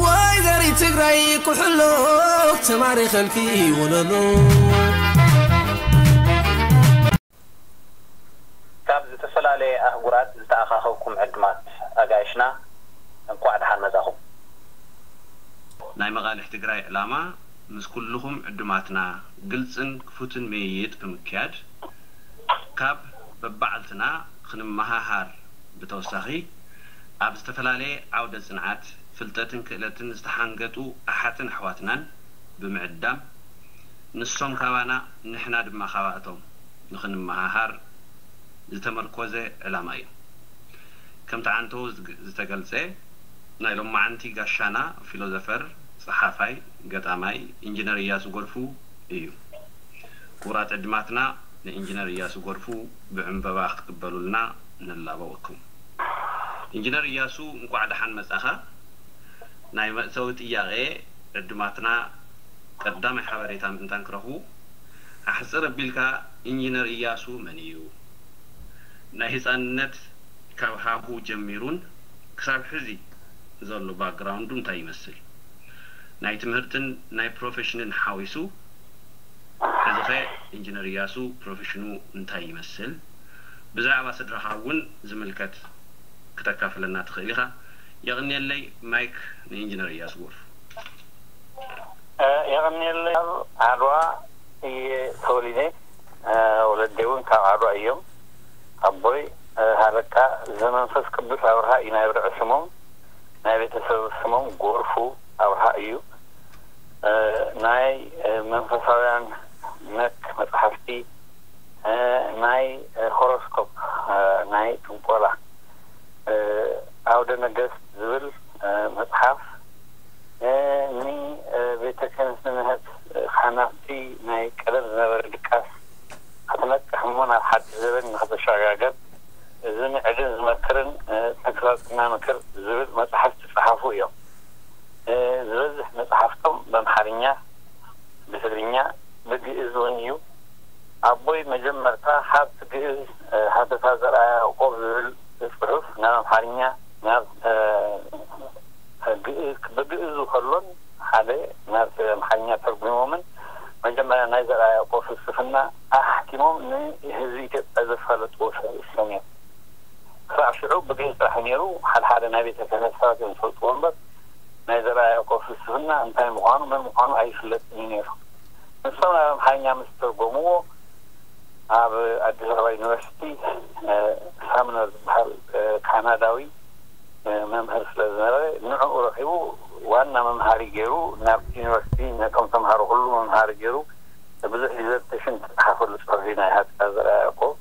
ወይ ዘርኢ ትግራይ ኩሕሎ ተማሪ ከልፊ ወለሎ። ካብ ዝተፈላለየ ኣህጉራት ዝተኣኻኸብኩም ዕዱማት ኣጋይሽና፣ እንቋዕ ደሓን መጻኹም። ናይ መቓልሕ ትግራይ ዕላማ፣ ምስ ኩልኹም ዕዱማትና ግልጽን ክፉትን ምይይጥ ብምክያድ፣ ካብ በባዕልትና ክንመሃሃር ብተወሳኺ፣ ኣብ ዝተፈላለየ ዓውደ ጽንዓት፣ ፍልጠትን ክእለትን ዝተሓንገጡ ኣሓትን ኣሕዋትናን ብምዕዳም፣ ንሶም ካባና ንሕና ድማ ካባእቶም ንኽንመሃሃር ዝተመርኮዘ ዕላማ እዩ። ከምቲ ዓንተው ዝተገልጸ፣ ናይ ሎማዓንቲ ጋሻና ፊሎዘፈር፣ ጸሓፋይ፣ ገጣማይ ኢንጂነር እያሱ ጎርፉ እዩ። ክቡራት ዕድማትና ንኢንጂነር እያሱ ጎርፉ ብዕምበባ ክትቅበሉልና ንላበወኩም። ኢንጂነር እያሱ፣ እንቋዕ ደሓን መጻኻ። ናይ መእተዊ ጥያቄ ዕድማትና ቀዳማይ ሓበሬታ ምእንታን ክረኽቡ፣ ኣሕጽር ኣቢልካ ኢንጂነር እያሱ መን እዩ? ናይ ህጻንነት ካብ ሃሁ ጀሚሩን ክሳብ ሕዚ ዘሎ ባክግራውንዱ እንታይ ይመስል? ናይ ትምህርትን ናይ ፕሮፌሽንን ሓዊሱ፣ ሕዚኸ ኢንጂነር እያሱ ፕሮፌሽኑ እንታይ ይመስል? ብዛዕባ ስድራኻ እውን ዝምልከት ክተካፍለና ትኽእል ኢኻ። የቕንየለይ፣ ማይክ ንኢንጂነር እያሱ ጎርፉ። እ፣ የቐንየለይ። ኣብ ዓድዋ እየ ተወሊደ። እ፣ ወለደይ እውን ካብ ዓድዋ እዮም። ኣቦይ፣ እ፣ ሃለቃ ዘመንፈስ ቅዱስ ኣብርሃ እዩ ናይ ብርዒ ስሞም። ናይ ቤተሰብ ስሞም ጎርፉ ኣብርሃ እዩ። እ፣ ናይ፣ እ፣ መንፈሳውያን ነክ መጽሓፍቲ፣ እ፣ ናይ፣ እ፣ ሆሮስኮፕ፣ እ፣ ናይ ጥንቆላ፣ እ፣ ኣውደ ነገስት ዝብል፣ እ፣ መጽሓፍ፣ እ፣ ን፣ እ፣ ቤተ ክህነት ንምህት፣ እ፣ ካህናትቲ ናይ ቀደም ዝነበረ ድቃስ ክትነቅሕ እሞ ናብ ሓድሽ ዘበን ንኽትሸጋገር ዝምዕድን ዝመክርን፣ እ፣ ተግሳጽና ምክር ዝብል መጽሓፍቲ ዝጸሓፉ እዮም። እ፣ ዝበዝሕ መጽሓፍቶም ብኣምሓርኛ፣ ብትግርኛ፣ ብግእዝ እውን እዩ። ኣቦይ መጀመርታ ሃብቲ ግእዝ፣ እ፣ ሃተታ ዘርኣ ያዕቆብ ዝብል ጽሑፍ ናብ ኣምሓርኛ፣ ናብ፣ እ፣ ግእዝ፣ ብግእዙ ከሎን ሓደ ናብ ኣምሓርኛ ተርጉሞምን መጀመርያ ናይ ዘርኣ ያዕቆብ ፍልስፍና ኣሕቲሞም ንህዝቢ ኢትዮጵያ ዘፋለጥዎ ሰብ እሶም እዮም። ክሳብ ሽዑ ብግእዝ ጥራሕ ነይሩ። ሓደ ሓደ ናይ ቤተ ክህነት ሰባት እዮም ዝፈልጥዎ እምበር ናይ ዘርኣ ያዕቆብ ፍልስፍና እንታይ ምዃኑ መን ምዃኑ ኣይፍለጥን እዩ ነይሩ። ንሶም ናብ ኣምሓርኛ ምስ ተርጎምዎ ኣብ ኣዲስ ኣበባ ዩኒቨርሲቲ፣ እ፣ ሳምነር ዝበሃል፣ እ፣ ካናዳዊ፣ እ፣ መምህር ስለ ዝነበረ ንዕኡ ረኺቡ ዋና መምሃሪ ገይሩ ናብቲ ዩኒቨርሲቲ ነቶም ተምሃሮ ኩሉ መምሃሪ ገይሩ ብዙሕ ዲዘርቴሽን ዝተጻሓፈሉ ጽሑፍ እዩ ናይ ሃተታ ዘርኣ ያዕቆብ።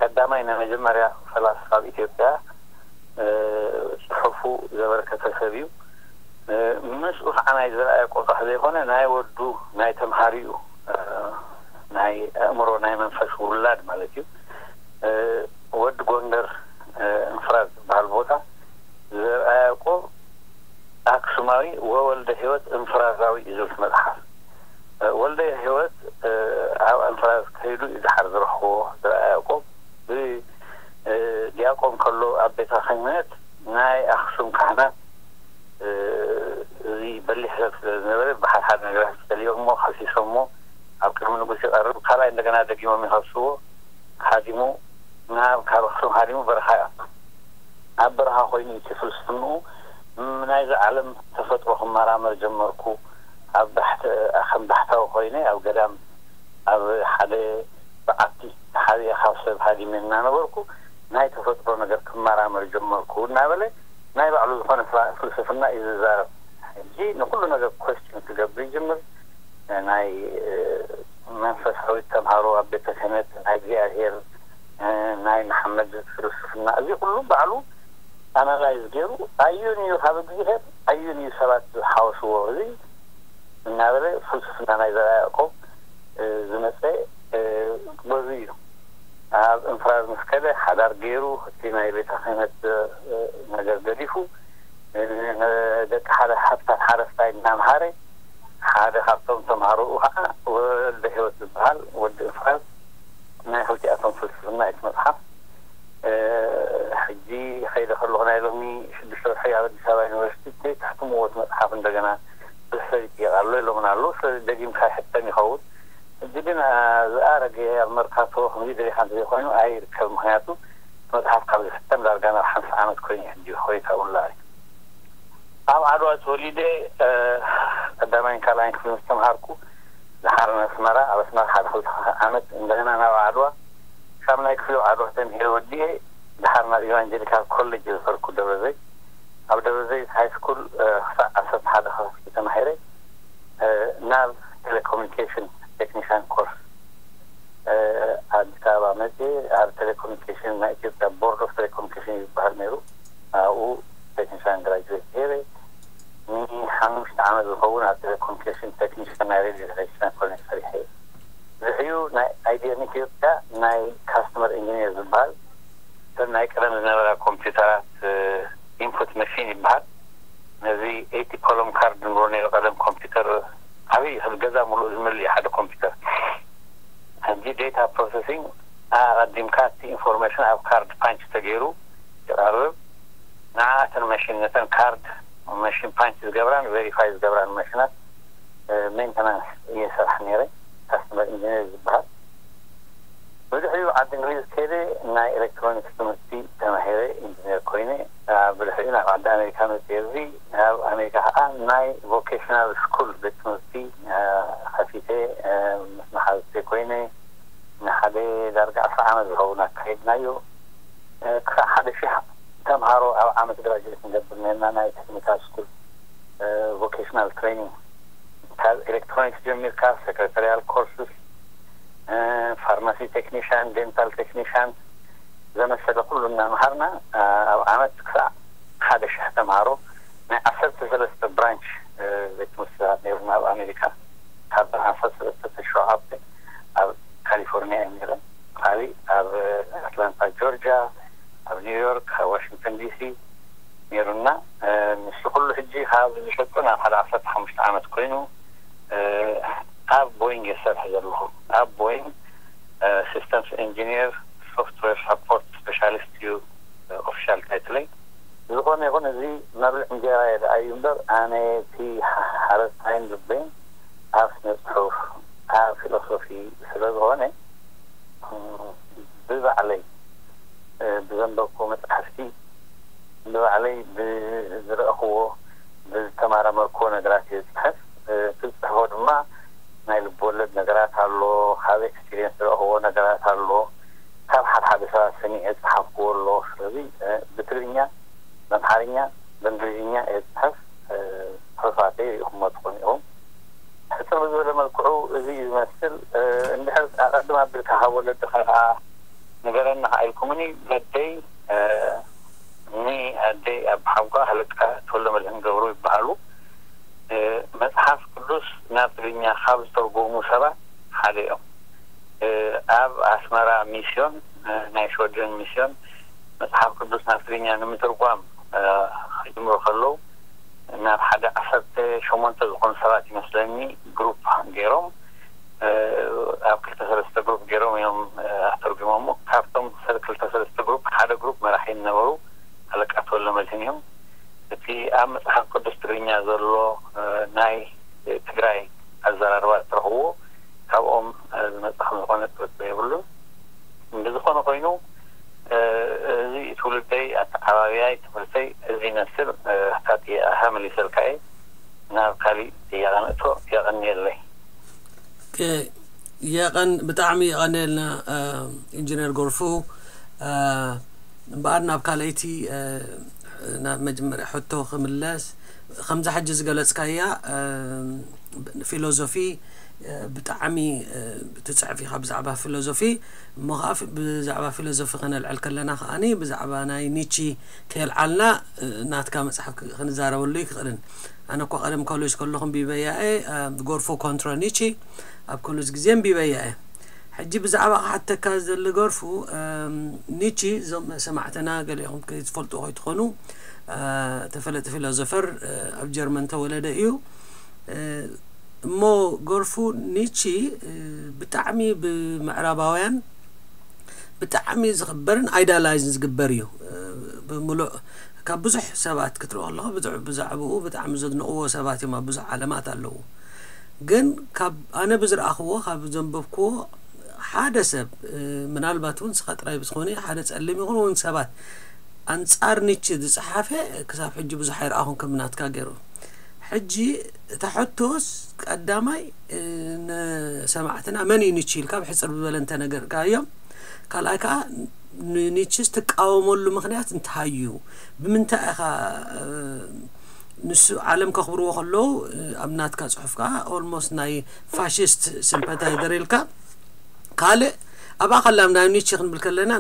ቀዳማይ ናይ መጀመርያ ፈላስፋ ኣብ ኢትዮጵያ፣ እ፣ ጽሑፉ ዘበርከተ ሰብ እዩ። እ፣ ምስኡ ከዓ ናይ ዘርኣ ያዕቆብ ጥራሕ ዘይኮነ ናይ ወዱ ናይ ተምሃሪኡ፣ እ፣ ናይ ኣእምሮ ናይ መንፈስ ውላድ ማለት እዩ። እ፣ ወዲ ጎንደር፣ እ፣ እንፍራዝ ዝበሃል ቦታ ዘርኣ ያዕቆብ ኣክሱማዊ ወወልደ ህይወት እንፍራዛዊ እዩ ዝብል መጽሓፍ። እ፣ ወልደ ህይወት፣ እ፣ ኣብ እንፍራዝ ከይዱ እዩ ድሓር ዝረኽቦ ዘርኣ ያዕቆብ። ብ-፣ እ፣ ዲያቆን ከሎ ኣብ ቤተ ክህነት ናይ ኣክሱም ካህናት፣ እ፣ እዚ በሊሕ ሰብ ስለ ዝነበረ ብሓድሓድ ነገራት ጸሊኦሞ ከሲሶሞ ኣብ ቅድሚ ንጉስ ይቐርብ። ካልኣይ እንደገና ደጊሞም ይኸስዎ። ሃዲሙ ናብ ካብ ኣክሱም ሃዲሙ በረኻ ይኣቱ። ኣብ በረኻ ኮይኑ እቲ ፍልስፍንኡ ም-፣ ናይዚ ዓለም ተፈጥሮ ክመራመር ጀመርኩ። ኣብ ባሕቲ፣ ከም ባሕታዊ ኮይነ ኣብ ገዳም ኣብ ሓደ በዓቲ ተሓቢአ ካብ ሰብ ሃዲመ እናነበርኩ ናይ ተፈጥሮ ነገር ክመራመር ጀመርኩ እናበለ ናይ ባዕሉ ዝኾነ ፍላ-፣ ፍልስፍና እዩ ዝዛረብ። ሕጂ ንኩሉ ነገር ኮስችን ክገብር ይጅምር። ናይ፣ እ፣ መንፈሳዊ ተምሃሮ ኣብ ቤተ ክህነት ናይ እግዚኣብሔር፣ እ፣ ናይ መሓመድ ፍልስፍና፣ እዚ ኩሉ ባዕሉ ኣናላይዝ ገይሩ ኣዩን እዩ ካብ እግዚኣብሔር ኣዩን እዩ ሰባት ዝሓወስዎ እዚ እናበለ ፍልስፍና ናይ ዘርኣ ያዕቆብ፣ እ፣ ዝመጸ፣ እ፣ በዚ እዩ። ኣብ እንፍራዝ ምስ ከደ ሓዳር ገይሩ እቲ ናይ ቤተ ክህነት፣ እ፣ ነገር ገዲፉ፣ እ፣ ንደቂ ሓደ ሃብታም ሓረስታይ እናምሃረ ሓደ ካብቶም ተምሃሮኡ ከዓ ወልደ ህይወት ዝበሃል ወዲ እንፍራዝ ናይ ክልቲኣቶም ፍልስፍና እቲ መፅሓፍ። ሕጂ ከይደ ከለኹ ናይ ሎሚ ሽዱሽተ ወርሒ ኣብ ኣዲስ ኣበባ ዩኒቨርሲቲ ዘይታሕትምዎ እቲ መፅሓፍ እንደገና ብዙሕ ሰብ ይጥየቕ ኣሎ ኢሎምን ኣለዉ። ስለዚ ደጊምካ ይሕተም ይኸውን። ሕጂ ግን ዝኣረገ ኣብ መርካቶ ከምዚ ደሊኻ እንተዘይኮይኑ ኣይርከብ። ምክንያቱ መፅሓፍ ካብ ዝሕተም ዳርጋ ናብ ሓምሳ ዓመት ኮይኑ ሕጂ ኮይታ እውን ላዕሊ። ኣብ ዓድዋ ተወሊደ ቀዳማይን ካልኣይን ክፍሊ ምስ ተምሃርኩ ድሓር ንኣስመራ፣ ኣብ ኣስመራ ሓደ ክልተ ዓመት እንደገና ናብ ዓድዋ ሻምናይ ክፍሊ ኣብ ዓድዋ ተምሂረ ወዲኤ ድሓር ናብ ኢቫንጀሊካል ኮሌጅ ዝፈርኩ ደብረዘይ። ኣብ ደብረዘይ ሃይ ስኩል ክሳብ ዓሰርተ ሓደ ክፍሊ ተማሂረ ናብ ቴሌኮሙኒኬሽን ቴክኒሻን ኮርስ ኣዲስ ኣበባ መፅየ። ኣብ ቴሌኮሙኒኬሽን ናይ ኢትዮጵያ ቦርድ ኦፍ ቴሌኮሙኒኬሽን ዝበሃል ነይሩ። ኣብኡ ቴክኒሻን ግራጁዌት ገይረ ንሓሙሽተ ዓመት ዝኸውን ኣብ ቴሌኮሙኒኬሽን ቴክኒሻን ናይ ሬድዮ ቴክኒሻን ኮይነ ሰሪሐ። ድሕሪኡ ናይ ኣይቢኤም ኢትዮጵያ ናይ ካስተመር ኢንጂኒር ዝበሃል እተን ናይ ቀደም ዝነበራ ኮምፒውተራት ኢንፑት መሽን ይበሃል። ነዚ ኤይቲ ኮሎም ካርድ ንብሎ ነይሩ ቀደም ኮምፒውተር ዓብዪ ገዛ ሙሉእ ዝመልእ ሓደ ኮምፒውተር። ሕጂ ዴታ ፕሮሰሲንግ ኣቐዲምካ እቲ ኢንፎርሜሽን ኣብ ካርድ ፓንች ተገይሩ ይቐርብ። ንዓኣተን መሽን ነተን ካርድ መሽን ፓንች ዝገብራን ቬሪፋይ ዝገብራን መሽናት ሜንተናንስ እየ ሰርሕ ነይረ። ካስተመር ኢንጂነር ዝበሃል። ብድሕሪኡ ዓዲ እንግሊዝ ከይደ ናይ ኤሌክትሮኒክስ ትምህርቲ ተማሂረ ኢንጂነር ኮይነ። ብድሕሪኡ ናብ ዓዲ ኣሜሪካ መፅየ። እዚ ኣብ ኣሜሪካ ከዓ ናይ ቮኬሽናል ስኩል ቤት ትምህርቲ ከፊተ ምስ መሓዝተይ ኮይነ ንሓደ ዳርጋ ዕስራ ዓመት ዝኸውን ኣካይድናዮ። ክሳብ ሓደ ሺሕ ተምሃሮ ኣብ ዓመት ግራጅዌት ንገብር ነርና ናይ ቴክኒካል ስኩል ቮኬሽናል ትሬኒንግ። ካብ ኤሌክትሮኒክስ ጀሚርካ ሰክረታሪያል ኮርስስ፣ ፋርማሲ ቴክኒሻን፣ ዴንታል ቴክኒሻን ዘመሰለ ኩሉ እናምሃርና ኣብ ዓመት ክሳዕ ሓደ ሽሕ ተምሃሮ ናይ ዓሰርተ ሰለስተ ብራንች ቤት ትምህርትታት ነይሩና ኣብ ኣሜሪካ። ካብተን ዓሰርተ ሰለስተ ሸውዓተ ኣብ ካሊፎርኒያ እየን ነይረን። ካሊእ ኣብ ኣትላንታ ጆርጂያ፣ ኣብ ኒውዮርክ፣ ኣብ ዋሽንግተን ዲሲ ነይሩና። ንሱ ኩሉ ሕጂ ካብ ዝሸጡ ናብ ሓደ ዓሰርተ ሓሙሽተ ዓመት ኮይኑ ኣብ ቦይንግ የሰርሕ ዘለኹ። ኣብ ቦይንግ ሲስተምስ ኢንጂኒር ሶፍትዌር ሳፖርት ስፔሻሊስት እዩ ኦፊሻል ታይትለይ። ዝኾነ ይኹን እዚ መብልዕ እንጀራ የድኣዩ እምበር ኣነ እቲ ሓረስታይን ልበይን ኣብ ስነ ፅሑፍ ኣብ ፊሎሶፊ ስለ ዝኾነ ብባዕለይ ብዘንበብኩዎ መፅሓፍቲ ብባዕለይ ብዝረእኽዎ ብዝተማራመርክዎ ነገራት እየ ዝፅሕፍ። ትፅሕፎ ድማ ናይ ልብወለድ ነገራት ኣሎ፣ ካብ ኤክስፒሪየንስ ዝረእኽዎ ነገራት ኣሎ፣ ካብ ሓደ ሓደ ሰባት ሰሚዐ ዝፀሓፍክዎ ኣሎ። ስለዚ ብትግርኛ ብኣምሓርኛ ብእንግሊዝኛ እየ ዝፅሕፍ። ፅሑፋተይ ሪኢኹሞ ትኾኑ ኢኹም። ሕፅር ብዝበለ መልክዑ እዚ እዩ ዝመስል። እንድሕር ኣቐድም ኣቢልካ ካብ ወለድኻ ከዓ ንገረና ኢልኩምኒ በደይ ኒ ኣደይ ኣብ ሓጓ ሃለቃ ተወልደ መድህን ገብሩ ይበሃሉ። መፅሓፍ ቅዱስ ናብ ትግርኛ ካብ ዝተርጎሙ ሰባት ሓደ እዮም። ኣብ ኣስመራ ሚስዮን ናይ ሽወደን ሚስዮን መፅሓፍ ቅዱስ ናብ ትግርኛ ንምትርጓም ክጅምሩ ከለዉ ናብ ሓደ ዓሰርተ ሸሞንተ ዝኾኑ ሰባት ይመስለኒ ግሩፕ ገይሮም ኣብ ክልተ ሰለስተ ግሩፕ ገይሮም እዮም ኣተርጉሞሞ። ካብቶም ክልተ ሰለስተ ግሩፕ ሓደ ግሩፕ መራሒ ዝነበሩ ኣለቃ ተወልደ መድህን እዮም። እቲ ኣብ መፅሓፍ ቅዱስ ትግርኛ ዘሎ ናይ ትግራይ ኣዘራርባ እትረኽብዎ ካብኦም ዝመፅእ ከም ዝኾነ ጥርጥር የብሉን። ብዝኾነ ኮይኑ እዚ ትውልደይ ኣተዓባብያይ ትምህርተይ እዚ ይመስል። ሕታት ይኣኸ መሊሰልካ እየ። ናብ ካሊእ ጥያቐ ንእቶ። የቐንየለይ። የቐን ብጣዕሚ የቐንየልና ኢንጂነር ጎርፉ። እምበኣር ናብ ካልኣይቲ ናብ መጀመርያ ሕቶ ክምለስ፣ ከምዛ ሕጂ ዝገለጽካያ ፊሎዞፊ ብጣዕሚ ትጽሕፍ ኢኻ ብዛዕባ ፊሎዞፊ። እሞ ከዓ ብዛዕባ ፊሎዞፊ ከነልዕል ከለና ከዓኒ ብዛዕባ ናይ ኒቺ ከየልዓልና ናትካ መፅሓፍ ክንዛረበሉ ይክእልን። ኣነ እኳ ቀደም ኮሌጅ ከለኹ ኣንቢበያ እየ፣ ጎርፎ ኮንትራ ኒቺ ኣብ ኮሌጅ ግዜ ኣንቢበያ እየ። ሕጂ ብዛዕባ ክሓተካ ዝደሊ ጎርፉ፣ ኒቺ እዞም ሰማዕትና ገሊኹም ከይትፈልጡ ከይትኾኑ፣ ተፈለጢ ፊሎዞፈር ኣብ ጀርመን ተወለደ እዩ። እሞ ጎርፉ ኒቺ ብጣዕሚ ብምዕራባውያን ብጣዕሚ ዝኽበርን ኣይዳላይዝን ዝግበር እዩ። ብምሉእ ካብ ብዙሕ ሰባት ክትርኢ ከለኹ ብዛዕብኡ ብጣዕሚ ዘድንቕዎ ሰባት እዮም ኣብ ብዙሕ ዓለማት ኣለዉ። ግን ካብ ኣነ ብዝረኣኽዎ ካብ ዘንበብክዎ ሓደ ሰብ ምናልባት እውን ስኻ ጥራይ ብዝኾነ ሓደ ጸሊም ይኹን እውን ሰባት ኣንጻር ኒቺ ዝጸሓፈ ክሳብ ሕጂ ብዙሕ ኣይረኣኹን ከም ናትካ ገይሩ። ሕጂ እታ ሕቶስ ቀዳማይ ንሰማዕትና መን እዩ ኒቺ ኢልካ ብሕጽር ዝበለ እንተነገርካዮም፣ ካልኣይ ከዓ ንኒቺስ ትቃወመሉ ምኽንያት እንታይ እዩ? ብምንታይ ኢኻ ንሱ ዓለም ከኽብርዎ ከለዉ ኣብ ናትካ ጽሑፍ ከዓ ኦልሞስት ናይ ፋሽስት ሲምፓታይዘር ኢልካ ካልእ ኣብኣ ከላ ናብ ኒቺ ክንብል ከለና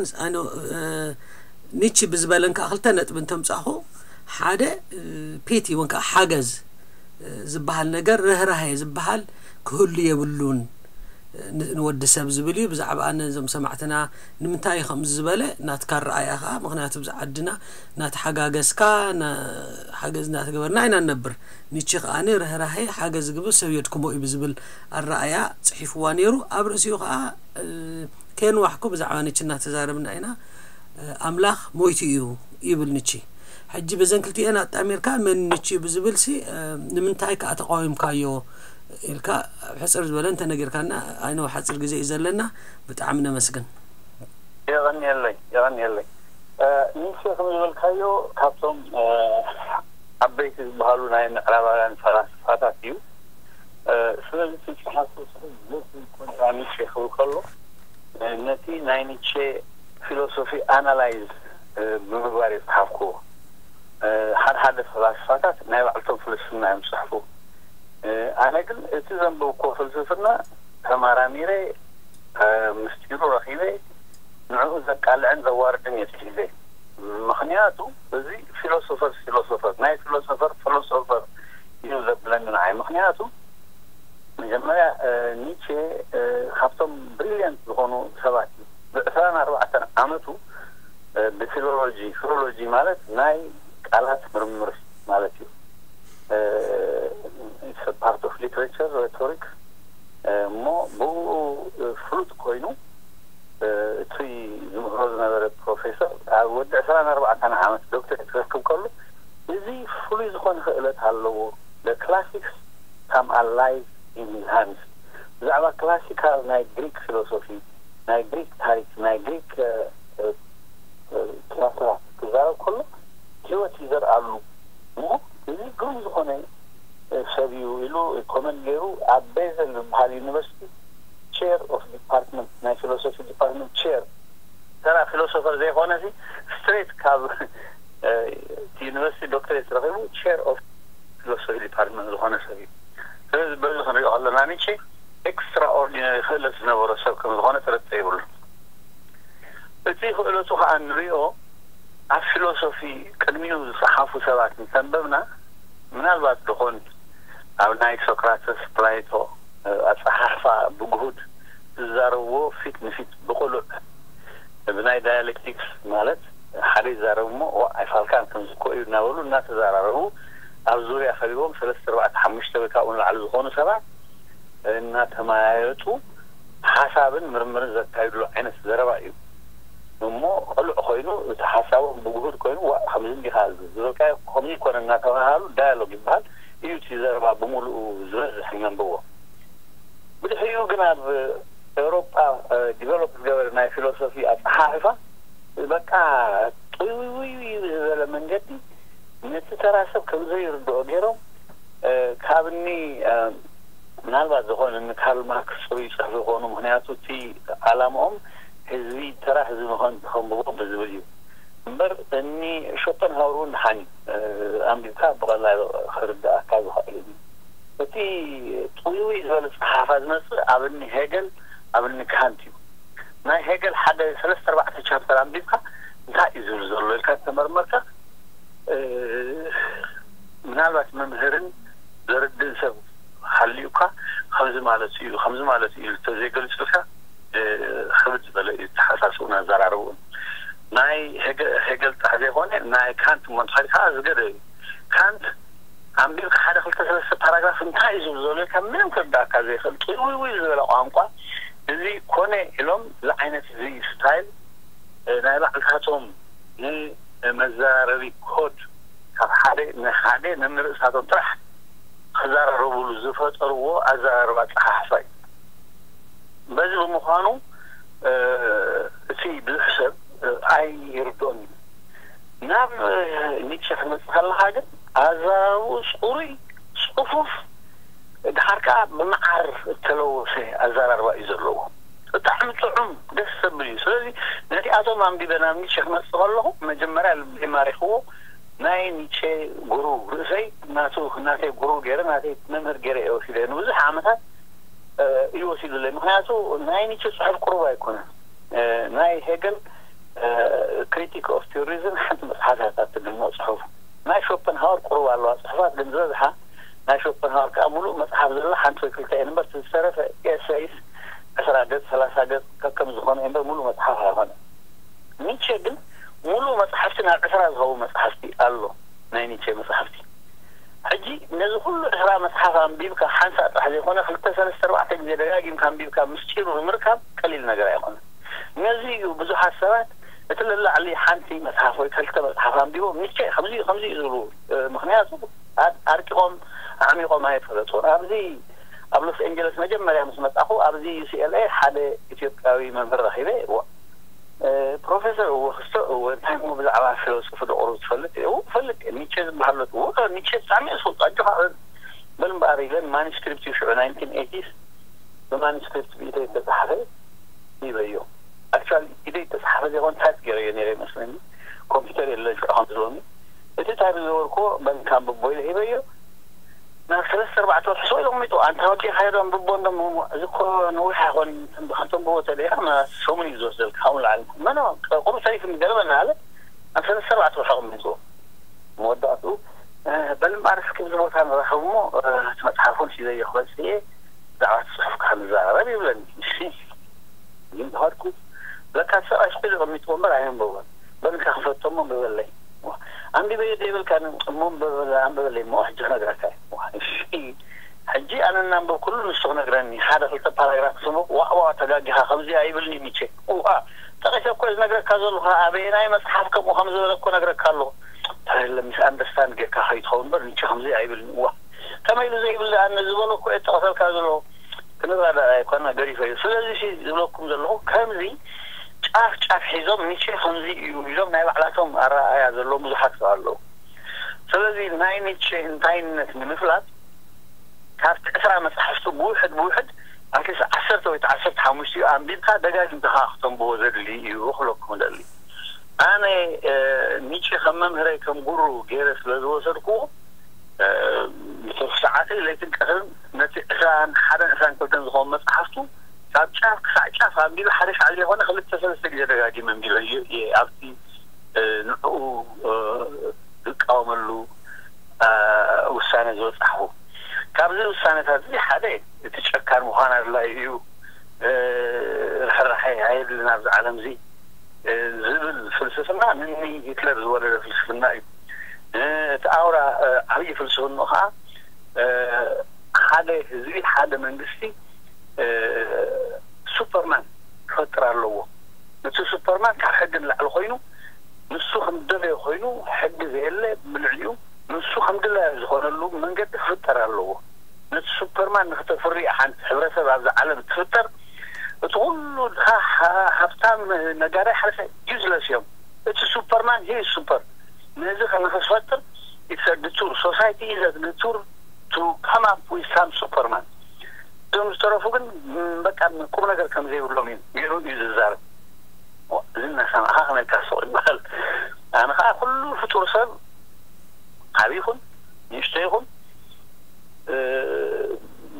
ኒቺ ብዝበለን ከዓ ክልተ ነጥቢ እንተምጻኹ ሓደ ፒቲ እውን ከዓ ሓገዝ ዝበሃል ነገር ርህራሄ ዝበሃል ክህሉ የብሉን ንወዲ ሰብ ዝብል እዩ። ብዛዕባ ኣነ እዞም ሰማዕትና ንምንታይ እዩ ከምዚ ዝበለ ናትካ ኣረኣያ ከዓ ምክንያቱ ብዛ ዓድና ናተሓጋገዝካ ሓገዝ እናተገበርና ኢና ንነብር። ኒቺ ከዓኒ ርህራሄ ሓገዝ ዝግብር ሰብ የድክሞ እዩ ብዝብል ኣረኣያ ፅሒፍዋ ነይሩ። ኣብ ርእሲኡ ከዓ ኬንዋሕኩ ብዛዕባ ኒቺ እናተዛረብና ኢና። ኣምላኽ ሞይቱ እዩ ይብል ኒቺ። ሕጂ በዘን ክልቲኤን ኣጣሚርካ መን ኒቺ እዩ ብዝብል ሲ ንምንታይ ከዓ ተቃዊምካዮ ኢልካ ኣብ ሕፅር ዝበለ እንተነጊርካና። ኣይነው ሓፅር ግዜ እዩ ዘለና። ብጣዕሚ ነመስግን። የቐንየለይ የቐንየለይ። ኒቺ ከም ዝበልካዮ ካብቶም ዓበይቲ ዝበሃሉ ናይ ምዕራባውያን ፈላስፋታት እዩ። ስለዚ እቲ ጸሓፊ ኮንትራ ኒቼ ክብል ከሎ ነቲ ናይ ኒቼ ፊሎሶፊ ኣናላይዝ ብምግባር እዩ ዝጸሓፍክዎ። ሓደ ሓደ ፈላስፋታት ናይ ባዕልቶም ፍልስፍና እዮም ዝጽሕፉ። ኣነ ግን እቲ ዘንበብክዎ ፍልስፍና ተመራሚረ ምስጢሩ ረኺበ ንዕኡ ዘቃልዕን ዘዋርድን እየ ጽሒፈ። ምኽንያቱ እዚ ፊሎሶፈር ፊሎሶፈር ናይ ፊሎሶፈር ፊሎሶፈር እዩ ዘብለኒ ንዓይ። ምኽንያቱ መጀመርያ ኒቼ ካብቶም ብሪሊየንት ዝኾኑ ሰባት እዩ። ብዕስራን ኣርባዕተን ዓመቱ ብፊሎሎጂ፣ ፊሎሎጂ ማለት ናይ ቃላት ምርምር ማለት እዩ። ፓርት ኦፍ ሊትሬቸር ሬቶሪክ እሞ ብኡ ፍሉጥ ኮይኑ እቲ ዝምህሮ ዝነበረ ፕሮፌሰር ኣብ ወዲ ዕስራን ኣርባዕተን ዓመት ዶክተሬት ክረክብ ከሎ እዚ ፍሉይ ዝኾነ ክእለት ኣለዎ። The classics come alive in his hands። ብዛዕባ ክላሲካል ናይ ግሪክ ፊሎሶፊ፣ ናይ ግሪክ ታሪክ፣ ናይ ግሪክ ቲያትራት ክዛረብ ከሎ ህይወት ይዘርኣሉ። እሞ እዚ ግሩም ዝኾነ ሰብ እዩ ኢሉ ኮመንት ገይሩ ኣብ ቤዘል ዝበሃል ዩኒቨርሲቲ ቸር ኦፍ ዲፓርትመንት ናይ ፊሎሶፊ ዲፓርትመንት ቸር ተራ ፊሎሶፈር ዘይኮነ ሲ ስትሬት ካብ ዩኒቨርሲቲ ዶክተሬት ረኺቡ ቸር ኦፍ ፊሎሶፊ ዲፓርትመንት ዝኾነ ሰብ እዩ። ስለዚ በዚ ክንሪኦ ከለና ኒቼ ኤክስትራኦርዲነሪ ክእለት ዝነበሮ ሰብ ከም ዝኾነ ጥርጥር የብሉ። እቲ ክእለቱ ከዓ ንሪኦ ኣብ ፊሎሶፊ ቅድሚኡ ዝፀሓፉ ሰባት እንተንበብና ምናልባት ደኾን ኣብ ናይ ሶክራተስ ፕላይቶ ኣፀሓሕፋ ብግሁድ ዝዛረብዎ ፊት ንፊት ብቁሉዕ ብናይ ዳያሌክቲክስ ማለት ሓደ ይዛረብ እሞ ዋ ኣይፋልካን ከምዚ እኮ እዩ እናበሉ እናተዘራረቡ ኣብ ዙርያ ከቢቦም ሰለስተ ኣርባዕተ ሓሙሽተ ወይ ካብኡ ንላዕሊ ዝኾኑ ሰባት እናተመያየጡ ሓሳብን ምርምርን ዘካይድሉ ዓይነት ዘረባ እዩ። እሞ ቅሉዕ ኮይኑ እቲ ሓሳቦም ብግሁድ ኮይኑ ዋ ከምዚ እንዲኻ ዝበልካዮ ከምዚ ይኮነ እናተባሃሉ ዳያሎግ ይበሃል እዩ። እቲ ዘረባ ብምሉኡ ዝበዝሕ ንመንብቦ። ብድሕሪኡ ግን ኣብ ኤውሮጳ ዲቨሎፕ ዝገበረ ናይ ፊሎሶፊ ኣፀሓሕፋ በቃ ጥውይውይ ዝበለ መንገዲ ነቲ ተራ ሰብ ከም ዘይርድኦ ገይሮም ካብኒ ምናልባት ዝኾነ ንካርል ማርክስ ፅሩይ ይፅሕፉ ይኾኑ። ምክንያቱ እቲ ዓላምኦም ህዝቢ ተራ ህዝቢ ንኸንብቦ ብዝብል እዩ እምበር እኒ ሾፐንሃውር እውን ደሓን እዩ ኣንቢብካ ብቐላሉ ክርድኣካ ዝኽእል እዩ። እቲ ጥውይውይ ዝበለ ፀሓፋ ዝመፅእ ኣብ እኒ ሄገል ኣብ እኒ ካንት እዩ። ናይ ሄገል ሓደ ሰለስተ ኣርባዕተ ቻፕተር ኣንቢብካ እንታይ እዩ ዝብል ዘሎ ኢልካ ተመርመርካ ምናልባት መምህርን ዘርድእን ሰብ ሃልዩካ ከምዚ ማለት እዩ ከምዚ ማለት እዩ ተዘይገልፅልካ ክብድ ዝበለ እዩ ተሓሳስቡን ኣዘራርብኡን ናይ ሄገል ጥራሕ ዘይኮነ ናይ ካንት እሞ እንተኸድካ ዝገደ እዩ። ካንት ኣንቢብካ ሓደ ክልተ ሰለስተ ፓራግራፍ እንታይ እዩ ዝብል ዘሎ ኢልካ ምንም ክርዳእካ ዘይኽእል ጥውይውይ ዝበለ ቋንቋ፣ እዚ ኮነ ኢሎም እዚ ዓይነት እዚ ስታይል፣ እ፣ ናይ ባዕልታቶም ንመዘራረቢ ኮድ ካብ ሓደ ንሓደ ነንርእሳቶም ጥራሕ ክዘራረቡሉ ዝፈጠርዎ ኣዘራርባ ኣጸሓሕፋ እዩ። በዚ ብምዃኑ፣ እ፣ እቲ ብዙሕ ሰብ፣ እ፣ ኣይርድኦን እዩ። ናብ፣ እ፣ ኒቼ ክትመጽእ ከለኻ ግን ኣዘራርባኡ ጽሩይ፣ ጽፉፍ፣ ድሓር ከኣ ብመዓር እተለወሰ ኣዘራርባ እዩ ዘለዎ። ብጣዕሚ ጥዑም፣ ደስ ዘብል እዩ። ስለዚ ነቲኣቶም ኣንቢበ ናብ ኒቼ ክመጽእ ከለኹ መጀመርያ ልበይ ማሪኽዎ ናይ ኒቼ ጉሩ፣ ርእሰይ ናቱ፣ ናተይ ጉሩ ገይረ፣ ናተይ መምህር ገይረ እየ ወሲደ። ንብዙሕ ዓመታት፣ እ፣ እዩ ወሲዱለይ። ምኽንያቱ ናይ ኒቼ ጽሑፍ ቅሩብ ኣይኮነን። እ፣ ናይ ሄገል፣ እ፣ ክሪቲክ ኦፍ ቲዮሪዝም ሓንቲ መጽሓፍ እያ፣ እታ ትድነቕ ጽሑፍ። ናይ ሾፐንሃወር ቅሩብ ኣለዋ ጽሑፋት፣ ግን ዝበዝሓ ናይ ሾፐንሃወር ከኣ ሙሉእ መጽሓፍ ዘላ ሓንቲ ወይ ክልተ እየን እምበር፣ እቲ ዝተረፈ ኤሰይስ ዕስራ ገጽ፣ ሰላሳ ገጽ ከከም ዝኾነ እምበር ሙሉእ መጽሓፍ ኣይኮነን። ኒቼ ግን ሙሉእ መጽሓፍቲ፣ ናብ ዕስራ ዝኸውን መጽሓፍቲ ኣሎ፣ ናይ ኒቼ መጽሓፍቲ። ሕጂ ነዚ ኩሉ ዕስራ መጽሓፍ ኣንቢብካ ሓንሳእ ጥራሕ ዘይኮነ ክልተ፣ ሰለስተ፣ ኣርባዕተ ግዜ ደጋጊምካ ኣንቢብካ ምስጢሩ ንምርካብ ቀሊል ነገር ኣይኮነን። ነዚ እዩ ብዙሓት ሰባት እቲ ለላዕሊ ሓንቲ መጽሓፍ ወይ ክልተ መጽሓፍ ኣንቢቦም ኒቼ ከምዚ እዩ፣ ከምዚ እዩ ዝብሉ። እ፣ ምኽንያቱ ኣ-፣ ኣርቂቖም ኣዕሚቖም ኣይፈለጡን። ኣብዚ ኣብ ሎስ ኤንጀለስ መጀመርያ ምስ መጻኹ ኣብዚ ዩ ሲ ኤል ኤ ሓደ ኢትዮጵያዊ መምህር ረኺበ። ዋ፣ እ፣ ፕሮፌሰር፣ እወ፣ ክስቶ፣ እወ፣ እንታይ እሞ ብዛዕባ ፊሎሶፊ ዶ ቁሩብ ትፈልጥ? እወ፣ እፈልጥ እየ። ኒቼ ዝበሃል ኣሎ። እወ፣ ኒቼ ብጣዕሚ እየ ዝፈልጦ። ኣጆኻ፣ በል እምበኣር ኢለን ማኒስክሪፕት እዩ ሽዑ ናይንቲን ኤይቲስ ብማኒስክሪፕት ብኢደይ ዝተጻሕፈ ሂበዮ። ኣክቹዋሊ ኢደይ ዝተጻሕፈ ዘይኮን ታይፕ ገይረዮ ነይረ ይመስለኒ። ኮምፒውተር የለን ሽዑ ከም ሎሚ። እቲ ታይፕ ዝገበርኩዎ በል እንካ ኣንብቦ ኢለ ሂበዮ። ናብ ሰለስተ ኣርባዕተ ወርሒ ስቕ ኢሉ ኣቕሚጡ፣ ኣንታ ወዲ ካይዶ ኣንብቦ እንዶ፣ እዚ እኮ ነዊሕ ኣይኮን፣ ብኸም ተንብቦ ተደሊኻ ሰሙን እዩ ዝወስደልካ፣ ካብኡ ንላዕሊ። መኖ፣ ቁሩብ ተሪፍኒ ገለ በልና ኣለ። ኣብ ሰለስተ ኣርባዕተ ወርሒ ኣቕሚጡ። መወዳእትኡ፣ እ፣ በል እምበኣር እስኪ ኣብዚ ቦታ ንራኸብ እሞ፣ እ፣ እቲ መጽሓፍ እውን ሒዘዮ ክመጽእ እየ፣ ብዛዕባ እቲ ጽሑፍካ ክንዘራረብ ይብለኒ። እሺ። ግን ተኸድኩ፣ ለካ ሰብኣይ ስቕ ኢሉ ኣቐሚጥዎ እምበር ኣየንበቦን። በል እንካ ክፈቶ እሞ ኣንብበለይ። ዋ፣ ኣንቢበዮ ዶ ይብልካ? እሞ ኣንብበ-፣ ኣንብበለይ እሞ ሕጂ ክነግረካ እየ። ዋ፣ እሺ። ሕጂ ኣነ እናንበብኩሉ ንሱ ክነግረኒ። ሓደ ክልተ ፓራግራፍ ክስሙቕ፣ ዋእ፣ ዋእ፣ ተጋጊኻ፣ ከምዚ ኣይብልኒ ሚቼ። ዋ፣ ጠቒሰ እኮ ዝነግረካ ዘለኹ፣ ኣበየናይ መጽሓፍ ከምኡ ከም ዝበለ እኮ ነግረካ ኣለኹ። እንታይ ኢለ ሚስ ኣንደርስታንድ ጌርካ ከይትኸውን እምበር፣ ሚቼ ከምዚ ኣይብልኒ። ዋ፣ ከመይ ኢሉ ዘይብል? ኣነ ዝበሎ እኮ እየ ጠቕሰልካ ዘለኹ። ክንረዳእ ኣይኮና፣ ገዲፈ እዩ። ስለዚ ሲ ዝብለኩም ዘለኹ፣ ከምዚ ጫፍ ጫፍ ሒዞም፣ ኒቼ ከምዚ እዩ ኢሎም ናይ ባዕላቶም ኣረኣእያ ዘለዎም ብዙሓት ኣለዉ። ስለዚ ናይ ኒቼ እንታይነት ንምፍላጥ፣ ካብቲ ዕስራ መጻሕፍቱ ብውሕድ ብውሕድ ኣትሊስት ዓሰርተ ወይ ዓሰርተ ሓሙሽተ እዩ ኣንቢብካ፣ ደጋጊምካ ከኣ ክተንብቦ ዘድሊ እዩ ክብለኩም እደሊ። ኣነ፣ እ፣ ኒቼ ከም መምህረይ፣ ከም ጉሩ ገይረ ስለ ዝወሰድኩዎ፣ እ፣ ብትርፊ ሰዓተይ ለይትን ቀትርን ነቲ ዕስራን ሓደን ዕስራን ክልተን ዝኸውን መጽሓፍቱ ካብ ጫፍ ክሳዕ ጫፍ ኣንቢበ፣ ሓደ ሻዕ ዘይኮነ ክልተ ሰለስተ ግዜ ደጋጊመ ኣንቢበዮ እየ ኣብቲ፣ እ፣ ንዕኡ፣ እ፣ ዝቃወመሉ፣ እ፣ ውሳነ ዝበጻሕኹ። ካብዚ ውሳነታት እዚ ሓደ እቲ ጨካን ምዃን ኣድላዪ እዩ፣ እ፣ ርሕራሐ ኣየድልን ኣብዚ ዓለም እዚ፣ እ፣ ዝብል ፍልስፍና ንኒ ሂትለር ዝወለደ ፍልስፍና እዩ። እ፣ እቲ ኣውራ፣ እ፣ ዓብዪ ፍልስፍና ኸዓ፣ እ፣ ሓደ ህዝቢ፣ ሓደ መንግስቲ፣ እ፣ ሱፐርማን ክፈጥር ኣለዎ። እቲ ሱፐርማን ካብ ሕጊ ንላዕሊ ኮይኑ፣ ንሱ ከም ዝደለዮ ኮይኑ፣ ሕጊ ዘየለ ብልዕሊኡ፣ ንሱ ከም ድላዩ ዝኾነሉ መንገዲ ክፍጠር ኣለዎ። ነቲ ሱፐርማን ንክተፍሪ ሓንቲ ሕብረተሰብ ኣብዚ ዓለም ትፍጠር፣ እቲ ኩሉ ድኻ፣ ሃ-፣ ሃብታም፣ ነጋዳይ፣ ሓረስታይ ዩዝለስ እዮም። እቲ ሱፐርማን ሂ ሱፐር። ነዚ ንክትፈጥር፣ it's a detour. Society is a detour to come up with some Superman. እዞም ዝተረፉ ግን፣ ም፣ በቃ ቁም ነገር ከም ዘይብሎም እዩ ገይሩ እዩ ዝዛረብ። ዋ፣ እዚ እናሰማዕኻ ከመይ ኢልካ ስቕ ይበሃል? ኣነ ኸዓ ኩሉ ፍጡር ሰብ፣ ዓብዪ ይኹን ንእሽቶ ይኹን፣ እ፣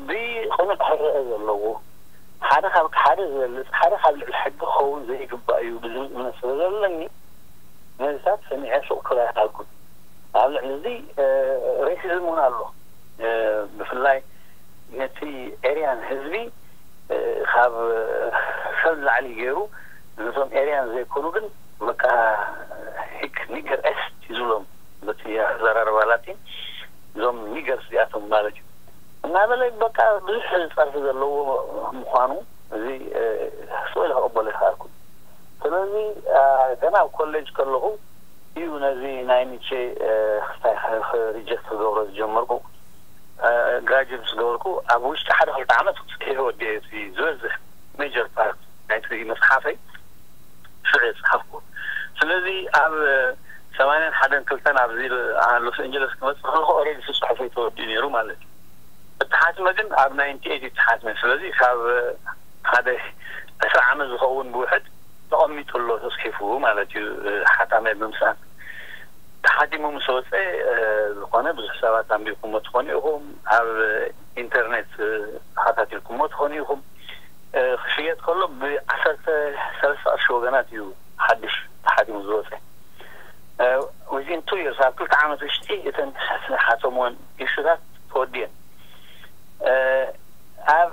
ብቕኑዕ ክረአ ዘለዎ፣ ሓደ ካብ ሓደ ዝበልጽ፣ ሓደ ካብ ልዕሊ ሕጊ ክኸውን ዘይግባእ እዩ ብዝብል እምነት ስለ ዘለኒ፣ ነዚታት ሰሚዐ ስቕ ክብል ኣይከኣልኩን። ኣብ ልዕሊ እዚ፣ እ፣ ሬሲዝም እውን ኣሎ። እ፣ ብፍላይ ነቲ ኤርያን ህዝቢ፣ እ፣ ካብ ሰብ ንላዕሊ ገይሩ፣ ነቶም ኤርያን ዘይኮኑ ግን በቃ ሂክ ኒገር ኤስት እዩ ዝብሎም በቲ ኣዘራርባ ላቲን። እዞም ኒገርስ እዚኣቶም ማለት እዩ እናበለ በቃ ብዙሕ ጸርፊ ዘለዎ ምዃኑ እዚ ስቕ ኢለ ክቕበሎ ይኽኣልኩ። ስለዚ ገና ኣብ ኮሌጅ ከለኹ እዩ ነዚ ናይ ኒቼ ሪጀክት ክገብሮ ዝጀመርኩ። ግራጅዌት ምስ ገበርኩ ኣብ ውሽጢ ሓደ ክልተ ዓመት ክፅሒፈ ወዲኤ እቲ ዝበዝሕ ሜጀር ፓርት ናይቲ መፅሓፈይ ሽዑ የፅሓፍኩ። ስለዚ ኣብ ሰማንያን ሓደን ክልተን ኣብዚ ሎስ ኤንጀለስ ክመፅእ ከለኹ ኦረዲ እቲ ፅሑፈይ ተወዲኡ ነይሩ ማለት እዩ። እተሓትመ ግን ኣብ ናይንቲ ኤይት እተሓትመ። ስለዚ ካብ ሓደ ዕስራ ዓመት ዝኸውን ብውሕድ ተቐሚጡ ኣሎ ተፅሒፉ ማለት እዩ። ሓታማይ ብምስኣን ተሓቲሙ ምስ ወፀ ዝኾነ ብዙሕ ሰባት ኣንቢብኩሞ ትኾኑ ኢኹም። ኣብ ኢንተርኔት ተኸታቲልኩሞ ትኾኑ ኢኹም። ክሽየጥ ከሎ ብዓሰርተ ሰለስተ ቅርሺ ወገናት እዩ ሓድሽ ተሓቲሙ ዝወፀ። ዊዚን ቱ ይርስ ኣብ ክልተ ዓመት ውሽጢ እተን ሓተምወን ኢሹታት ተወዲየን። ኣብ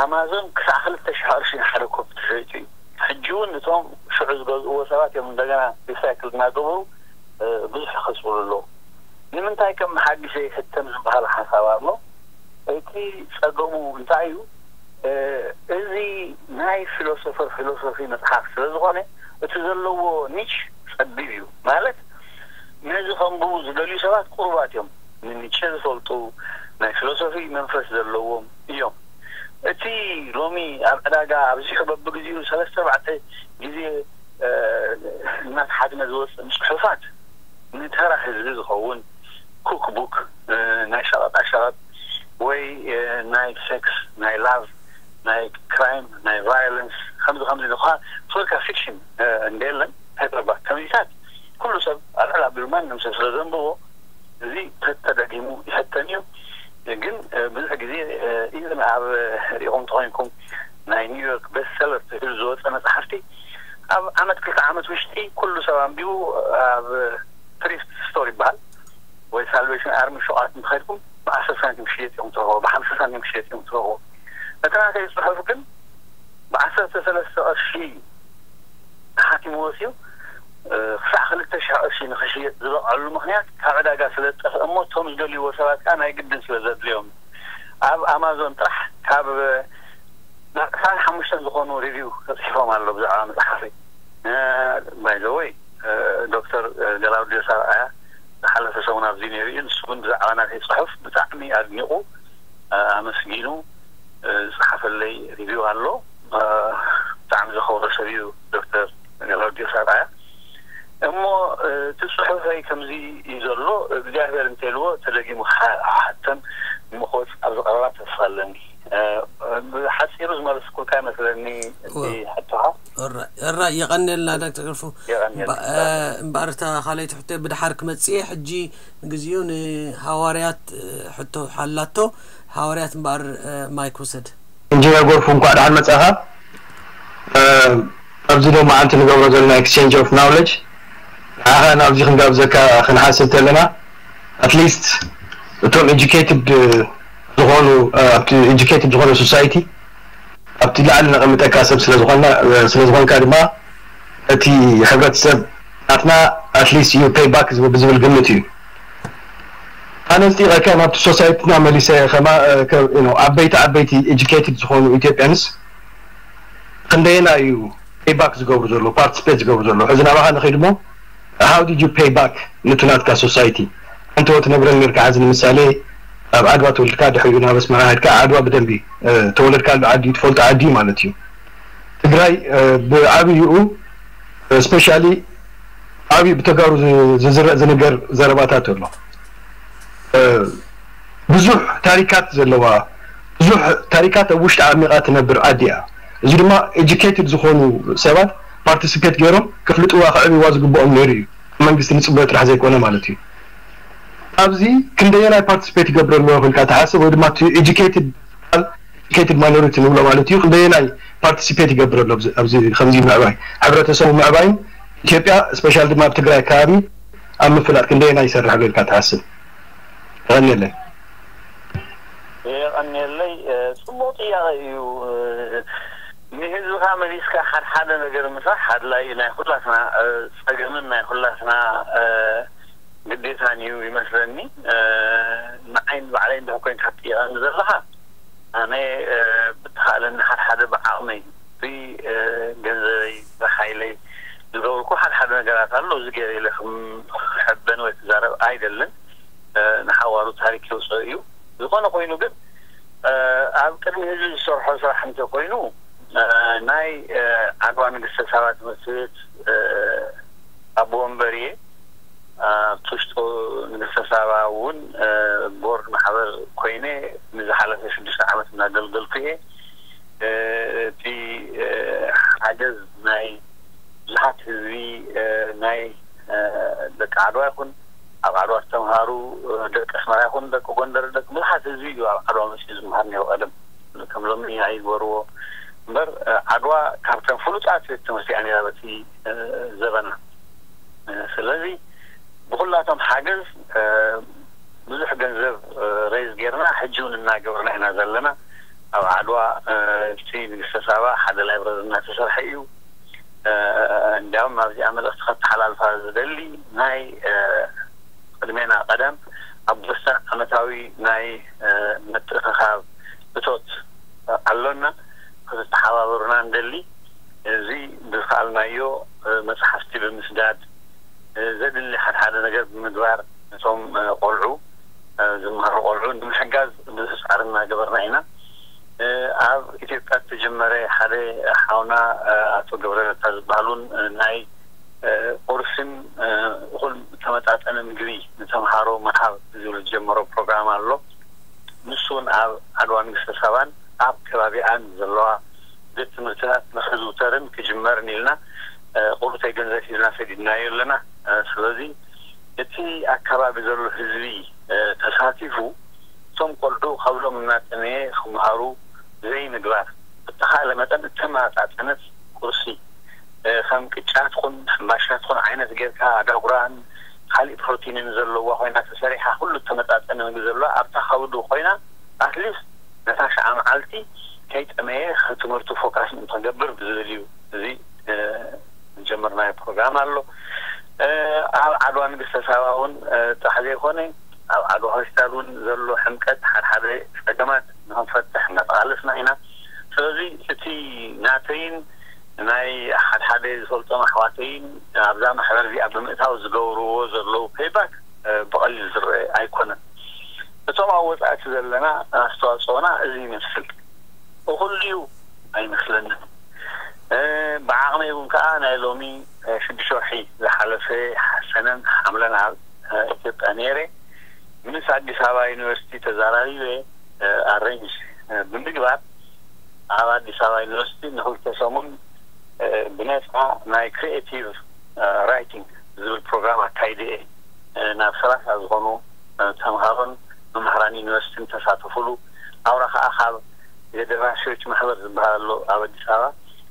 ኣማዞን ክሳዕ ክልተ ሽሕ ቅርሺ ንሓደ ኮፒ ተሸይጡ እዩ። ሕጂ እውን እቶም ሽዑ ዝገዝእዎ ሰባት እዮም እንደገና ሪሳይክል እናገበሩ ብዙሕ ይኸስብሉ ኣለዉ። ንምንታይ ከም ሓድሽ ዘይሕተም ዝበሃል ሓሳብ ኣሎ። እቲ ጸገሙ እንታይ እዩ? እዚ ናይ ፊሎሶፈር ፊሎሶፊ መጽሓፍ ስለ ዝኾነ እቲ ዘለዎ ኒች ጸቢብ እዩ። ማለት ነዚ ከንብቡ ዝደልዩ ሰባት ቁሩባት እዮም። ንኒቸ ዝፈልጡ ናይ ፊሎሶፊ መንፈስ ዘለዎም እዮም። እቲ ሎሚ ኣብ ዕዳጋ ኣብዚሑ በብግዜኡ ሰለስተ ኣርባዕተ ግዜ እናተሓትመ ዝወፅእ ፅሑፋት ንተራ ህዝቢ ዝኸውን ኩክቡክ ናይ ሸቐጣ ሸቐጥ ወይ ናይ ሴክስ ናይ ላቭ ናይ ክራይም ናይ ቫዮለንስ ከምዚ ከምዚ ዝኾ ፎርካ ፊክሽን እንደየለን ፔፐርባክ ከምዚታት ኩሉ ሰብ ኣልዕል ኣቢሉ ማንም ሰብ ስለ ዘንብቦ እዚ ተደጊሙ ይሕተም እዩ። ግን ብዙሕ ግዜ ኢቨን ኣብ ሪኢኹም ተኾይንኩም ናይ ኒውዮርክ ቤስት ሰለር ተባሂሉ ዝወፀ መፅሓፍቲ ኣብ ዓመት ክልተ ዓመት ውሽጢ ኩሉ ሰብ ኣንቢቡ ኣብ ትሪፍት ስቶር ይበሃል ወይ ሳልቬሽን ኣርሚ ሹቓት እንተኸድኩም ብዓሰርተ ሳንቲም ክሽየጥ እዮም ትረኽቦ ብሓምሳ ሳንቲም ክሽየጥ እዮም ትረኽቦ። እቲ ናተይ ፅሑፍ ግን ብዓሰርተ ሰለስተ ቅርሺ ተሓቲሙ ወፅዩ ክሳዕ ክልተ ሽሕ ቅርሺ ንኽሽየጥ ዝበቕዐሉ ምኽንያት ካብ ዕዳጋ ስለ ዝጠፍአ እሞ እቶም ዝደልይዎ ሰባት ከዓ ናይ ግድን ስለ ዘድልዮም ኣብ ኣማዞን ጥራሕ ካብ ናብ ዕስራን ሓሙሽተን ዝኾኑ ሪቪው ተፅሒፎም ኣሎ ብዛዕባ መፅሓፈይ። ባይዘወይ ዶክተር ገላውዲዮስ ኣርኣያ ዝሓለፈ ሰሙን ኣብዚ ነይሩ እዩ። ንሱ እውን ብዛዕባ ናተይ ፅሑፍ ብጣዕሚ ኣድኒቑ ኣመስጊኑ ዝፀሓፈለይ ሪቪው ኣሎ። ብጣዕሚ ዘኸብሮ ሰብ እዩ ዶክተር ገላውዲዮስ ኣርኣያ። እሞ እቲ ፅሑፈይ ከምዚ እዩ ዘሎ እግዚኣብሔር እንተልዎ ተደጊሙ ክሓተም ምኾፅ ኣብዚ ቀረባ ተስፋ ኣለኒ። ብሓፂሩ ዝመለስኩልካ ይመስለኒ እቲ ሕቶኻ። ራ የቐንየልና ዶክተር ክንፉ። እምበኣር እታ ካልኣይቲ ሕቶ ብድሓር ክመፅእ እየ። ሕጂ ንግዚኡ ንሃዋርያት ሕቶ ሓላቶ። ሃዋርያት እምበኣር ማይክ ውሰድ። ኢንጂነር ጎርፉ እንኳዕ ደሓን መጻኻ። ኣብዚ ሎማዓንቲ ንገብሮ ዘለና exchange of knowledge ንዓኻ ናብዚ ክንጋብዘካ ክንሓስብ ተለና at least እቶም educated ዝኾኑ ኣብቲ educated ዝኾነ society ኣብቲ ላዕሊ ነቐምጠካ ሰብ ስለዝኾንና ስለዝኾንካ ድማ እቲ ሕብረተሰብ ናትና at least you pay back ብዝብል ግምት እዩ። ኣነ ስጢቐካ ናብቲ society ና መሊሰ ከማ ዓበይቲ ዓበይቲ educated ዝኾኑ Ethiopians ክንደየና እዩ pay back ዝገብሩ ዘሎ participate ዝገብሩ ዘሎ ሕዚ ናባኻ ንኸይድ እሞ how did you pay back ንቱ ናትካ society ኣንተ ወትነብረን ነርካ ሕዚ ንምሳሌ ኣብ ዓድዋ ተወልድካ ድሕሪኡ ናብ ኣስመራ ሄድካ ዓድዋ ብደንቢ ተወለድካሉ ዓዲ ትፈልጦ ዓዲ ማለት እዩ። ትግራይ ብዓብይኡ specially ዓብዩ ብተጋሩ ዝዝረእ ዝንገር ዘረባታት ኣሎ። ብዙሕ ታሪካት ዘለዋ ብዙሕ ታሪካት ኣብ ውሽጢ ዓሚቓ ትነብር ዓዲ እያ። እዚ ድማ educated ዝኾኑ ሰባት participate ገይሮም ከፍልጥዋ ከዕብይዋ ዝግብኦም ነይሩ እዩ። መንግስቲ ንፅበዮ ጥራሕ ዘይኮነ ማለት እዩ። ኣብዚ ክንደየናይ participate ይገብር ኣሎ ኢልካ ትሓስብ ወይ ድማ እቲ educated educated minority ንብሎ ማለት እዩ ክንደየናይ participate ይገብር ኣሎ ኣብዚ ከምዚ ምዕባይ ሕብረተሰቡ ምዕባይን ኢትዮጵያ special ድማ ኣብ ትግራይ ከባቢ ኣብ ምፍላጥ ክንደየናይ ይሰርሕ ኣሎ ኢልካ ትሓስብ? የቐንየለይ። የቐንየለይ። ፅቡቕ ጥያቐ እዩ። ንህዝብኻ መሊስካ ሓድሓደ ነገር ምስራሕ ኣድላይ ናይ ኩላትና ፀገምን ናይ ኩላትና ግዴታን እዩ ይመስለኒ። ንዓይን ባዕለይ እንድሕር ኮይንካ ትጥይቐኒ ዘለኻ፣ ኣነ ብተኻእለኒ ሓደ ሓደ ብዓቕመይ ብገንዘበይ ብሓይለይ ዝገብርኩ ሓደ ሓደ ነገራት ኣሎ። እዚ ገይረ ኢለ ክሕበን ወይ ክዛረብ ኣይደልን። ንሓዋሩ ታሪክ የውፅኦ እዩ። ዝኾነ ኮይኑ ግን ኣብ ቅድሚ ህዝቢ ዝሰርሖ ስራሕ እንተኮይኑ፣ ናይ ዓድዋ ንግስተ ሳባ ትምህርቲ ቤት ኣቦ ወንበር እየ። ኣብ ትሽጦ ንግስተ ሳባ እውን ቦርድ ማሕበር ኮይነ ንዝሓለፈ ሽዱሽተ ዓመት እናገልገልኩ እየ። እቲ ሓገዝ ናይ ብዙሓት ህዝቢ፣ ናይ ደቂ ዓድዋ ይኹን ኣብ ዓድዋ ዝተምሃሩ ደቂ ኣስመራ ይኹን ደቂ ጎንደር፣ ደቂ ብዙሓት ህዝቢ እዩ ኣብ ዓድዋ መፅኡ ዝምሃር ነይሩ። ቀደም ከም ሎሚ ኣይግበርዎ እምበር፣ ዓድዋ ካብተን ፍሉጣት ቤት ትምህርቲ እያ ነይራ በቲ ዘበና። ስለዚ ብኩላቶም ሓገዝ ብዙሕ ገንዘብ ሬዝ ጌርና፣ ሕጂ እውን እናገበርና ኢና ዘለና። ኣብ ዓድዋ እቲ ንግስተ ሳባ ሓደ ላይብረሪ እናተሰርሐ እዩ። እንዲያውም ኣብዚኣ መልእኽቲ ከተሓላልፋ ዝደሊ፣ ናይ ቅድሜና ቀደም ኣብ ቦስተን ዓመታዊ ናይ ምትእኽኻብ እቶት ኣሎና። ክትተሓባበሩና ንደሊ። እዚ ብዝኸኣልናዮ መፅሓፍቲ ብምስዳድ፣ ዘድሊ ሓደ ሓደ ነገር ብምግባር፣ ነቶም ቆልዑ፣ ዝመሃሩ ቆልዑ ንምሕጋዝ ብዙሕ ፃዕሪ እናገበርና ኢና። ኣብ ኢትዮጵያ ዝተጀመረ ሓደ ሓውና ኣቶ ገብረ ረታ ዝበሃሉን ናይ ቁርስን እኹል ተመጣጠነ ምግቢ ንተምሃሮ ምሃብ ዝብል ዝጀመሮ ፕሮግራም ኣሎ። ንሱ እውን ኣብ ዓድዋ ንግስተ ሳባን ኣብ ከባቢኣን ዘለዋ ቤት ትምህርትታት ንክዝውተርን ክጅመርን ኢልና ቁሩተይ ገንዘብ ሒዝና ሰዲድናዮ ኣለና። ስለዚ እቲ ኣካባቢ ዘሎ ህዝቢ ተሳቲፉ እቶም ቆልዑ ካብ ሎም እናጠመየ ክምሃሩ ዘይምግባር፣ ብተኻእለ መጠን እተመጣጠነት ቁርሲ ከም ቅጫ ትኹን ሕምባሻ ትኹን ዓይነት ጌርካ፣ ዳጉራን ካሊእ ፕሮቲንን ዘለዋ ኮይና ተሰሪሓ፣ ኩሉ እተመጣጠነ ምግቢ ዘለዋ ኣብታ ከብዱ ኮይና፣ ኣትሊስት ነታ ሸዓ መዓልቲ ከይጠመየ ትምህርቱ ፎካስ ንክገብር ብዝብል እዩ። እዚ ዝጀመርናዮ ፕሮግራም ኣሎ። ኣብ ዓድዋ ንግስተ ሳባ እውን ጥራሕ ዘይኮነ፣ ኣብ ዓድዋ ሆስፒታል እውን ዘሎ ሕምቀት፣ ሓድሓደ ፀገማት ንክንፈትሕ እናተቓለስና ኢና። ስለዚ እቲ ናተይን ናይ ሓድሓደ ዝፈልጦም ኣሕዋተይን ኣብዛ ማሕበር እዚኣ ብምእታው ዝገብርዎ ዘለዉ ፔይባክ ብቐሊል ዝረአ ኣይኮነን። እቶም ኣብ ወፃኢ ዘለና ኣስተዋፅኦና እዚ ይመስል። እኹል ድዩ? ኣይመስለንን። ብዓቕመይ እውን ከዓ ናይ ሎሚ ሽዱሽተ ወርሒ ዝሓለፈ ሰነን ሓምለን ኣብ ኢትዮጵያ ነይረ። ምስ ኣዲስ ኣበባ ዩኒቨርሲቲ ተዛራሪበ ኣሬንጅ ብምግባር ኣብ ኣዲስ ኣበባ ዩኒቨርሲቲ ንክልተ ሰሙን ብነፃ ናይ ክሪኤቲቭ ራይቲንግ ዝብል ፕሮግራም ኣካይደ እየ። ናብ ሰላሳ ዝኾኑ ተምሃሮን መምህራን ዩኒቨርሲቲን ተሳተፉሉ። ኣብራ ከዓ ካብ የደራሲዎች ማሕበር ዝበሃል ኣሎ ኣብ ኣዲስ ኣበባ፣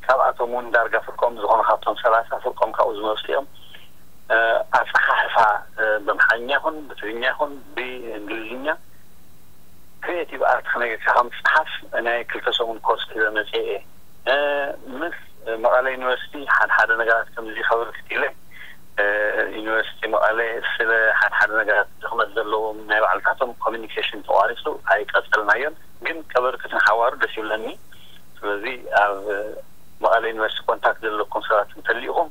ካብኣቶም እውን ዳርጋ ፍርቆም ዝኾኑ ካብቶም ሰላሳ ፍርቆም ካብኡ ዝመፁ እዮም። ኣፀሓሕፋ ብኣምሓርኛ ይኹን ብትግርኛ ይኹን ብእንግሊዝኛ ክሪኤቲቭ ኣርት ከመይ ጌርካ ከም ትፅሓፍ ናይ ክልተ ሰሙን ኮርስ ሒዘ መፅየ እየ። ምስ መቐለ ዩኒቨርሲቲ ሓደ ሓደ ነገራት ከምዚ ከበርክት ኢለ፣ ዩኒቨርሲቲ መቐለ ስለ ሓደ ሓደ ነገራት ድኽመት ዘለዎም ናይ ባዕልታቶም ኮሚኒኬሽን ተቋሪፁ ኣይቀፀልናዮን። ግን ከበርክት ንሓዋሩ ደስ ይብለኒ። ስለዚ ኣብ መቐለ ዩኒቨርሲቲ ኮንታክት ዘለኩም ሰባት እንተሊእኹም፣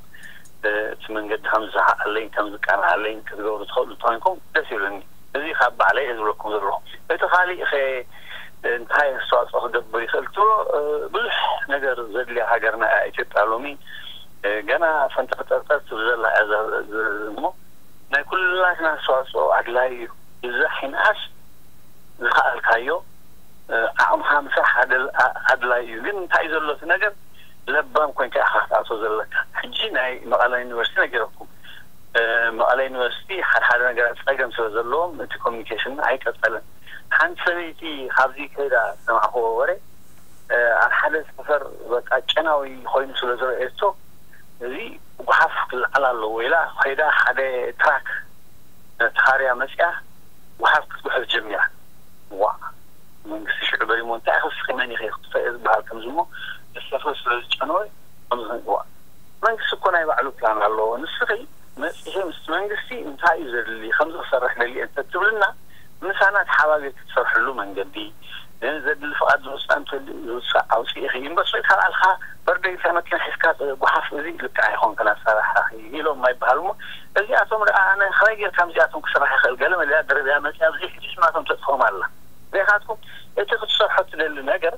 እቲ መንገዲ ከም ዝሰሓዓለይን ከም ዝቃንዓለይን ክትገብሩ ትኽእሉ እንተኮይንኩም ደስ ይብለኒ። እዚ ካብ ባዕለይ እየ ዝብለኩም ዘለኹ። እቲ ካሊእ ኸ እንታይ ኣስተዋፅኦ ክገብር ይኽእል ትብሎ? ብዙሕ ነገር ዘድልያ ሃገርና እያ ኢትዮጵያ ሎሚ። ገና ፈንጠርጠርጠር ትብል ዘላ እያ እሞ ናይ ኩላትና ኣስተዋፅኦ ኣድላይ እዩ። ብዛሕ ይንኣስ ዝኸኣልካዮ ዓቕምኻ ምስራሕ ኣድላይ እዩ። ግን እንታይ ዘሎ እቲ ነገር? ለባም ኮይንካ ኢኻ ክትኣቶ ዘለካ። ሕጂ ናይ መቐለ ዩኒቨርሲቲ ነጊረኩም። መቐለ ዩኒቨርሲቲ ሓደ ሓደ ነገራት ፀገም ስለ ዘለዎም እቲ ኮሚኒኬሽን ኣይቀፀለን። ሓንቲ ሰበይቲ ካብዚ ከይዳ ዝሰማዕክዎ ወረ፣ ኣብ ሓደ ሰፈር በቃ ጨናዊ ኮይኑ ስለ ዝረኤቶ፣ እዚ ጓሓፍ ክልዓል ኣለዎ ኢላ ከይዳ ሓደ ትራክ ተኻርያ መፅያ ጓሓፍ ክትጉሕፍ ጀሚራ። ዋ፣ መንግስቲ ሽዑ በሪሞ፣ እንታይ ኢኺ ንስኺ መን ኢኺ ክትጥፍኢ ዝበሃል ከምዚ እሞ፣ እቲ ሰፈር ስለ ዝጨነወ ከምዚ ዋ፣ መንግስቲ እኮ ናይ ባዕሉ ፕላን ኣለዎ። ንስኺ መጺኺ ምስቲ መንግስቲ እንታይ እዩ ዘድሊ፣ ከምዚ ክሰርሕ ደልየ እንተትብልና፣ ምሳና ተሓባቢርኪ ትሰርሕሉ መንገዲ፣ እ፣ ዘድሊ ፍቓድ ዝውጻእ እንተልዩ ዝውጻእ ኣውጺእኺ፣ እምበር ስቕ ኢልካ ባዕልኻ በርደይታ መኪና ሒዝካ፣ እ፣ ጓሓፍ፣ እዚ ልክዕ ኣይኮንክን ኣሰራርሓኺ ኢሎም ኣይበሃሉ እሞ፣ እዚኣቶም ደኣ ኣነ ከመይ ጌርካ ምስዚኣቶም ክስራሕ ይኽእል? ገለ መሊኣ ደርብያ መጺኣ፣ ኣብዚ ሕጂ ሽማቶም ተጽፎም ኣላ። ዘይኻትኩም እቲ ክትሰርሖ ትደሊ ነገር፣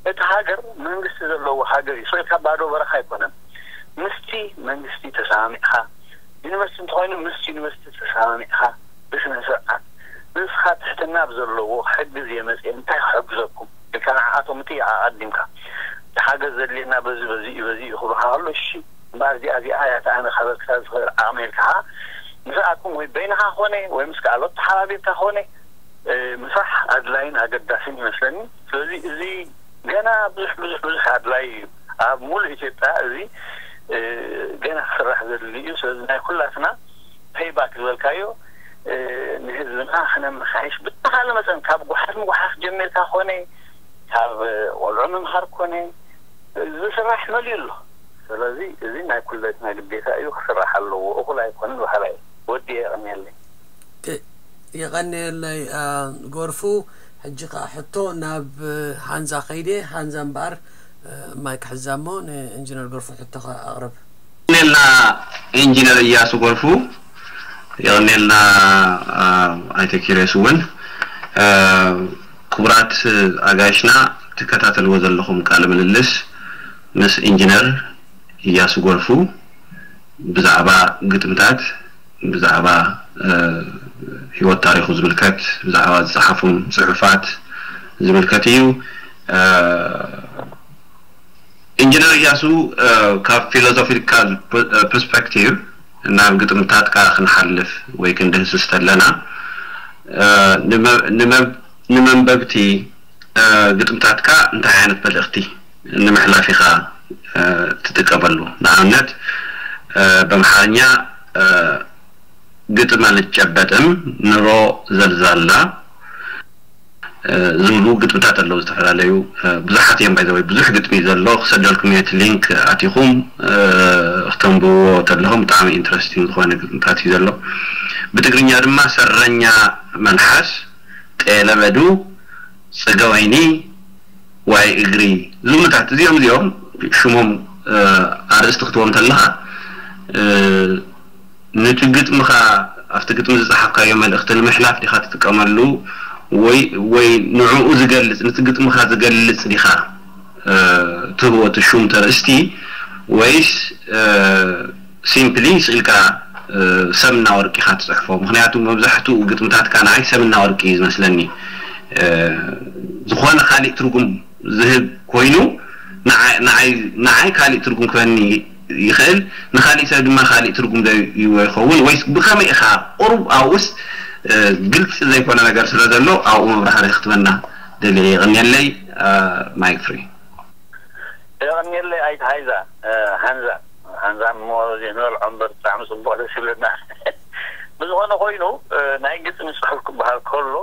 እቲ ሃገር መንግስቲ ዘለዎ ሃገር እዩ። ስቕ ኢልካ ባዶ በረኻ ኣይኮነን። ምስቲ መንግስቲ ተሰማሚዕኻ፣ ዩኒቨርሲቲ እንተኾይኑ ምስ ዩኒቨርሲቲ ተሰማሚዕኻ፣ ብስነ ስርዓት፣ ንስኻ ትሕትና ብዘለዎ ክሕግዝ እየ መፅየ፣ እንታይ ክሕግዘኩም ኢልካ ንዓኣቶም ምጥያቕ ኣቐዲምካ። እቲ ሓገዝ ዘድልየና በዚ በዚ እዩ፣ በዚ እዩ ክብሉኻ ከሎ፣ እሺ እምበኣር እዚኣ እዚኣ እያ እታ ኣነ ከበርክታ ዝኽእል ዓቕሚ ኢልካ ኸዓ ምስኣኩም ወይ በይንኻ ኾነ ወይ ምስ ካልኦት ተሓባቢርካ ኾነ፣ እ፣ ምስራሕ ኣድላይን ኣገዳስን ይመስለኒ። ስለዚ እዚ ገና ብዙሕ ብዙሕ ብዙሕ ኣድላይ እዩ። ኣብ ሙሉእ ኢትዮጵያ እዚ፣ እ፣ ገና ክስራሕ ዘድሊ እዩ። ስለዚ ናይ ኩላትና ፔይባክ ዝበልካዮ፣ እ፣ ንህዝብና ክነመሓይሽ ብተኻለ መጠን ካብ ጓሓፍ ምጉሓፍ ጀሚርካ ኮነ፣ ካብ፣ እ፣ ቆልዑ ምምሃር ኮነ፣ ዝስራሕ መሊኡ ኣሎ። ስለዚ እዚ ናይ ኩለትና ግዴታ እዩ፣ ክስራሕ ኣለዎ። እኹል ኣይኮነን በሃላይ። ወዲ የቐንየለይ። እ፣ የቐንየለይ፣ አ፣ ጎርፉ። ሕጂ ከኣ ሕቶ ናብ፣ እ፣ ሃንዛ ከይደ። ሃንዛ እምበኣር፣ እ፣ ማይክ ሕዛ እሞ ንኢንጂነር ጎርፉ ሕቶኻ ኣቕርብ። የቐንየልና ኢንጂነር እያሱ ጎርፉ፣ የቐንየልና፣ አ፣ ኣይተ ኪሮስ እውን። አ፣ ክቡራት ኣጋይሽና፣ ትከታተልዎ ዘለኹም ቃለ ምልልስ ምስ ኢንጂነር እያሱ ጎርፉ ብዛዕባ ግጥምታት፣ ብዛዕባ፣ እ፣ ህይወት ታሪኹ ዝምልከት፣ ብዛዕባ ዝጸሓፉም ጽሑፋት ዝምልከት እዩ። እ፣ ኢንጂነር እያሱ፣ እ፣ ካብ ፊሎሶፊካል ፐ-፣ እ፣ ፐርስፔክቲቭ ናብ ግጥምታትካ ክንሓልፍ ወይ ክንድህስስ ተለና፣ እ፣ ንመ-፣ ንመ-፣ ንመንበብቲ፣ እ፣ ግጥምታትካ እንታይ ዓይነት መልእኽቲ ንምሕላፍ ኢኻ፣ እ፣ ትጥቀመሉ? ንኣብነት፣ እ፣ በምሓርኛ፣ እ፣ ግጥም ኣልጨበጥም፣ ኑሮ ዘልዛላ፣ እ፣ ዝብሉ ግጥምታት ኣለዉ። ዝተፈላለዩ፣ እ፣ ብዙሓት እዮም። ባይ ዘ ወይ ብዙሕ ግጥሚ ዘሎ ክሰደልኩም እየ፣ እቲ ሊንክ ኣቲኹም፣ እ፣ ክተንብብዎ ተለኹም ብጣዕሚ ኢንትረስቲንግ ዝኾነ ግጥምታት እዩ ዘሎ። ብትግርኛ ድማ ሰረኛ መልሓስ፣ ጤለበዱ፣ ጽገወይኒ፣ ዋይ እግሪ፣ ዝብሉታት እዚኦም እዚኦም ሽሞም፣ እ፣ ኣርእስቲ ክትዎም ተለኻ፣ እ፣ ነቲ ግጥምኻ ኣብቲ ግጥሚ ዝጸሓፍካዮ መልእኽቲ ንምሕላፍ ዲኻ ትጥቀመሉ፣ ወይ ወይ ንዕኡ ዝገልጽ፣ ነቲ ግጥምኻ ዝገልጽ ዲኻ፣ እ፣ ትህቦ እቲ ሹም ተርእስቲ፣ ወይስ፣ እ፣ ሲምፕሊ ስኢልካ፣ እ፣ ሰምና ወርቂ ኢኻ ትጽሕፎ? ምኽንያቱ መብዛሕትኡ ግጥምታትካ ንዓይ ሰምና ወርቂ እዩ ዝመስለኒ። እ፣ ዝኾነ ካሊእ ትርጉም ዝህብ ኮይኑ ንዓይ፣ ንዓይ፣ ንዓይ ካሊእ ትርጉም ክህበኒ ይኽእል፣ ንኻሊእ ሰብ ድማ ካሊእ ትርጉም ዘይህቦ ይኸውን። ወይስ ብኸመይ ኢኻ ቁሩብ ኣብኡስ፣ እ፣ ግልጺ ዘይኮነ ነገር ስለ ዘሎ ኣብኡ መብራህርሂ ክትበና ደልየ። የቐንየለይ። እ፣ ማይክ ፍሪ። የቐንየለይ ኣይት ሃይዛ፣ እ፣ ሃንዛ፣ ሃንዛ እሞ ዘይንበልዖ እምበር ብጣዕሚ ጽቡቕ፣ ደስ ይብለና። ብዝኾነ ኮይኑ፣ እ፣ ናይ ግጥሚ ጽሑፍ ክበሃል ከሎ፣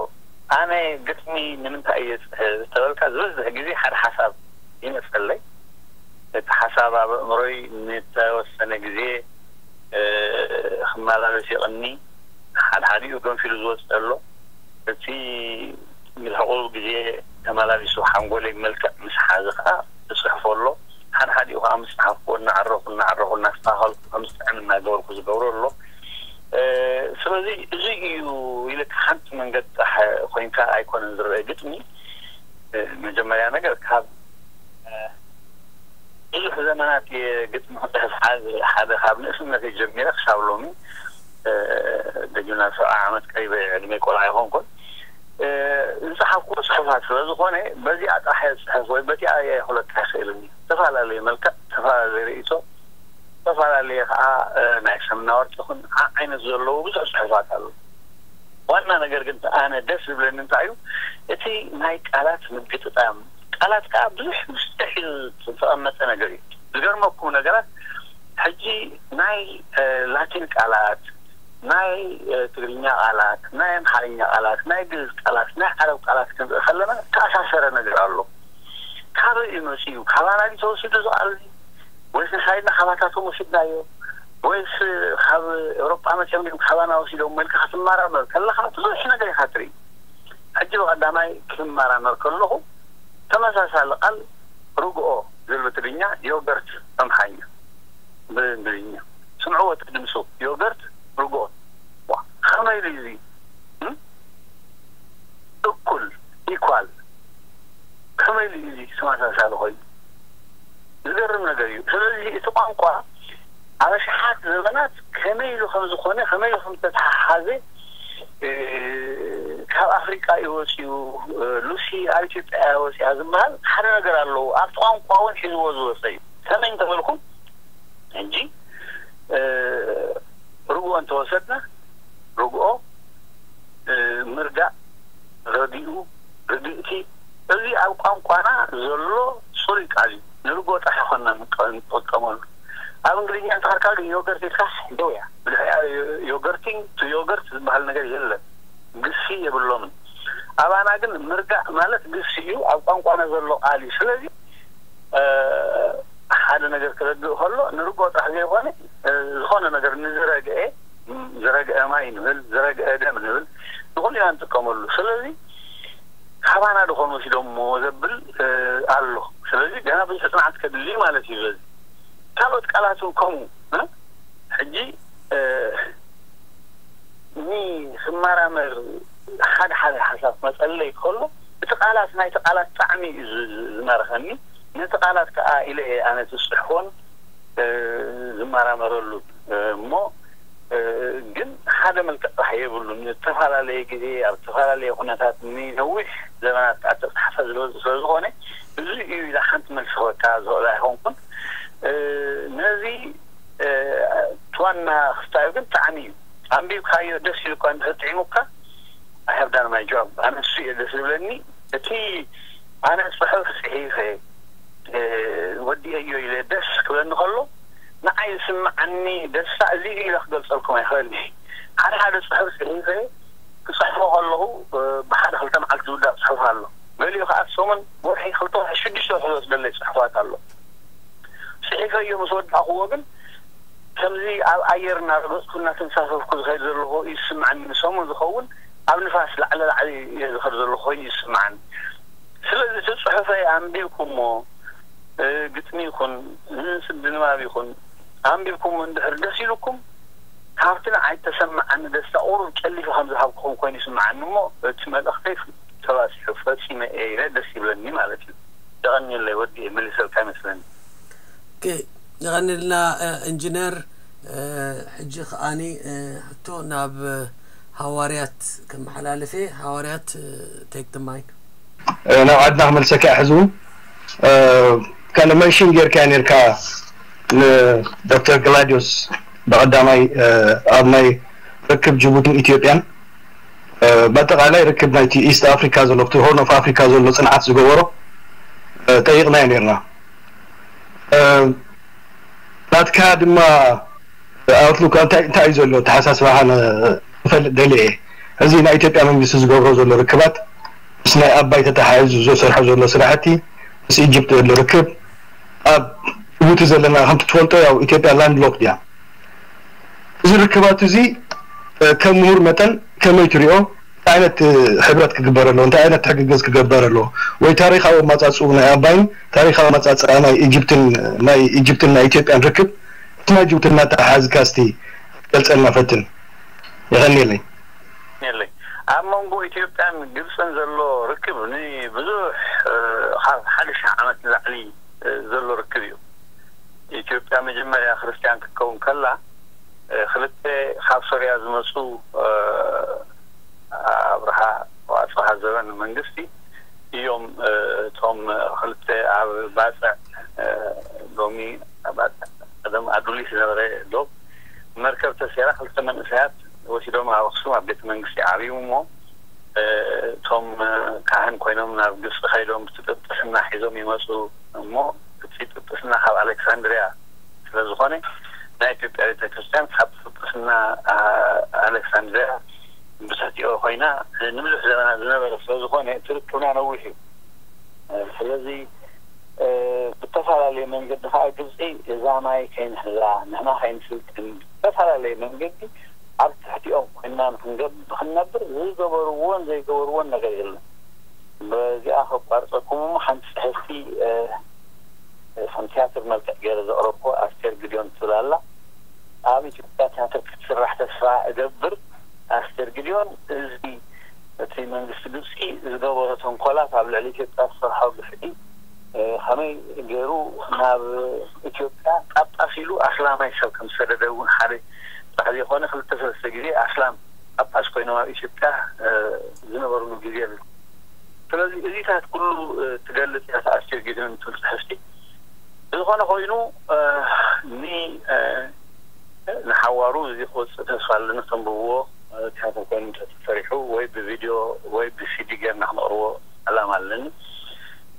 ኣነ ግጥሚ ንምንታይ እየ ጽሕፍ ተበልካ፣ ዝበዝሕ ግዜ ሓደ ሓሳብ ይመጸለይ። እቲ ሓሳብ ኣብ ኣእምሮይ ንተወሰነ ግዜ፣ እ፣ ክመላለስ ይቕኒ። ሓድሓዲኡ ገንፊሉ ዝወጽእ ኣሎ። እቲ ንርሕቑ ግዜ ተመላሊሱ ሓንጎለይ መልክዕ ምስ ሓዘ ከኣ እጽሕፎ ኣሎ። ሓድሓዲኡ ከኣ ምስ ጸሓፍኩዎ እናዓረኹ፣ እናዓረኹ፣ እናስተኻኸልኩ ከም ዝጥዕም እናገበርኩ ዝገብሮ ኣሎ። እ፣ ስለዚ እዚ እዩ ኢለ ሓንቲ መንገዲ ጥራሕ ኮይንካ ኣይኮነን ዝረአ ግጥሚ። እ፣ መጀመርያ ነገር ካብ፣ እ፣ ብዙሕ ዘመናት እየ ግጥሚ ክጽሕፍ ሓደ፣ ሓደ ካብ ንእስነተይ ጀሚረ ክሳብ ሎሚ፣ እ፣ ደጊምና ሰብዓ ዓመት ቀሪበ፣ ዕድመይ ቆልዓ ኣይኮንኩን። እ፣ ዝጸሓፍኩዎ ጽሑፋት ስለ ዝኾነ በዚኣ ጥራሕ እየ ዝጽሕፍ ወይ በቲኣ እየ ክብለካ ኣይኽእልን እዩ። ዝተፈላለየ መልክዕ፣ ዝተፈላለየ ርእይቶ፣ ዝተፈላለየ ከኣ፣ እ፣ ናይ ሰምና ወርቂ ይኹን ዓ-፣ ዓይነት ዘለዉ ብዙሕ ጽሑፋት ኣለዉ። ዋና ነገር ግን ኣነ ደስ ዝብለኒ እንታይ እዩ፣ እቲ ናይ ቃላት ምግጥጣም፣ ቃላት ከኣ ብዙሕ ምስጢሕ እዩ ዝተቐመጠ ነገር እዩ። ዝገርመኩም ነገራት፣ ሕጂ ናይ፣ እ፣ ላቲን ቃላት፣ ናይ፣ እ፣ ትግርኛ ቃላት፣ ናይ ኣምሓርኛ ቃላት፣ ናይ ግእዝ ቃላት፣ ናይ ዓረብ ቃላት ክንርኢ ከለና ተኣሳሰረ ነገር ኣሎ። ካበይ እዩ መጺኡ? ካባና ድዩ ተወሲዱ እዚ ቃል እዚ? ወይስ ንሳይድና ካባታቶም ወሲድናዮ? ወይስ ካብ ኤውሮጳ መፅኦም ድዮም ካባና ወሲዶም ኢልካ ክትመራመር ከለኻ ብዙሕ ነገር ኢኻ ትርኢ። ሕጂ ብቐዳማይ ክመራመር ከለኹ ተመሳሳሊ ቃል ርግኦ ዝብል ብትግርኛ፣ ዮገርት በምሓኛ ብእንግሊዝኛ። ስምዕዎ እቲ ድምፁ፣ ዮገርት ርግኦ። ዋ፣ ከመይ ኢሉ እዚ እም? እኩል፣ ኢኳል፣ ከመይ ኢሉ እዚ ተመሳሳሊ ኮይኑ? ዝገርም ነገር እዩ። ስለዚ እቲ ቋንቋ ኣብ ኣሽሓት ዘመናት ከመይ ኢሉ ከም ዝኾነ፣ ከመይ ኢሉ ከም ዝተተሓሓዘ፣ እ፣ ካብ ኣፍሪቃ እዩ ወፂኡ፣ እ፣ ሉሲ ኣብ ኢትዮጵያ እያ ወፂኣ ዝበሃል ሓደ ነገር ኣለዎ። ኣብቲ ቋንቋ እውን ሒዝዎ ዝወፀ እዩ። ከመይ እንተበልኩም፣ ሕጂ፣ እ፣ ርግኦ እንተወሰድና፣ ርግኦ፣ እ፣ ምርጋእ፣ ረዲኡ፣ ርግእቲ፣ እዚ ኣብ ቋንቋና ዘሎ ጽሩይ ቃል እዩ። ንርግኦ ጥራሕ ኣይኮንና ንጥቀ-፣ ንጥቀመሉ። ኣብ እንግሊዝኛ እንተኸድካ ግን ዮገርት ኢልካ ደው እያ። ብድሕሪኣ ዮ-፣ ዮገርቲንግ ቱ ዮገርት ዝበሃል ነገር የለን። ግሲ የብሎምን። ኣባና ግን ምርጋእ ማለት ግሲ እዩ፣ ኣብ ቋንቋና ዘሎ ቃል እዩ። ስለዚ፣ እ፣ ሓደ ነገር ክረግእ ከሎ ንርግኦ ጥራሕ ዘይኮነ፣ እ፣ ዝኾነ ነገር ንዝረግአ፣ ም፣ ዝረግአ ማይ ንብል፣ ዝረግአ ደም ንብል፣ ንኹሉ ኢና ንጥቀመሉ። ስለዚ ካባና ድኾኑ ወሲዶሞ ዘብል፣ እ፣ ኣሎ። ስለዚ ገና ብዙሕ ጽንዓት ከድሊ ማለት እዩ። በዚ ካልኦት ቃላት እውን ከምኡ፣ እ፣ ሕጂ፣ እ፣ ኒ ክመራመር ሓደ ሓደ ሓሳብ መጸለይ ከሎ እቲ ቃላት፣ ናይቲ ቃላት ጣዕሚ እዩ ዝ-፣ ዝ-፣ ዝማርኸኒ። ነቲ ቃላት ከኣ ኢለ እየ ኣነ ዝጽሕፎን፣ እ፣ ዝመራመረሉ፣ እ፣ እሞ፣ እ፣ ግን ሓደ መልክዕ ጥራሕ የብሉን። ዝተፈላለየ ግዜ ኣብ ዝተፈላለየ ኩነታት ንነዊሕ ዘመናት ከኣ ተጻሕፈ ዝለ-፣ ስለ ዝኾነ እዚ እዩ ኢለ ሓንቲ መልሲ ክበካ ዝኽእል ኣይኮንኩን። እ፣ ነዚ፣ እ፣ እቲ ዋና ክስታዩ ግን ጣዕሚ እዩ። ኣንቢብካዮ ደስ ኢልኳ እንድሕር ጥዒሙካ፣ I have done my job። ኣነ እሱ እየ ደስ ዝብለኒ። እቲ ኣነ ጽሑፍ ጽሒፈ፣ እ፣ ወዲኤዮ ኢለ ደስ ክብለኒ ከሎ፣ ንዓይ ዝስምዓኒ ደስታ እዚ እዩ ኢለ ክገልጸልኩም ኣይኽእልኒ። ሓደ ሓደ ጽሑፍ ጽሒፈ ክጽሕፎ ከለኹ፣ እ፣ ብሓደ ክልተ መዓልቲ ዝውዳእ ጽሑፍ ኣሎ። ገሊኡ ከኣ ሰሙን፣ ወርሒ፣ ክልተ ወርሒ፣ ሽዱሽተ ወርሒ ዝወስደለይ ጽሑፋት ኣሎ። ጽሒፈዮ ምስ ወዳእኽዎ ግን ከምዚ ኣብ ኣየር እናረገጽኩ እናተንሳፈፍኩ ዝኸይድ ዘለኹ እዩ ዝስምዓኒ። ንሰሙን ዝኸውን ኣብ ንፋስ ላዕሊ ላዕሊ እየ ዝኸድ ዘለኹ ኮይኑ እዩ ዝስምዓኒ። ስለዚ እቲ ጽሑፈይ ኣንቢብኩሞ፣ እ፣ ግጥሚ ይኹን፣ እ፣ ስዲ ንባብ ይኹን ኣንቢብኩሞ እንድሕር ደስ ኢሉኩም፣ ካብቲ ንዓይ እተሰምዓኒ ደስታ ቁሩብ ጨሊፈ ከም ዝሃብኩኹም ኮይኑ ይስምዓኒ እሞ፣ እቲ መልእኽተይ ተባጺሑ ፈጺመ እየ ኢለ ደስ ይብለኒ ማለት እዩ። የቐንየለይ ወዲ እየ፣ መሊሰልካ ይመስለኒ። ኦኬ፣ የቐንየልና፣ እ፣ ኢንጂነር። እ፣ ሕጂ ከኣኒ፣ እ፣ ሕቶ ናብ፣ እ፣ ሃዋርያት ከመሓላልፍ እየ። ሃዋርያት፣ እ፣ take the mic። እ፣ ናብ ዓድና ክመልሰካ እየ። ሕዚ እውን፣ እ፣ ካልእ መንሽን ጌርካያ ኔርካ ንዶክተር ግላድዮስ ብቐዳማይ፣ እ፣ ኣብ ናይ ርክብ ጅቡትን ኢትዮጵያን፣ እ፣ በኣጠቓላይ ርክብ ናይቲ ኢስት ኣፍሪካ ዘሎ፣ እቲ ሆርን ኦፍ ኣፍሪካ ዘሎ ጽንዓት ዝገበሮ፣ እ፣ ጠይቕናዮ ኔርና። እ፣ ናትካ ድማ ኣውትሉክ እንታይ፣ እንታይ እዩ ዘሎ ኣተሓሳስባኻ ን-፣ ክፈልጥ ደልየ እየ። እዚ ናይ ኢትዮጵያ መንግስቲ ዝገብሮ ዘሎ ርክባት ምስ ናይ ኣባይ ተተሓሒዙ ዘሰርሖ ዘሎ ስራሕቲ፣ ምስ ኢጅፕት ዘሎ ርክብ፣ ኣብ ጅቡቲ ዘለና ከምቲ ትፈልጦ ያው ኢትዮጵያ ላንድ ሎክ ድያ። እዚ ርክባት እዚ፣ እ፣ ከም ምሁር መጠን ከመይ ትሪኦ? እንታይ ዓይነት፣ እ፣ ሕብረት ክግበር ኣለዎ? እንታይ ዓይነት ሕግገዝ ክገበር ኣለዎ? ወይ ታሪኻዊ ኣመጻጽኡ ናይ ኣባይን ታሪኻዊ ኣመጻጽኣ ናይ ኢጅፕትን፣ ናይ ኢጅፕትን ናይ ኢትዮጵያን ርክብ፣ እቲ ናይ ጅቡቲ እናተሓሓዝካ እስቲ ክትገልጸልና ፈትን። የቐንየለይ። የለይ። ኣብ መንጎ ኢትዮጵያን ግብጽን ዘሎ ርክብ ንብዙሕ፣ እ፣ ካብ ሓደ ሺሕ ዓመት ንላዕሊ፣ እ፣ ዘሎ ርክብ እዩ። ኢትዮጵያ መጀመርያ ክርስትያን ክትከውን ከላ፣ እ፣ ክልተ ካብ ሶርያ ዝመጹ፣ እ፣ ኣብርሃ፣ ኣብ ኣብርሃ ዘበን መንግስቲ እዮም፣ እ፣ እቶም ክልተ ኣብ ባጽዕ፣ እ፣ ሎሚ ባጽዕ፣ ቀደም ኣዱሊስ ዝነበረ ዶብ፣ መርከብ ተሴራ ክልተ መንእሰያት ወሲዶም ኣብ ኣኽሱም ኣብ ቤተ መንግስቲ ዓብዩ እሞ፣ እ፣ እቶም፣ እ፣ ካህን ኮይኖም ናብ ግብጺ ከይዶም እቲ ጵጵስና ሒዞም ይመጹ እሞ፣ እቲ ጵጵስና ካብ ኣሌክሳንድሪያ ስለ ዝኾነ፣ ናይ ኢትዮጵያ ቤተ ክርስቲያን ካብ ጵጵስና፣ ኣ-፣ ኣሌክሳንድሪያ ብትሕቲኦ ኮይና፣ እ፣ ንብዙሕ ዘመናት ዝነበረ ስለ ዝኾነ፣ እቲ ርክብና ነዊሕ እዩ። እ፣ ስለዚ፣ እ፣ ብተፈላለዩ መንገዲ ከዓ ግብፂ እዛ ማይ ከይንሕዛ ንሕና ከይንስልጥን ዝተፈላለየ መንገዲ ኣብ ትሕቲኦም ኮይና ንክንገብ- ንክንነብር ዝገበርዎን ዘይገበርዎን ነገር የለን። በዚኣ ከቋርፀኩም እሞ ሓንቲ ፅሕፍቲ ከም ቲያትር መልክዕ ገይረ ዘቕረብኩ ኣስቴር ግዲዮን ትብል ኣላ። ኣብ ኢትዮጵያ ቲያትር ክትስራሕ ተስፋ እገብር። ኣስቴር ግዲዮን እዚ እቲ መንግስቲ ግብፂ ዝገበሮ ተንኮላት ኣብ ልዕሊ ኢትዮጵያ ዝሰርሖ ግፍዒ ከመይ ገይሩ ናብ ኢትዮጵያ ጳጳስ ኢሉ ኣስላማይ ሰብ ከም ዝሰደደ እውን ሓደ ጥራሕ ዘይኮነ ክልተ ሰለስተ ግዜ ኣስላም ጳጳስ ኮይኖም ኣብ ኢትዮጵያ ዝነበርሉ ግዜ ኣሎ። ስለዚ እዚታት ኩሉ ትገልጽ እያ ኣስቴር ጌዲዮን ትብል ጽሕፍቲ። ብዝኾነ ኮይኑ ኒ ንሓዋሩ እዚ ክወፅእ ተስፋ ኣለኒ። ተንብብዎ ቲያትር ኮይኑ ተሰሪሑ ወይ ብቪድዮ ወይ ብሲዲ ጌርና ክነቕርቦ ዕላማ ኣለኒ።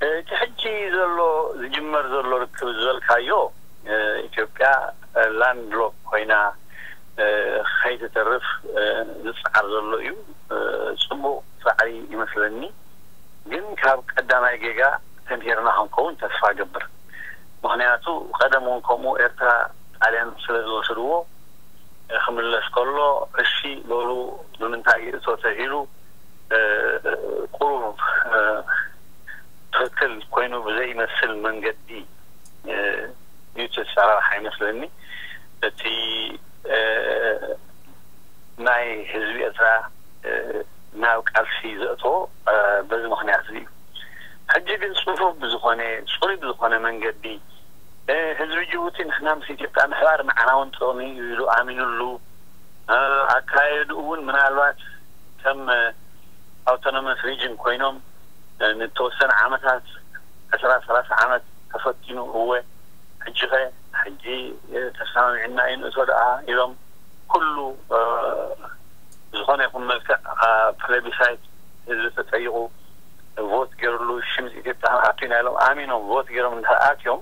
እቲ ሕጂ ዘሎ ዝጅመር ዘሎ ርክብ ዝበልካዮ ኢትዮጵያ ላንድሎክ ኮይና ከይትተርፍ ዝፅዓር ዘሎ እዩ። ፅቡቕ ፃዕሪ ይመስለኒ። ግን ካብ ቀዳማይ ጌጋ ተምሂርና ክንከውን ተስፋ ገብር። ምክንያቱ ቀደም እውን ከምኡ ኤርትራ ጣልያን ስለ ዝወሰድዎ ክምለስ ከሎ እሺ በሉ ብምንታይ ይእቶ ተሂሉ ቁሩብ ትክክል ኮይኑ ብዘይመስል መንገዲ እዩ ተሰራርሓ ይመስለኒ። እቲ ናይ ህዝቢ ኤርትራ ናብ ቃልሲ ዘእቶ በዚ ምክንያት እዩ። ሕጂ ግን ፅፉፍ ብዝኾነ ፅሩይ ብዝኾነ መንገዲ ህዝቢ ጅቡቲ ንሕና ምስ ኢትዮጵያ ምሕባር ንዓና እውን ጥቕሚ እዩ ኢሉ ኣሚኑሉ ኣካየዱ እውን ምናልባት ከም ኣውቶኖመስ ሪጅን ኮይኖም ንተወሰነ ዓመታት ዕስራ ሰላሳ ዓመት ተፈቲኑ እወ ሕጂ ኸ ሕጂ ተሰማሚዕና እዩ ንእቶ ደኣ ኢሎም ኩሉ ዝኾነ ይኹን መልክዕ ፕሌቢሳይት ህዝቢ ተጠይቑ ቮት ገይርሉ ሽምስ ኢትዮጵያ ኣቲና ኢሎም ኣሚኖም ቮት ገይሮም እንተኣትዮም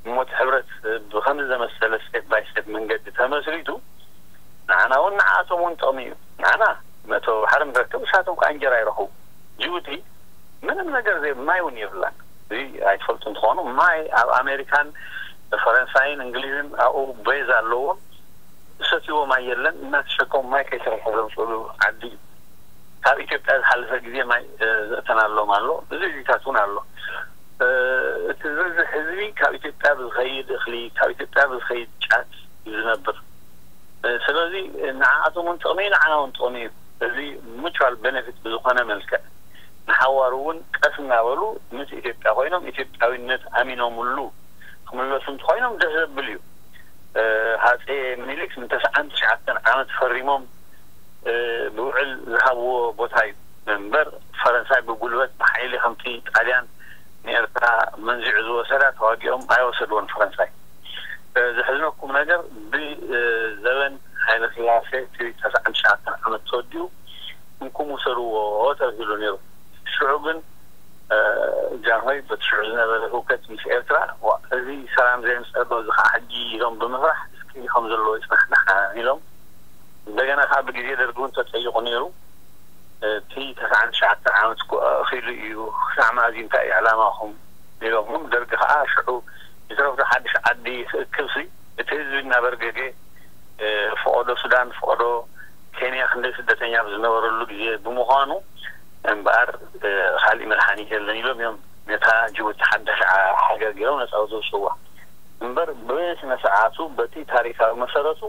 እሞቲ ሕብረት ብኸምዚ ዘመሰለ ስቴፕ ባይ ስቴፕ መንገዲ ተመስሪቱ ንዓና እውን ንዓኣቶም እውን ጥቕሚ እዩ። ንዓና መእተዊ ባሕሪ ንረክብ እሳቶም ከዓ እንጀራ ይረኽቡ። ጅቡቲ ምንም ነገር ዘይ ማይ እውን የብላን። እዚ ኣይትፈልጡ እንትኾኑ ማይ ኣብ ኣሜሪካን ፈረንሳይን እንግሊዝን ኣብኡ ቤዝ ኣለዎም። ዝሰትይዎ ማይ የለን። እናተሸከሙ ማይ ከይተረፈ ዘምፅሉ ዓዲ እዩ። ካብ ኢትዮጵያ ዝሓለፈ ግዜ ማይ ዘእተናሎም ኣሎ። እዚ እዚታት እውን ኣሎ። እቲ ዝበዝሕ ህዝቢ ካብ ኢትዮጵያ ብዝኸይድ እኽሊ ካብ ኢትዮጵያ ብዝኸይድ ጫት እዩ ዝነብር። ስለዚ ንዓኣቶም እውን ጥቕሚ እዩ ንዓና እውን ጥቕሚ እዩ። እዚ ሙቹዋል ቤኔፊት ብዝኾነ መልክዕ ንሓዋሩ እውን ቀስ እናበሉ ምስ ኢትዮጵያ ኮይኖም ኢትዮጵያዊነት ኣሚኖምሉ ክምለሱ እንተኮይኖም ደስ ዘብል እዩ። ሃፀየ ምኒልክ ንተስዓን ትሽዓተን ዓመት ፈሪሞም ብውዕል ዝሃብዎ ቦታ እዩ እምበር ፈረንሳይ ብጉልበት ብሓይሊ ከምቲ ጣልያን ንኤርትራ መንዚዑ ዝወሰዳ ተዋጊኦም ኣይወሰድዎን ፈረንሳይ። ዘሕዝነኩም ነገር ብዘበን ሃይለ ስላሴ እቲ ተስዓን ትሽዓተን ዓመት ተወዲኡ እንኩም ውሰድዎ ተብሂሉ ነይሩ። ሽዑ ግን ጃንሆይ በቲ ሽዑ ዝነበረ ህውከት ምስ ኤርትራ እዚ ሰላም ዘየምፀእ ዶ እዚ ከዓ ሕጂ ኢሎም ብምፍራሕ እስኪ ከም ዘለዎ ይፅናሕ ንሓ ኢሎም እንደገና ከዓ ብግዜ ደርጊ እውን ተፀይቑ ነይሩ። እቲ ተስዓን ትሽዓተን ዓመት እኮ ኣኺሉ እዩ ክሳዕ መኣዚ እንታይ እዩ ዕላማኹም ኢሎምም ደርጊ ከዓ ሽዑ ይትረፍ ዶ ሓድሽ ዓዲ ክእክብሲ እቲ ህዝቢ እናበርገገ ፈቐዶ ሱዳን ፈቐዶ ኬንያ ክንደይ ስደተኛ ኣብ ዝነበረሉ ግዜ ብምዃኑ እምበኣር ካሊእ መድሓኒት የለን ኢሎም እዮም ነታ ጅቡቲ ሓዳሽ ሃገር ገይሮም ነፃ ዘውፅእዋ። እምበር ብስነ ስርዓቱ በቲ ታሪካዊ መሰረቱ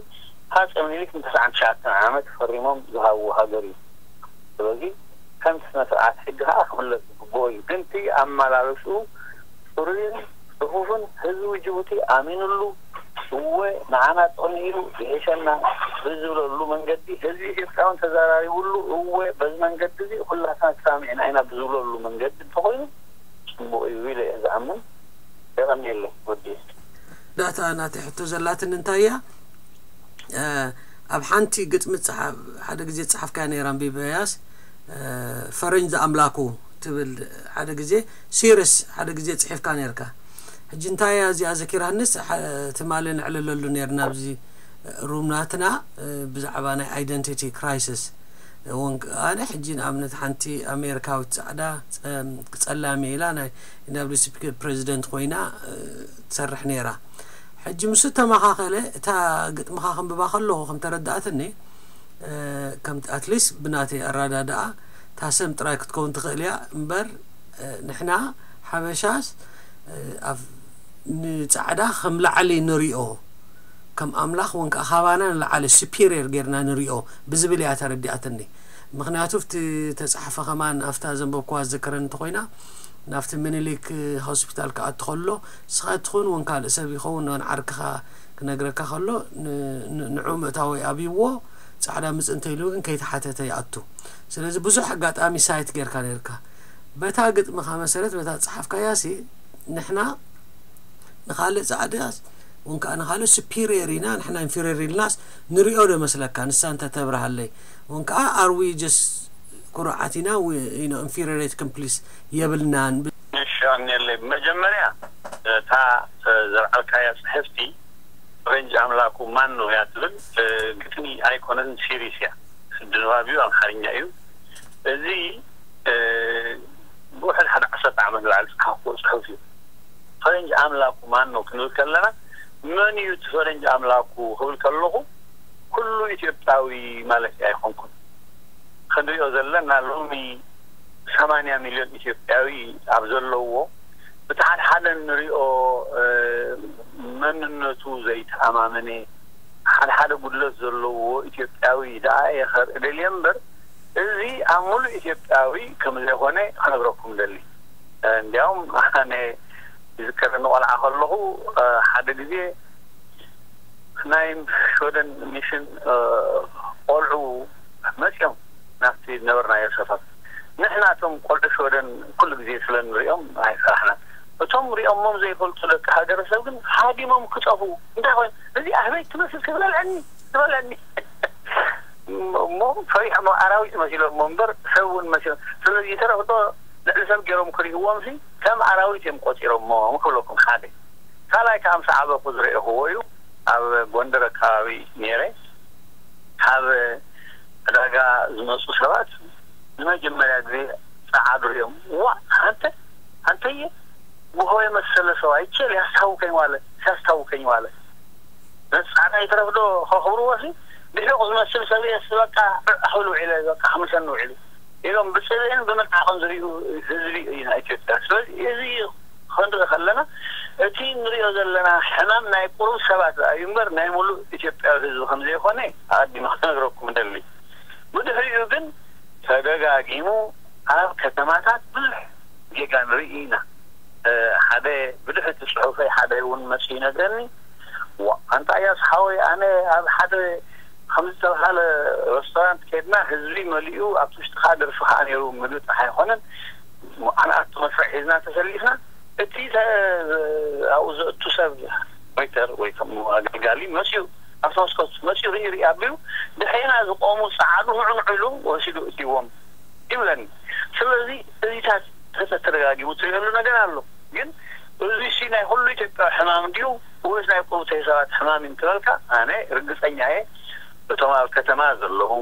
ሃፀ ምኒልክ ንተስዓን ትሽዓተን ዓመት ፈሪሞም ዝሃብዎ ሃገር እዩ። ስለዚ ከምቲ ስነ ስርዓት ሕጊ ከዓ ክምለስ ዝግብኦ እዩ። ግን እቲ ኣመላለስኡ ፅሩይን ፅፉፍን ህዝቢ ጅቡቲ ኣሚኑሉ እወ ንዓና ጥቕሚ ኢሉ ይሕሸና ብዝብለሉ መንገዲ ህዝቢ ኢትዮጵያ እውን ተዘራሪቡሉ እወ በዚ መንገዲ እዚ ኩላትና ተሳሚዕና ኢና ብዝብለሉ መንገዲ እንተኾይኑ ፅቡቕ እዩ ኢለ እየ ዝኣምን። የቐንየለይ ወዲ ዳታ ናተይ ሕቶ ዘላትኒ እንታይ እያ? ኣብ ሓንቲ ግጥሚ ሓደ ግዜ ጸሓፍካያ ነይራ ኣንቢበያስ ፈረንጅ ኣምላኩ ትብል ሓደ ግዜ ሲርስ ሓደ ግዜ ጽሒፍካ ነርካ። ሕጂ እንታይ እያ እዚኣ ዘኪራንስ ትማሊ ንዕልለሉ ነርና ኣብዚ ሩም ናትና ብዛዕባ ናይ ኣይደንቲቲ ክራይሲስ ኣነ ሕጂ ንኣብነት ሓንቲ ኣሜሪካዊት ጻዕዳ ጸላም ኢላ ናይ NAACP ፕሬዚደንት ኮይና ትሰርሕ ነይራ። ሕጂ ምስ ተመኻኸለ እታ ግጥምኻ ከንብባ ከለኹ ከም ተረዳእትኒ፣ ከም ኣትሊስት ብናተይ ኣረዳድኣ እታ ሰም ጥራይ ክትከውን ትኽእል እያ እምበር፣ ንሕና ሓበሻስ ንጻዕዳ ከም ላዕሊ ንሪኦ፣ ከም ኣምላኽ ወን ከዓ ካባና ንላዕሊ superior ጌርና ንሪኦ ብዝብል እያ ተረዲኣትኒ። ምኽንያቱ ኣብቲ ተጻሕፈ ከማን ኣብታ ዘንበብኩዋ ዝዝከረኒ እንተኾይና፣ ናብቲ ምኒልክ ሆስፒታል ክኣቱ ከሎ ንስኻ ትኹን ወን ካልእ ሰብ ይኸውን ወን ዓርክኻ ክነግረካ ከሎ ንዑ ምእታወይ ኣብይዎ፣ ጻዕዳ ምጽ እንተኢሉ ግን ከይተሓተተ ይኣቱ። ስለዚ ብዙሕ ኣጋጣሚ ሳይት ጌርካ ነርካ። በታ ግጥምኻ መሰረት በታ ጸሓፍካያሲ ንሕና ንኻልእ ጻዕዳስ ወን ከዓ ንኻልእ superior ኢና፣ ንሕና inferior ኢልናስ ንሪኦ ዶ መስለካ? ንሳ እንተ ተብርሃለይ። ወን ከዓ are we just ኩሩዓት ኢና፣ inferiority complex የብልናን። እሺ ኣንየለይ፣ መጀመርያ እታ ዘልዓልካያ ጽሕፍቲ ፈረንጂ ኣምላኩ ማን ነው እያ ትብል፣ ግጥሚ ኣይኮነትን፣ ሲሪስ እያ። ስዲ ንባብ እዩ፣ ኣምሓርኛ እዩ። እዚ ብውሕድ ሓደ ዓሰርተ ዓመት ንላዕሊ ዝጸሓፍኩዎ ጽሑፍ እዩ። ፈረንጂ ኣምላኩ ማን ነው ክንብል ከለና፣ መን እዩ እቲ ፈረንጂ ኣምላኩ ክብል ከለኹ፣ ኩሉ ኢትዮጵያዊ ማለት ኣይኮንኩን። ክንሪኦ ዘለና ሎሚ ሰማንያ ሚልዮን ኢትዮጵያዊ ኣብ ዘለዎ፣ እቲ ሓደ ሓደ እንሪኦ መንነቱ ዘይተኣማመነ፣ ሓደ ሓደ ጉድለት ዘለዎ ኢትዮጵያዊ ደኣ እየ ከርኢ ደልየ እምበር፣ እዚ ኣብ ሙሉእ ኢትዮጵያዊ ከም ዘይኮነ ክነግረኩም ደሊ። እንዲያውም ኣነ ይዝከረኒ ቆልዓ ከለኹ ሓደ ግዜ ናይ ሽወደን ሚሽን ቆልዑ መፅኦም ናብቲ ዝነበርናዮ ሰፈር። ንሕና እቶም ቆልዑ ሽወደን ኩሉ ግዜ ስለ ንሪኦም ኣይፈራሕናን። እቶም ሪኦሞም ዘይፈልጡ ደቂ ሃገረሰብ ግን ሃዲሞም ክጠፍኡ። እንታይ ኮይኑ እዚ ኣህበይ ትመስል ትበልዐኒ ትበልዐኒ እሞ ፈሪሖም ኣራዊት መሲሎሞ እምበር ሰብ እውን መሲሎም። ስለዚ ተረኽዶ ልዕሊ ሰብ ገይሮም ክሪእዎም ሲ ከም ኣራዊት እዮም ቆፂሮሞ ክብለኩም ሓደ። ካልኣይ ከዓ ምስ ዓበኹ ዝረእኹዎ እዩ። ኣብ ጎንደር ኣካባቢ ነይረ ካብ ዕዳጋ ዝመፁ ሰባት ንመጀመርያ ግዜ ፀዓዱ እዮም። ዋ አንተ አንተዬ ጉሆ የመሰለ ሰው አይቼ ሊያስታውከኝ ዋለ ሲያስታውከኝ ዋለ። ነፃና ይትረፍ ዶ ከኽብርዎ ሲ ብሒቕ ዝመስል ሰብ የስ በቃ ዕዕ ክብል ውዒለ በቃ ክምሰኒ ውዒሉ ኢሎም ብፅልእን ብምንዓቕን ዝሪኡ ህዝቢ ኢና ኢትዮጵያ። ስለዚ እዚ ክንርኢ ከለና እቲ ንሪኦ ዘለና ሕማም ናይ ቁሩብ ሰባት እዩ እምበር ናይ ሙሉእ ኢትዮጵያዊ ህዝቢ ከምዘይኮነ ኣቐዲመ ክነግረኩም እደሊ። ብድሕሪኡ ግን ተደጋጊሙ ኣብ ከተማታት ብዙሕ ጌጋ ንርኢ ኢና። ሓደ ብድሕሪ እቲ ፅሑፈይ ሓደ እውን መፂኡ ይነግረኒ፣ ዋ ኣንታ እያስ ሓወይ ኣነ ኣብ ሓደ ከም ዝተባሃለ ሬስቶራንት ከድና ህዝቢ መሊኡ ኣብቲ ውሽጢ ከዓ ደርፊ ከዓ ነይሩ ምግቢ ጥራሕ ኣይኮነን ኣንኣቱ መስርዕ ሒዝና ተሰሊፍና እቲ ኣብኡ ዘእቱ ሰብ ወይተር ወይ ከም ኣገልጋሊ መፅኡ ኣብቲ መስኮት መፅኡ ርኢ ርኢ ኣቢሉ ድሕሪና ዝቆሙ ፀዓዱ ንዑ ንዑ ኢሉ ወሲዱ እትዎም ይብለኒ። ስለዚ እዚታት ተተደጋጊሙ ትሪእሉ ነገር ኣሎ። ግን እዚ ሲ ናይ ኩሉ ኢትዮጵያዊ ሕማም ድዩ ወይስ ናይ ቁሩብ ተይሰባት ሕማም እዩ እንትበልካ ኣነ ርግፀኛ እየ እቶም ኣብ ከተማ ዘለዉ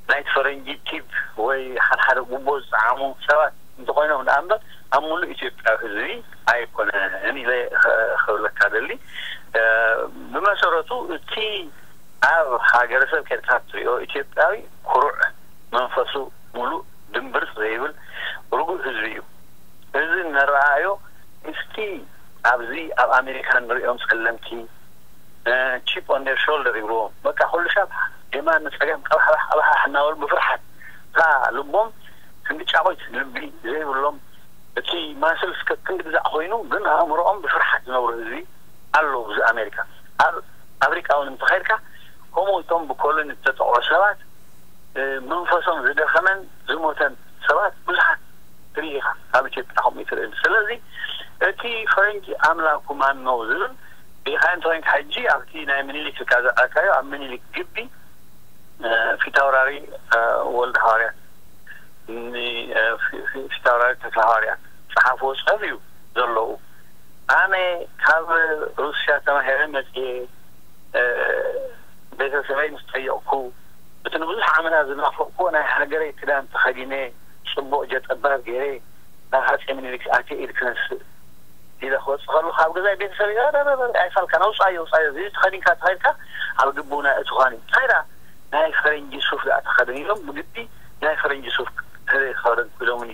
ናይቲ ፈረንጂ ቲፕ ወይ ሓድሓደ ጉቦ ዝፀዓሙ ሰባት እንተኮይኖም ደኣ እምበር ኣብ ሙሉእ ኢትዮጵያዊ ህዝቢ ኣይኮነን ኢለ ክብለካ ደሊ። ብመሰረቱ እቲ ኣብ ሃገረሰብ ኬድካ ትሪኦ ኢትዮጵያዊ ኩሩዕ መንፈሱ ሙሉእ ድምብርፅ ዘይብል ርጉእ ህዝቢ እዩ። እዚ እንረኣዮ ምስቲ ኣብዚ ኣብ ኣሜሪካ ንሪኦም ፀለምቲ chip on their shoulder ይብልዎም በቃ ኩሉ ሰብ የማን ንፀገም ቀባሕባሕ ቀባሕባሕ እናበሉ ብፍርሓት እታ ልቦም ክንዲ ጫቑት ልቢ ዘይብሎም እቲ ማስል እስከ ክንዲ ግዛዕ ኮይኑ ግን ኣእምሮኦም ብፍርሓት ዝነብሩ ህዝቢ ኣለዉ። ብዚ ኣሜሪካ ኣብ ኣፍሪቃ እውን እንተኸይድካ ከምኡ እቶም ብኮሎኒ ዝተጠቕዑ ሰባት መንፈሶም ዝደኸመን ዝሞተን ሰባት ብዙሓት ትርኢ ኢኻ። ኣብ ኢትዮጵያ ከምኡ ይትርኢ። ስለዚ እቲ ፈረንጂ ኣምላኩ ማን ነው ዝብል ሪኢኻ እንተኮይንካ ሕጂ ኣብቲ ናይ ምኒልክ ኢልካ ዘርኣካዮ ኣብ ምኒልክ ግቢ ፊታውራሪ ወልደ ሃዋርያት ፊታውራሪ ተክለ ሃዋርያት ዝፀሓፍዎ ፅሑፍ እዩ ዘለዉ። ኣነ ካብ ሩስያ ተማሂረ መፅየ ቤተሰበይ ምስ ጠየቕኩ እቲ ንብዙሕ ዓመታት ዝናፈቅኩዎ ናይ ሃገረይ ክዳን ተኸዲነ፣ ጽቡቕ ጀጠባብ ገይረ፣ ናብ ሃጼ ምኒልክ ኣትየ ኢድ ክነስእ ኢለ ክወጽእ ከለኹ፣ ካብ ገዛይ ቤተሰብ "ረረረረ፣ ኣይፋልካን፣ ኣውጽኣዮ፣ ኣውጽኣዮ፣ እዚ ተኸዲንካ ተኸድካ ኣብ ግቡና እትኾን እዩ። እንታይ ደኣ ናይ ፈረንጂ ሱፍ ደኣ ተኸደን?" ኢሎም ብግዲ ናይ ፈረንጂ ሱፍ ተኸደንኩ ኢሎምኒ።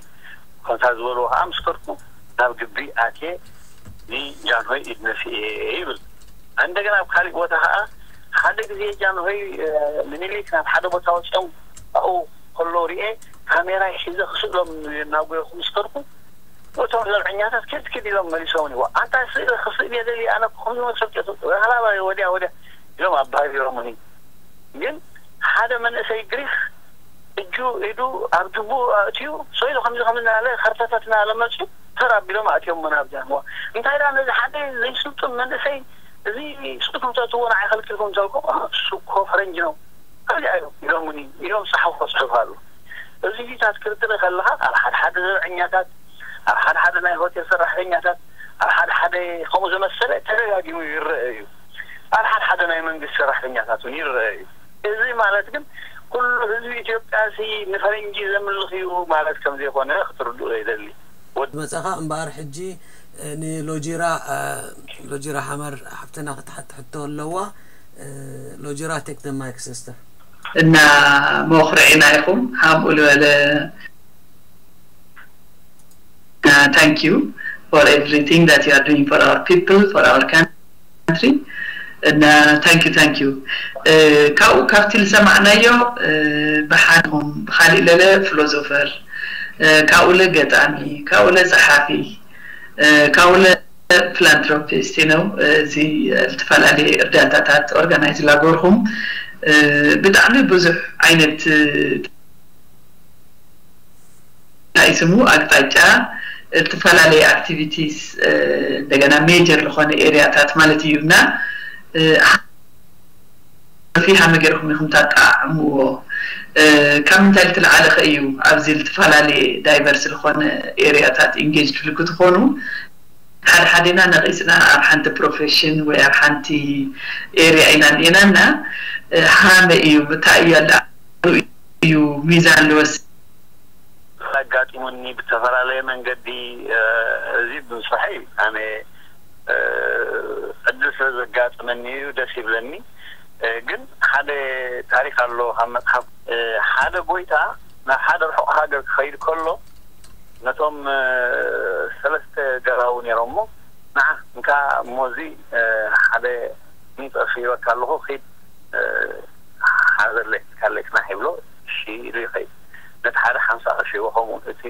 ከምታ ዝበልዎ ከዓ ምስ ከድኩ ናብ ግቢ ኣትየ ንጃንሆይ ኢድ ነስኤ ይብል። እንደገና ኣብ ካሊእ ቦታ ከዓ ሓደ ግዜ ጃንሆይ፣ እ፣ ምኒልክ ናብ ሓደ ቦታ ወፂኦም ኣብኡ ከለዉ ርኤ፣ ካሜራይ ሒዘ ክስእሎም እናጎየኹ ምስ ከድኩ፣ እቶም ዘብዐኛታት ኪድ ኪድ ኢሎም መሊሶምኒ። "ዋ፣ ኣንታ ስእሊ ክስእል እየ ደልየ፣ ኣነ እኮ ከምዚ መሰልኩ እየ፣ ሃላባ ወዲያ ወዲያ" ኢሎም ኣባሪሮምኒ። ግን ሓደ መንእሰይ ግሪኽ እጁ ኢዱ ኣብ ጅቡ ኣእትዩ፣ "ሰው ኢሉ ከምዚ ከምዚ እናበለ፣ ካርታታት እናበለ መፅዩ፣ ተር ኣቢሎም ኣእትዮሞ ናብ ጃንሆ። እንታይ ደኣ ነዚ ሓደ ዘይስልጡን መንእሰይ፣ እዚ ስጡት ምተእትዎ ንዓይ ከልኪልኩም እንተልኩም፣ እሱ እኮ ፈረንጂ ነው፣ ከምዚ ኣይሎም" ኢሎምኒ፣ ኢሎም ዝፀሓፍዎ ፅሑፍ ኣሎ። እዚታት ክርድእ ከለኻ፣ ኣብ ሓደ ሓደ ዘብዐኛታት፣ ኣብ ሓደ ሓደ ናይ ሆቴል ሰራሕተኛታት፣ ኣብ ሓደ ሓደ ከምኡ ዝመሰለ ተደጋጊሙ ይረአ እዩ። ኣብ ሓደ ሓደ ናይ መንግስቲ ሰራሕተኛታት እውን ይረአ እዩ። እዚ ማለት ግን ኩሉ ህዝቢ ኢትዮጵያ ሲ ንፈረንጂ ዘምልኽ እዩ ማለት ከም ዘይኮነ ክትርድኡ ይደሊ። ወድ- መጻኻ እምበኣር ሕጂ፣ እ፣ ንሎጂራ፣ እ፣ ሎጂራ ሓመር ሓፍትና ክትሓት ሕቶ ኣለዋ። እ፣ ሎጂራ፣ take the mic, sister. እና መኹርዒና ኢኹም፣ ሃምኡ ዝበለ፣ uh, thank you for everything that you are doing for our people, for our country. እና thank you, thank you. እ፣ ካብኡ ካብቲ ዝሰማዕናዮ፣ እ፣ ብሓድኹም ብኻሊእ ለለ ፊሎዞፈር፣ እ፣ ካብኡ ለ ገጣሚ፣ ካብኡ ለ ጸሓፊ፣ እ፣ ካብኡ ለ ፊላንትሮፒስት ነው። እዚ ዝተፈላለየ እርዳታታት ኦርጋናይዝ ላገርኩም፣ እ፣ ብጣዕሚ ብዙሕ ዓይነት፣ እ፣ እንታይ ስሙ ኣቅጣጫ፣ እተፈላለየ ኣክቲቪቲስ፣ እ፣ እንደገና ሜጀር ዝኾነ ኤሪያታት ማለት እዩ። እና፣ እ፣ ሰፊሕ ሃመ ገይርኩም ኢኹም ታጣዕምዎ። እ፣ ካብ ምንታይ ልትለዓለ ከ እዩ ኣብዚ ልትፈላለየ ዳይቨርስ ዝኾነ ኤሪያታት ኢንጌጅ ትልኩ ትኾኑ? ሓደ ሓደና ነቒጽና ኣብ ሓንቲ ፕሮፌሽን ወይ ኣብ ሓንቲ ኤሪያ ኢና እኒኤናና፣ እ፣ ሃመ እዩ፣ ብታይ እዩ ኣለ እዩ ሚዛን ልወስድ። ኣጋጢሙኒ ብተፈላለየ መንገዲ፣ እ፣ እዚ ብምስርሐይ ኣነ፣ እ፣ ዕድል ስለ ዘጋጥመኒ እዩ ደስ ይብለኒ። እ፣ ግን ሓደ ታሪኽ ኣሎ ካብ መጽሓፍ። እ፣ ሓደ ጎይታ ናብ ሓደ ርሑቕ ሃገር ክኸይድ ከሎ ነቶም፣ እ፣ ሰለስተ ገራዊ ነይሮሞ፣ ንዓ እንካ እሞ እዚ፣ እ፣ ሓደ ሚጠፍ ሂበካ ኣለኹ፣ ኺድ፣ እ፣ ሓዘለይ፣ ካለይ ጽናሕ ይብሎ፣ እሺ ኢሉ ይኸይድ። ነቲ ሓደ ሓምሳ ቅርሺ ሂቦ፣ ከምኡ እቲ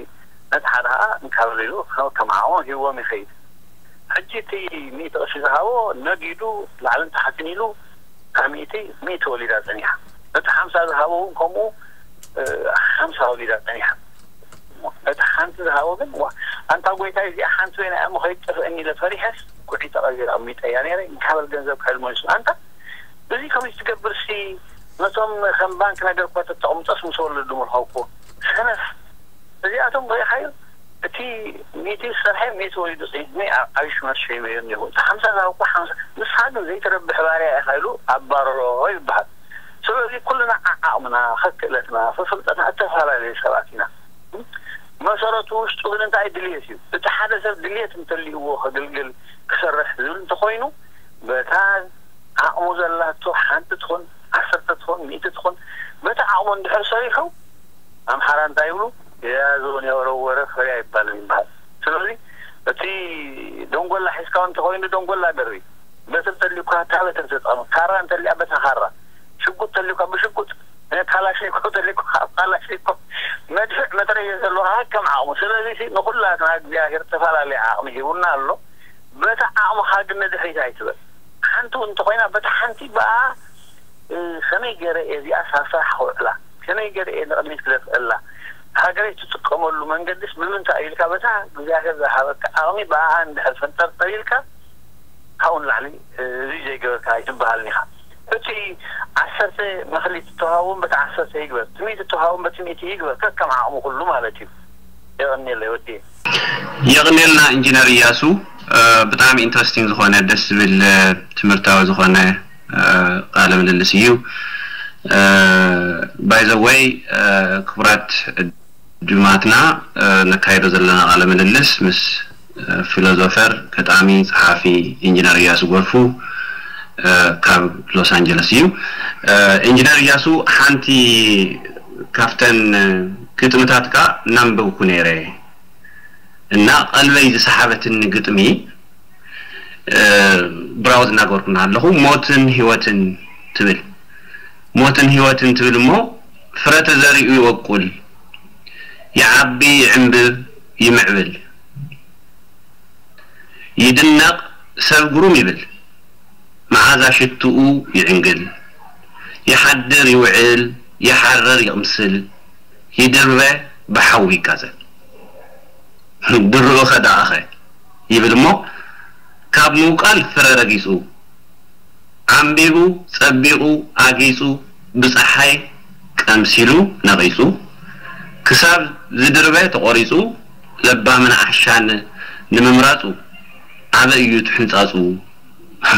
ነቲ ሓደ ኸዓ እንካ በል ኢሉ፣ ከ-፣ ከም ዓቕሞም ሂብዎም ይኸይድ። ሕጂ እቲ ሚእቲ ቅርሺ ዝሃቦ ነጊዱ ላዕልን ታሕትን ኢሉ፣ ካብ ሚእቲ፣ ሚእቲ ወሊዳ ጸኒሓ። ነቲ ሓምሳ ዝሃቦ እውን ከምኡ፣ እ፣ ሓምሳ ወሊዳ ጸኒሓ። እቲ ሓንቲ ዝሃቦ ግን፣ "ዋ፣ ኣንታ ጎይታይ፣ እዚኣ ሓንቲ ኮይና እያ እሞ ከይትጠፍአኒ" ኢለ ፈሪሐስ፣ ኩዒ ተቐቢረ ኣቕሚጠያ ነይረ። እንካ በል ገንዘብካ ኢሉ መሊሱ። ኣንታ፣ እዚ ከምዚ ትገብርሲ፣ ነቶም ከም ባንክ ነገር እኳ ተተቐምጦስ ምስ ወለዱ ምርኸብኩ። ሰነፍ። እዚኣቶም ርኢኻዮ? እቲ ሚእቲ ዝሰርሐ ሚእቲ ወሊዱ ጽኒሕኒ፣ ዓ-፣ ዓብዪ ሽመት ሸይመዮ እኒኹ። እቲ ሓምሳ ዝሃብኩ ሓምሳ፣ ንስኻ ግን ዘይትረብሕ ባርያ ኢኻ ኢሉ ኣባረሮ ይበሃል። ስለዚ ኩልና ዓዓቕምና፣ ከክእለትና፣ ፍፍልጠትና እተፈላለየ ሰባት ኢና። መሰረቱ ውሽጡ ግን እንታይ ድልየት እዩ። እቲ ሓደ ሰብ ድልየት እንተልይዎ ከግልግል፣ ክሰርሕ ዝብል እንተኾይኑ፣ በታ ዓቕሙ ዘላቶ ሓንቲ ትኹን፣ ዓሰርተ ትኹን፣ ሚእቲ ትኹን፣ በቲ ዓቕሙ እንድሕር ሰሪሑ፣ ኣምሓራ እንታይ ይብሉ? የያዘውን የወረወረ ፈሪ ኣይባልን ይበሃል። ስለዚ እቲ ደንጎላ ሒዝካ እንተኾይኑ ደንጎላ ደሪ፣ በትሪ ተልዩካ እታ በትሪ ተጠቐም፣ ካራ እንተልያ በታ ካራ፣ ሽጉጥ ተልዩካ ብሽጉጥ፣ እ፣ ካላሽኒኮቭ ተልዩካ ኣብ ካላሽኒኮቭ፣ መድፍዕ መትረየ ዘለዋ ከም ዓቕሙ። ስለዚ ሲ ንኹላትና እግዚኣብሔር ዝተፈላለየ ዓቕሚ ሂቡና ኣሎ። በታ ዓቕምኻ ግን ንድሕሪት ኣይትበል። ሓንቲ እውን እንተኾይና በታ ሓንቲ ብኣ፣ እ፣ ከመይ ገይረ እየ እዚኣ ሳብ ስራሕ ክውዕላ? ከመይ ገይረ እየ ንቕድሚት ክደፍአላ? ሃገረይ ትጥቀመሉ መንገድስ ብምንታይ እዩ ኢልካ በታ እግዚኣብሔር ዝሃበካ ዓቕሚ ብኣኣ እንድሕር ፈንጠርጠር ኢልካ ካብኡ ንላዕሊ፣ እ፣ እዚ ዘይገበርካ ኣይትበሃልን ኢኻ። እቲ ዓሰርተ መኽሊት እተዋሃቦም በቲ ዓሰርተ ይግበር፣ እቲ ሚእቲ እተዋሃቦም በቲ ሚእቲ ይግበር፣ ከከም ዓቕሙ ኩሉ ማለት እዩ። የቐንየለይ ወዲ። የቕንየልና ኢንጂነር እያሱ፣ እ፣ ብጣዕሚ ኢንትረስቲንግ ዝኾነ ደስ ዝብል፣ እ፣ ትምህርታዊ ዝኾነ፣ እ፣ ቃለ ምልልስ እዩ። By the way, ክቡራት ዕዱማትና፣ ነካይዶ ዘለና ቃለ ምልልስ ምስ ፊሎዞፈር፣ ገጣሚ፣ ጸሓፊ ኢንጂነር እያሱ ጎርፉ ካብ ሎስ ኣንጀለስ እዩ። ኢንጂነር እያሱ፣ ሓንቲ ካብተን ግጥምታትካ እናንበብኩ ነይረ እና ቀልበይ ዝሰሓበትኒ ግጥሚ ብራውዝ እናገበርኩ እናሃለኹ ሞትን ህይወትን ትብል። ሞትን ህይወትን ትብል እሞ ፍረ ተዘሪኡ ይወቁል፣ ይዓቢ፣ ይዕንብብ፣ ይምዕብል፣ ይድነቕ፣ ሰብ ግሩም ይብል፣ መዓዛ ሽትኡ ይዕንግል፣ ይሓድር ይውዕል፣ ይሓረር ይቕምስል፣ ይድርበ ብሓዊ ይቃጸል። ድርኡ ኸ ደኣኸ ይብል እሞ ካብ ምውቃል ፍረ ረጊጹ ዓንቢቡ፣ ጸቢቑ፣ ኣጊጹ፣ ብጸሓይ ቀምሲሉ ነቒጹ፣ ክሳብ ዝድርበ ተቖሪጹ፣ ለባምን ዓሻን ንምምራጹ፣ ዓበ እዩ ትሕንጻጹ፣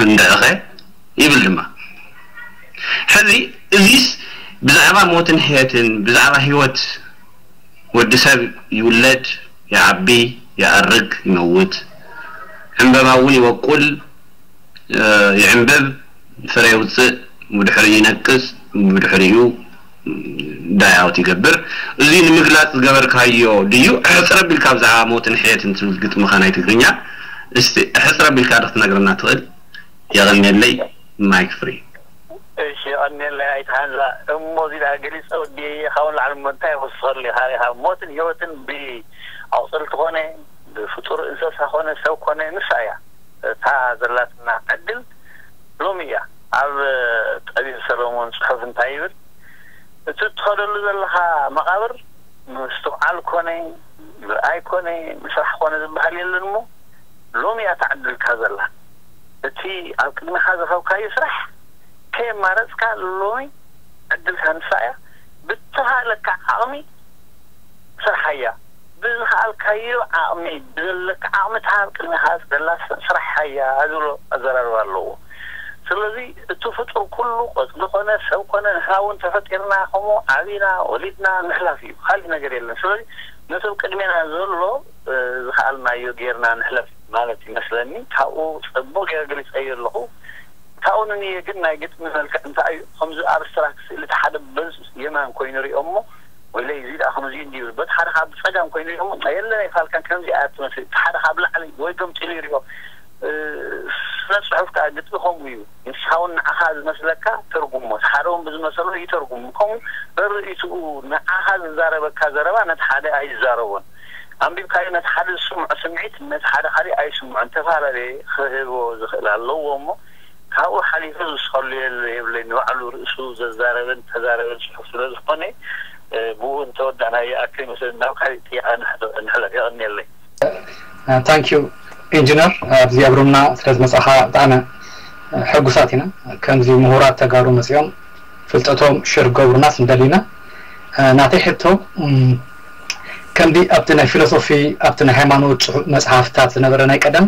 እንደእኸ ይብል ድማ። ሕዚ እዚስ ብዛዕባ ሞትን ሕየትን፣ ብዛዕባ ህይወት፣ ወዲ ሰብ ይውለድ፣ ይዓቢ፣ ይኣርግ፣ ይመውት፣ ዕምበባ እውን ይወቁል፣ ይዕንብብ፣ ፍረ የውፅእ፣ ብድሕሪኡ ይነቅፅ፣ ብድሕሪኡ ዳያውት ይገብር። እዚ ንምግላፅ ዝገበርካዮ ድዩ? ሕፅር ኣቢልካ ብዛዕባ ሞትን ሕየትን ትብል ግጥምኻ ናይ ትግርኛ እስቲ ሕፅር ኣቢልካ ዶ ክትነግረና ትኽእል? የቐንየለይ። ማይክ ፍሪ። እሺ፣ የቐንየለይ ኣይትሓንዛ። እሞ እዚ ደኣ ገሊፀ ወዲየ ኢኻ እውን ላዕሊ እሞ እንታይ ክውስኸሉ ኢኻ? ኢኻ ሞትን ህይወትን ብኣቑፅልቲ ኮነ ብፍጡር እንስሳ ኮነ ሰብ ኮነ ንሳ እያ እታ ዘላትና ዕድል ሎሚ እያ። ኣብ ጠቢብ ሰሎሞን ፅሑፍ እንታይ ይብል? እቲ እትኸደሉ ዘለኻ መቓብር ምስትውዓል ኮነ ምርኣይ ኮነ ምስራሕ ኮነ ዝበሃል የለን እሞ ሎሚ እያ ተዓድልካ ዘላ። እቲ ኣብ ቅድሚኻ ዝኸብካዮ ስራሕ ከየማረፅካ ሎሚ ዕድልካ ንሳ እያ። ብተኻእለካ ዓቕሚ ስርሓያ። ብዝኸኣልካዮ ዓቕሚ፣ ብዘለካ ዓቕሚ እታ ኣብ ቅድሚኻ ዘላ ስራሕ ሓያ ዝብሎ ኣዘራርባ ኣለዎ። ስለዚ እቲ ፍጡር ኩሉ ቆፅሊ ኮነ ሰብ ኮነ ንሕና እውን ተፈጢርና ከምኡ ዓቢና ወሊድና ምሕላፍ እዩ፣ ካሊእ ነገር የለን። ስለዚ ነቶም ቅድሜና ዘሎ ዝኸኣልናዮ ጌርና ንሕለፍ ማለት ይመስለኒ። ካብኡ ፅቡቕ ገይረ ገሊፀዮ ኣለኹ። ካብኡ ንንየ ግን ናይ ግጥሚ መልክዕ እንታይ እዩ? ከምዚ ኣብስትራክት ስእሊ እቲ ሓደ በዚ የማን ኮይኑ ሪኦ እሞ ወይለይ እዚ ደኣ ከምዚ እንዲ ይብል፣ በቲ ሓደ ካብ ብፀጋም ኮይኑ ሪኦ እሞ የለን ኣይፋልካን ከምዚ እያ ትመስል፣ እቲ ሓደ ካብ ላዕሊ ወይ ገምጢሉ ይሪኦ። ስነ ፅሑፍ ከዓ ግጥሚ ከምኡ እዩ። ንስኻ እውን ንዓኻ ዝመስለካ ተርጉሞ፣ እቲ ሓደ እውን ብዝመሰሎ ይተርጉሞ። ከምኡ በርኢትኡ ንዓኻ ዝዛረበካ ዘረባ ነቲ ሓደ ኣይዛረቦን። ኣንቢብካዮ ነቲ ሓደ ዝስምዖ ስምዒት ነቲ ሓደ ካሊእ ኣይስምዖን። ተፈላለየ ክህቦ ዝኽእል ኣለዎ እሞ ካብኡ ሓሊፈ ዝውስኸሉ የብለይን። ንባዕሉ ርእሱ ዘዛረበን ተዛረበን ጽሑፍ ስለ ዝኾነ ብኡ እንተወዳእናዮ ይኣክል ይመስለኒ። ናብ ካሊእ ጥያቐ ንሕለፍ። የቐንየለይ። ታንኪዩ ኢንጂነር፣ ኣብዚ ኣብሩምና ስለ ዝመጻኻ ብጣዕሚ ሕጉሳት ኢና። ከምዚ ምሁራት ተጋሩ መጺኦም ፍልጠቶም ሽር ገብሩናስ እንደሊና። ናተይ ሕቶ ከምዚ ኣብቲ ናይ ፊሎሶፊ ኣብቲ ናይ ሃይማኖት መጽሓፍታት ዝነበረ ናይ ቀደም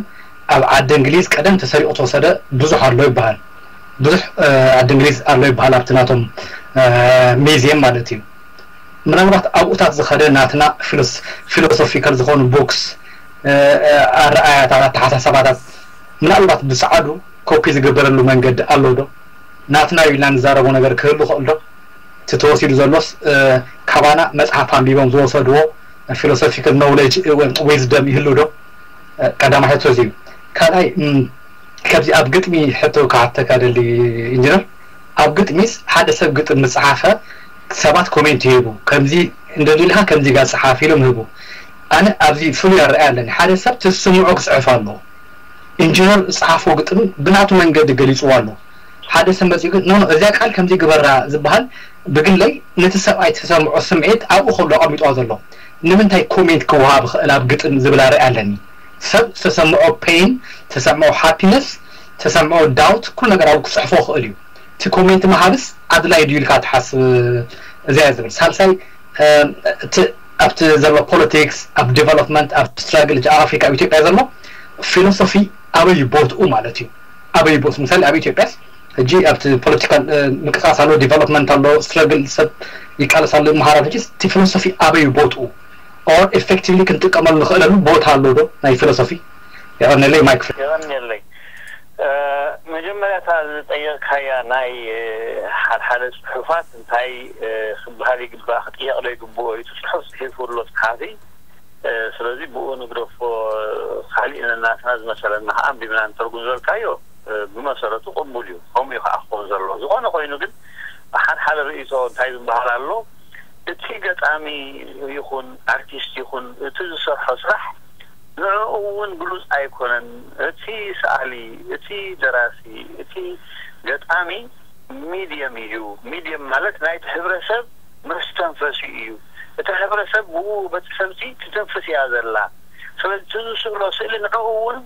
ኣብ ዓዲ እንግሊዝ ቀደም ተሰሪቑ ተወሰደ ብዙሕ ኣሎ ይበሃል። ብዙሕ ዓዲ እንግሊዝ ኣሎ ይበሃል ኣብቲ ናቶም ሚዚየም ማለት እዩ። ምናልባት ኣብኡታት ዝኸደ ናትና ፊሎሶፊካል ዝኾኑ ቦክስ ኣረኣያታት ኣተሓሳሰባታት ምናልባት ብሰዓዱ ኮፒ ዝግበረሉ መንገዲ ኣሎ ዶ? ናትና እዩ ኢልና ንዛረቦ ነገር ክህሉ ይኽእል ዶ? እቲ ተወሲዱ ዘሎስ ካባና መፅሓፍ ኣንቢቦም ዝወሰድዎ ፊሎሶፊካል ኖውሌጅ ዊዝደም ይህሉ ዶ? ቀዳማይ ሕቶ እዚ እዩ። ካልኣይ ከዚ ኣብ ግጥሚ ሕቶ ክሓተካ ደሊ ኢንጂነር፣ ኣብ ግጥሚስ ሓደ ሰብ ግጥም ምስ ጸሓፈ ሰባት ኮሜንት ይህቡ፣ ከምዚ እንደሊልካ ከምዚ ኢልካ ጸሓፍ ኢሎም ይህቡ። ኣነ ኣብዚ ፍሉይ ኣረኣእያ ኣለኒ። ሓደ ሰብ ትስምዖ ክጽሕፍ ኣለዎ። ኢንጂነር ዝጸሓፎ ግጥም ብናቱ መንገዲ ገሊጽዎ ኣሎ። ሓደ ሰብ መጺኡ ግን ኖ ኖ እዚኣ ቃል ከምዚ ግበራ ዝበሃል ብግለይ ነቲ ሰብኣይ ተሰምዖ ስምዒት ኣብኡ ከሎ ኣቐሚጥዋ ዘሎ። ንምንታይ ኮሜንት ክወሃብ ይኽእል ኣብ ግጥም ዝብል ኣረኣእያ ኣለኒ። ሰብ ዝተሰምዖ ፔን፣ ዝተሰምዖ ሃፒነስ፣ ዝተሰምዖ ዳውት ኩሉ ነገር ኣብኡ ክፅሕፎ ይኽእል እዩ። እቲ ኮሜንት ምሃብስ ኣድላይ ድዩ ኢልካ ትሓስብ? እዚያ እየ ዝብል። ሳልሳይ እቲ ኣብቲ ዘሎ ፖለቲክስ ኣብ ዲቨሎፕመንት ኣብ ስትራግል እቲ ኣብ ኣፍሪካ ኣብ ኢትዮጵያ ዘሎ ፊሎሶፊ ኣበይ ቦትኡ ማለት እዩ? ኣበይ ቦትኡ? ምሳሌ ኣብ ኢትዮጵያስ ሕጂ ኣብቲ ፖለቲካል ምንቅስቃስ ኣሎ፣ ዲቨሎፕመንት ኣሎ፣ ስትረግል ሰብ ይቃለስ ኣሎ፣ ይመሃራል። ሕጂ እቲ ፊሎሶፊ ኣበዩ ቦትኡ ኦር ኤፌክቲቭሊ ክንጥቀመሉ ንኽእለሉ ቦታ ኣሎ ዶ ናይ ፊሎሶፊ? የቐነለይ ማይክ። የቐነለይ። መጀመርያ እታ ዝጠየቕካያ ናይ ሓድሓደ ፅሑፋት እንታይ ክበሃል ይግባእ፣ ክጥየቕ ዶ ይግብኦ? እቲ ፅሑፍ ፅሒፉ ኣሎ ፀሓፊ። ስለዚ ብኡ ንግደፎ። ካሊእ ነናትና ዝመሰለና ከዓ ኣንቢብና ንተርጉም ዝበልካዮ ብመሰረቱ ቅቡል እዩ። ከምኡ እዩ ከዓ ክኸውን ዘለዎ። ዝኾነ ኮይኑ ግን ብሓድሓደ ርእይቶ እንታይ ዝበሃል ኣሎ፣ እቲ ገጣሚ ይኹን ኣርቲስት ይኹን እቲ ዝሰርሖ ስራሕ ንዕኡ እውን ግሉፅ ኣይኮነን። እቲ ሰኣሊ፣ እቲ ደራሲ፣ እቲ ገጣሚ ሚድየም እዩ። ሚድየም ማለት ናይቲ ሕብረተሰብ መስተንፈሲ እዩ። እቲ ሕብረተሰብ ብኡ በቲ ሰብቲ ትትንፍስ እያ ዘላ። ስለዚ እቲ ዝስእሎ ስእሊ ንዕኡ እውን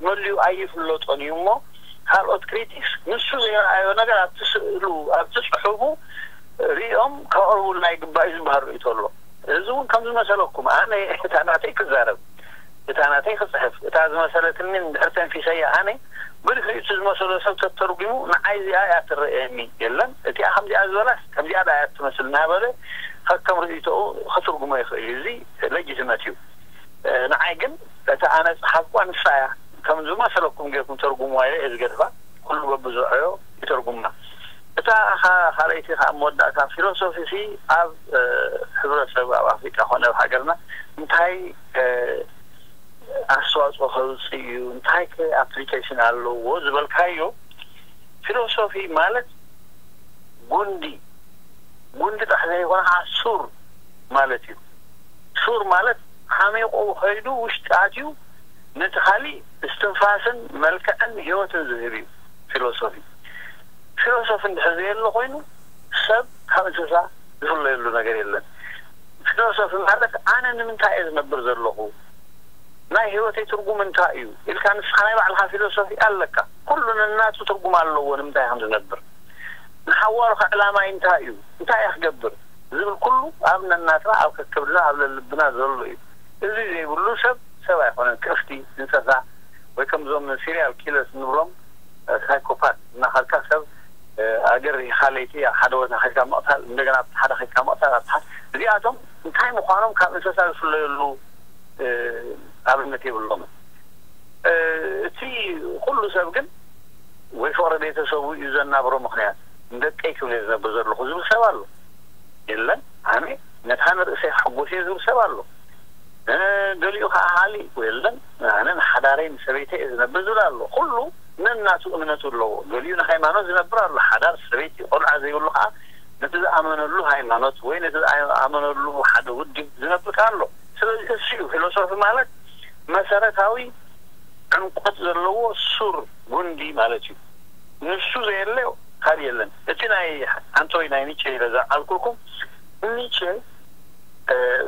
መሊኡ ኣይፍለጦን እዩ እሞ ካልኦት ክሪቲክስ ንሱ ዘይረኣዮ ነገር ኣብቲ ስእሉ ኣብቲ ፅሑፉ ሪኦም ከቕርቡልና ይግባእ እዩ ዝበሃል ርእይቶ ኣሎ። እዚ እውን ከም ዝመሰለኩም ኣነ እታ ናተይ ክዛረብ እታ ናተይ ክፅሕፍ እታ ዝመሰለትኒ እንድሕር ተንፊሰያ ኣነ ብድሕሪኡ እቲ ዝመሰሎ ሰብ ተተርጉሙ ንዓይ እዚኣ እያ ትረእየኒ የለን እቲኣ ከምዚኣ ዝበላስ ከምዚኣ ዳ እያ ትመስል እናበለ ከከም ርእይቶኡ ክትርጉሞ ይኽእል እዩ። እዚ ለጅትመት እዩ። ንዓይ ግን እታ ኣነ ፀሓፍኳ ንሳ እያ ከም ዝመሰለኩም ጌርኩም ተርጉምዋ ኢለ እየ ዝገድፋ። ኩሉ በብዝረኣዮ ይተርጉምና። እታ ካልኣይቲ ከዓ መወዳእታ ፊሎሶፊ ሲ ኣብ ሕብረተሰብ ኣብ ኣፍሪቃ ኮነ ኣብ ሃገርና እንታይ ኣስተዋፅኦ ከውፅእ እዩ እንታይ ከ ኣፕሊኬሽን ኣለዎ ዝበልካዮ ፊሎሶፊ ማለት ጉንዲ ጉንዲ ጥራሕ ዘይኮነ ከዓ ሱር ማለት እዩ። ሱር ማለት ሓሚቑ ከይዱ ውሽጢ ኣትዩ ነቲ ካሊእ እስትንፋስን መልክዕን ህይወትን ዝህብ እዩ ፊሎሶፊ። ፊሎሶፊ እንድሕር ዘየሎ ኮይኑ ሰብ ካብ እንስሳ ዝፍለየሉ ነገር የለን። ፊሎሶፊ ማለት ኣነ ንምንታይ እየ ዝነብር ዘለኹ፣ ናይ ህይወተይ ትርጉም እንታይ እዩ ኢልካ ንስኻ ናይ ባዕልኻ ፊሎሶፊ ኣለካ። ኩሉ ነናቱ ትርጉም ኣለዎ ንምንታይ ከም ዝነብር። ንሓዋሩኻ ዕላማይ እንታይ እዩ፣ እንታይ እየ ክገብር ዝብል ኩሉ ኣብ ነናትና ኣብ ከከብድና ኣብ ለልብና ዘሎ እዩ። እዚ ዘይብሉ ሰብ ሰብ ኣይኮነን። ከፍቲ፣ እንሰሳ ወይ ከምዞም ሲሪያል ኪለርስ እንብሎም ሳይኮፓት እናኸድካ ሰብ ኣገር ይኻለይቲ ኣብ ሓደ ቦታ ከድካ ምቕታል እንደገና ኣብቲ ሓደ ከድካ ምቕታል ኣብቲ ሓደ እዚኣቶም እንታይ ምዃኖም ካብ እንስሳ ዝፍለየሉ ኣብነት የብሎም። እቲ ኩሉ ሰብ ግን ወይ ፍቕሪ ቤተሰቡ እዩ ዘናብሮ ምኽንያት ንደቀይ ክብል ዝነብር ዘለኹ ዝብል ሰብ ኣሎ። የለን ኣነ ነታ ንርእሰይ ክሕጎስ እየ ዝብል ሰብ ኣሎ። ገሊኡ ከዓ ሃሊ የለን ኣነ ንሓዳረይ ንሰበይተይ እየ ዝነብር ዝብል ኣሎ። ኩሉ ነናቱ እምነቱ ኣለዎ። ገሊኡ ንሃይማኖት ዝነብር ኣሎ። ሓዳር ሰበይቲ ቆልዓ ዘይብሉ ከዓ ነቲ ዝኣመነሉ ሃይማኖት ወይ ነቲ ዝኣመነሉ ሓደ ውድብ ዝነብር ከዓ ኣሎ። ስለዚ እሱ እዩ ፊሎሶፊ ማለት መሰረታዊ ዕምቆት ዘለዎ ሱር ጉንዲ ማለት እዩ። ንሱ ዘየለ ካልእ የለን። እቲ ናይ ኣንቶይ ናይ ኒቸ ኢለ ዘልዓልኩልኩም ኒቸ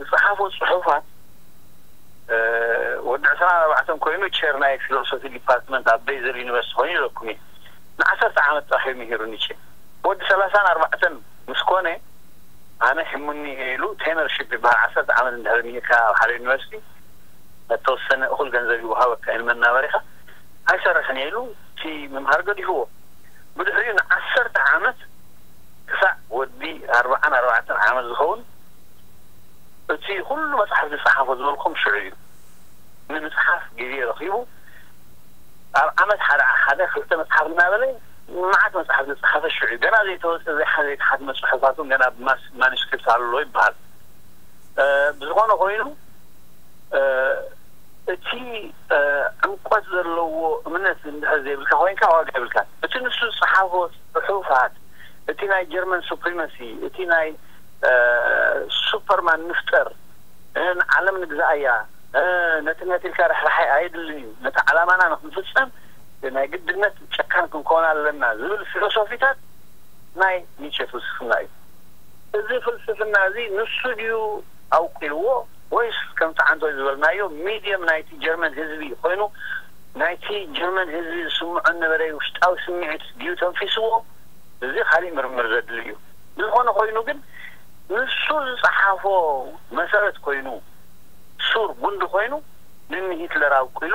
ዝፀሓፎ ፅሑፋት ወዲ ዕስራን ኣርባዕተን ኮይኑ ቸር ናይ ፊሎሶፊ ዲፓርትመንት ኣብ ቤዘል ዩኒቨርሲቲ ኮይኑ ኢለኩም እዩ። ንዓሰርተ ዓመት ጥራሕ እዩ ምሂሩ ኒቸ። ወዲ ሰላሳን ኣርባዕተን ምስ ኮነ ኣነ ሕሙኒ ኢሉ ቴነርሺፕ ይበሃል። ዓሰርተ ዓመት እንድሕር ምሂርካ ኣብ ሓደ ዩኒቨርሲቲ እተወሰነ እኹል ገንዘብ ይወሃበካ እዩ ንመናበሪኻ ኣይሰርሕን እየ ኢሉ እቲ ምምሃር ገዲፍዎ። ብድሕሪኡ ንዓሰርተ ዓመት ክሳዕ ወዲ ኣርባዓን ኣርባዕተን ዓመት ዝኸውን እቲ ኩሉ መፅሓፍ ዝፀሓፎ ዝበልኩም ሽዑ እዩ። ንምፅሓፍ ግዜ ረኺቡ ኣብ ዓመት ሓደ ሓደ ክልተ መፅሓፍ እናበለ መዓት መፅሓፍ ዝፀሓፈ ሽዑ እዩ። ገና ዘይተወፀ ዘይሓ ዘይተሓትመ ፅሑፋት እውን ገና ብማስ ማኑስክሪፕት ኣሎ ይበሃል። ብዝኾነ ኮይኑ እቲ ዕምቆት ዘለዎ እምነት እንድሕር ዘይብልካ ኮይንካ ዋጋ የብልካ። እቲ ንሱ ዝፀሓፎ ፅሑፋት እቲ ናይ ጀርመን ሱፕሪማሲ እቲ ናይ ሱፐርማን ንፍጠር ንዓለም ንግዛእያ ነቲ ነቲልካ ርሕራሓይ ኣየድልን እዩ ነቲ ዓላማና ንክንፍፀም ናይ ግድነት ጨካን ክንከውን ኣለና ዝብል ፊሎሶፊታት ናይ ኒቸ ፍልስፍና እዩ። እዚ ፍልስፍና እዚ ንሱ ድዩ ኣውቂልዎ ወይስ ከምቲ ዓንቶይ ዝበልናዮ ሚድየም ናይቲ ጀርመን ህዝቢ ኮይኑ ናይቲ ጀርመን ህዝቢ ዝስምዖ ነበረ ውሽጣዊ ስምዒት ድዩ ተንፊስዎ? እዚ ካሊእ ምርምር ዘድሊ እዩ። ብዝኾነ ኮይኑ ግን ንሱ ዝፀሓፎ መሰረት ኮይኑ ሱር ጉንዲ ኮይኑ ንኒ ሂትለር ኣውቂሉ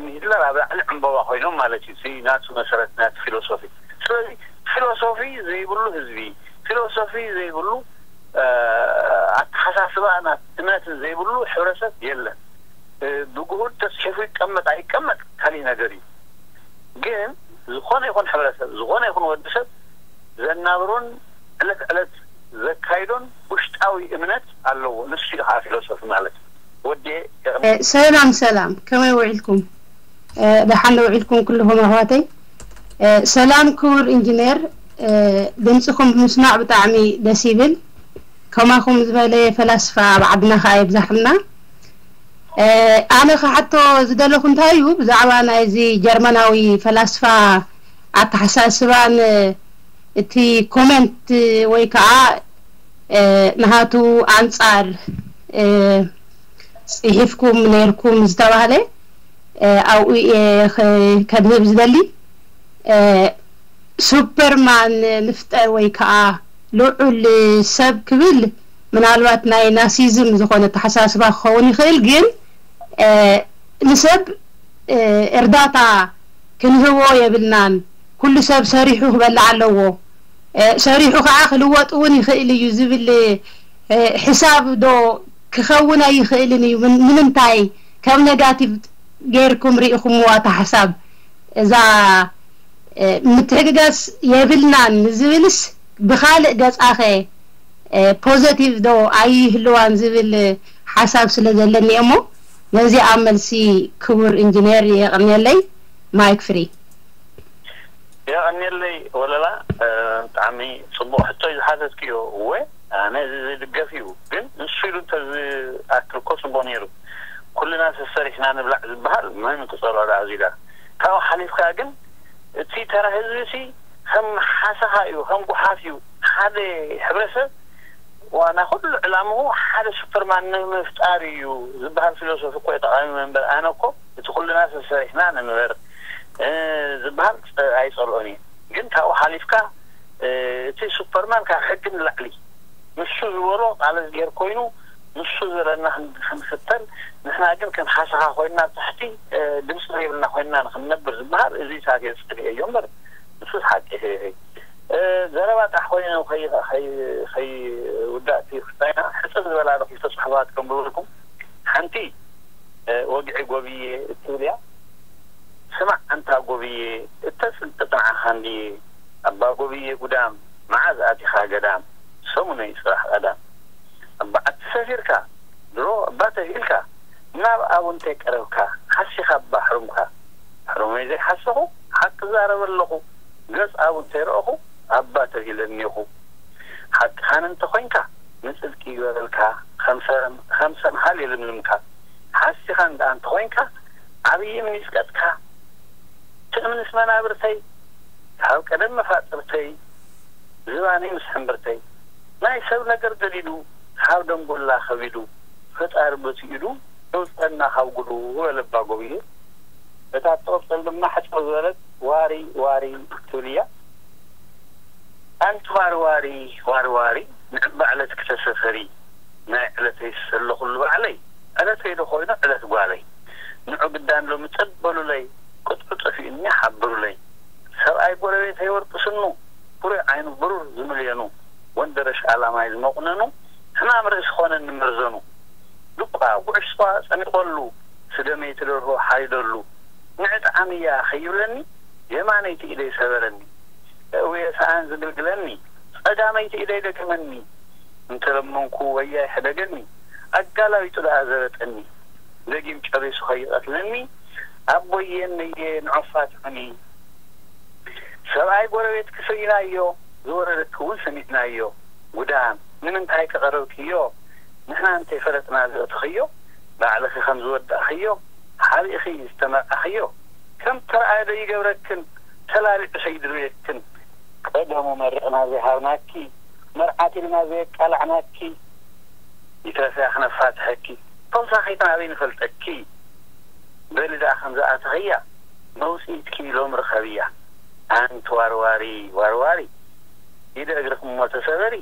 ንሂትለር ኣብ ላዕሊ ዕምበባ ኮይኖም ማለት እዩ። እዚ ናቱ መሰረት ናቲ ፊሎሶፊ ስለዚ ፊሎሶፊ ዘይብሉ ህዝቢ፣ ፊሎሶፊ ዘይብሉ ኣተሓሳስባን እምነትን ዘይብሉ ሕብረተሰብ የለን። ብግሁድ ተፅሒፉ ይቀመጥ ኣይቀመጥ ካሊእ ነገር እዩ። ግን ዝኾነ ይኹን ሕብረተሰብ፣ ዝኾነ ይኹን ወዲ ሰብ ዘናብሮን ዕለት ዕለት ዘካይዶን ውሽጣዊ እምነት ኣለዎ። ንሱ እዩ ከዓ ፊሎሶፊ ማለት። ወዲ ሰላም ሰላም፣ ከመይ ውዒልኩም? ደሓን ውዒልኩም ኩልኹም ኣሕዋተይ? ሰላም ክቡር ኢንጂነር፣ ድምፅኹም ብምስማዕ ብጣዕሚ ደስ ይብል። ከማኹም ዝበለ ፈላስፋ ኣብ ዓድና ከዓ ይብዛሕልና። ኣነ ክሓቶ ዝደለኹ እንታይ እዩ፣ ብዛዕባ ናይዚ ጀርመናዊ ፈላስፋ ኣተሓሳስባን እቲ ኮመንት ወይ ከዓ ንሃቱ ኣንፃር ፅሒፍኩም ነይርኩም ዝተባህለ ኣብኡ እየ ከንህብ ዝደሊ። ሱፐርማን ንፍጠር ወይ ከዓ ልዑል ሰብ ክብል ምናልባት ናይ ናሲዝም ዝኾነ ተሓሳስባ ክኸውን ይኽእል፣ ግን ንሰብ እርዳታ ክንህቦ የብልናን። ኩሉ ሰብ ሰሪሑ ክበልዕ ኣለዎ። ሰሪሑ ከዓ ክልወጥ እውን ይኽእል እዩ ዝብል ሕሳብ ዶ ክኸውን ኣይኽእልን እዩ? ንምንታይ ከም ነጋቲቭ ገይርኩም ርኢኹምዋ? እታ ሓሳብ እዛ ምትሕግጋዝ የብልናን ንዝብልስ ብኻልእ ገፃኸ ፖዘቲቭ ዶ ኣይህልዋን ዝብል ሓሳብ ስለ ዘለኒ እሞ ነዚኣ መልሲ ክቡር ኢንጂነር የቕንየለይ። ማይክ ፍሪ። የቐንየለይ ወለላ። ብጣዕሚ ፅቡቕ ሕቶ እዩ ዝሓተትክዮ። እወ፣ ኣነ እዚ ዝድገፍ እዩ። ግን ንሱ ኢሉ እንተዝኣክል እኮ ፅቡቕ ነይሩ። ኩልና ሰሰሪሕና ንብላዕ ዝበሃል መን ክፀልኦ ደኣ እዚዳ። ካብኡ ሓሊፍካ ግን እቲ ተራ ህዝቢ ሲ ከም ሓሰኻ እዩ፣ ከም ጉሓፍ እዩ። ሓደ ሕብረተሰብ ዋና ኩሉ ዕላምኡ ሓደ ሱፐርማን ንምፍጣር እዩ ዝበሃል ፊሎሶፊ እኮ እዩ ጠቓሚ። መንበር ኣነ እኮ እቲ ኩልና ሰሰሪሕና ንንበር ዝበሃል ኣይፀልኦን እየ። ግን ካብኡ ሓሊፍካ እቲ ሱፐርማን ካብ ሕጊ ንላዕሊ ንሱ ዝበሎ ቃለስ ገይር ኮይኑ ንሱ ዘለና ክንፍተን፣ ንሕና ግን ከም ሓሰኻ ኮይና ኣብ ታሕቲ ድምፂ ዘይብልና ኮይና ንክንነብር ዝበሃል እዚ ሳት የፅልእ እዮ እምበር ንሱስ ሓቂ። ዘረባ ጣሕ ኮይኑ ከይውዳእቲ ክስታይና ሕፅር ዝበላ ክልተ ፅሑፋት ከንብበልኩም። ሓንቲ ወግዒ ጎብየ እትብል እያ። ስማዕ ኣንታ ጎብየ እተፅንቅጥ ንዓኻ እንድየ። ኣባ ጎብየ ጉዳም መዓዝ ኣቲኻ ገዳም? ሰሙነይ ፅባሕ ቀዳም። ኣብ በዓቲ ሰፊርካ ድሮ እባ ተፊእልካ ናብ ኣቡንተይ ቀረብካ ሓሲኻ እባ ሕሩምካ። ሕሩመይ ዘይሓሰኹ ሓቂ ዛረበ ኣለኹ። ገፅ ኣቡንተይ ረእኹ ኣባ ተፊለ እኒኹ። ሓቅኻን እንተኾይንካ ንፅድቂ ይግበረልካ። ኸምሰምሃል የልምልምካ። ሓሲኻን ደኣ እንተኾይንካ ዓብዪ እምኒ ይስቀጥካ። ትእምንስ መናብርተይ ካብ ቀደም መፋጥርተይ ዝባነይ ምስ ሕምብርተይ ናይ ሰብ ነገር ገዲዱ ካብ ደንጎላ ከቢዱ ፈጣሪ በቲ ኢዱ የውፅአና ካብ ጉዱ በለ ኣባ ጎብየ። እታ እትቕፅል ድማ ሕፅር ዝበለት ዋሪ ዋሪ ትብል እያ። ኣንቲ ዋሪ ዋሪ ዋሪ ዋሪ ንዕባ ዕለትኪ ተሰፈሪ። ናይ ዕለተይ ሰለኹሉ ባዕለይ ዕለተይ ዶ ኮይኑ ዕለት ጓለይ። ንዑ ግዳን ሎሚ ፀበሉለይ ቅጥዑ ጠፊኡኒ ሓብሩለይ። ሰብኣይ ጎረቤተይ ወርቂ ስኑ ፍሩይ ዓይኑ ብሩር ዝምልየኑ ወንደረሽ ኣላማይ ዝመቑነኑ ሕማም ርእሲ ኾነኒ መርዘኑ። ዱቋ ጉዕሽ ስዋ ፀሚቖሉ ስደመይቲ ደርሆ ሓሪደሉ ንዕጣዕሚ እያ ከይብለኒ የማነይቲ ኢደይ ሰበረኒ። እውየ ሰኣን ዝግልግለኒ ጸጋመይቲ ኢደይ ደገመኒ። እንተለመንኩ ወያይ ሕደገኒ ኣጋላቢጡ ደኣ ዘበጠኒ። ደጊም ጨሪሱ ከይቐትለኒ ኣቦየ እነየ ንዑፋት ዑኒ። ሰብኣይ ጎረቤትኪ ስኢናዮ ዝወረደኪ እውን ሰሚዕናዮ። ጉዳም ንምንታይ ከቐረብክዮ ንሕና እንተይፈለጥና ዘእተኽዮ ባዕልኺ ከም ዝወዳእኽዮ ሓቢእኺ ዝተመርዓኽዮ ከም ተረኣየ ዶ ይገብረክን ተላሊዑ ሰይድርብየክን ቀደሙ መሪቕና ዘይሃብናኪ መርዓት ኢልና ዘየቃላዕናኪ ይትረፍያ ክነፋትሐኪ ተውሳኺትና ኣበይ ንፈልጠኪ በሊ ደኣ ከም ዝኣተኽያ መውፅኢትኪ ሎሚ ርኸብያ ኣንቲ ዋርዋሪ ዋርዋሪ ኢደ እግርኺ እሞ ተሰበሪ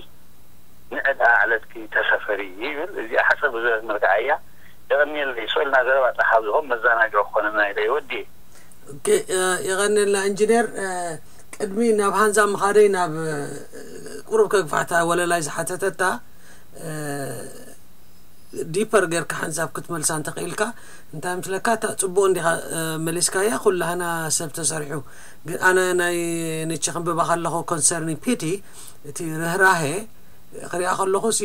ንዕዳ ዕለትኪ ተሰፈሪ ይብል። እዚኣ ሓፀር ብዝበለት መልክዓ እያ። የቐንየለይ። ስእልና ዘረባ ጣሓ ዝኸውን መዘናግዒ ክኾነና ኢለ ይወዲ። የቐንየልና ኢንጂነር። ቅድሚ ናብ ሃንዛ ምኻደይ ናብ ቁሩብ ከግፋዕታ ወለላይ ዝሓተተታ ዲፐር ጌርካ ሓንሳብ ክትመልሳ እንተኽኢልካ። እንታይ ምስለካ እታ ጽቡቕ እንዲኻ መሊስካያ። ኩላህና ሰብ ተሰሪሑ። ግን ኣነ ናይ ንቺ ክንብባ ከለኹ ኮንሰርኒ ፒቲ እቲ ርህራሄ ክሪኣ ከለኹ ሲ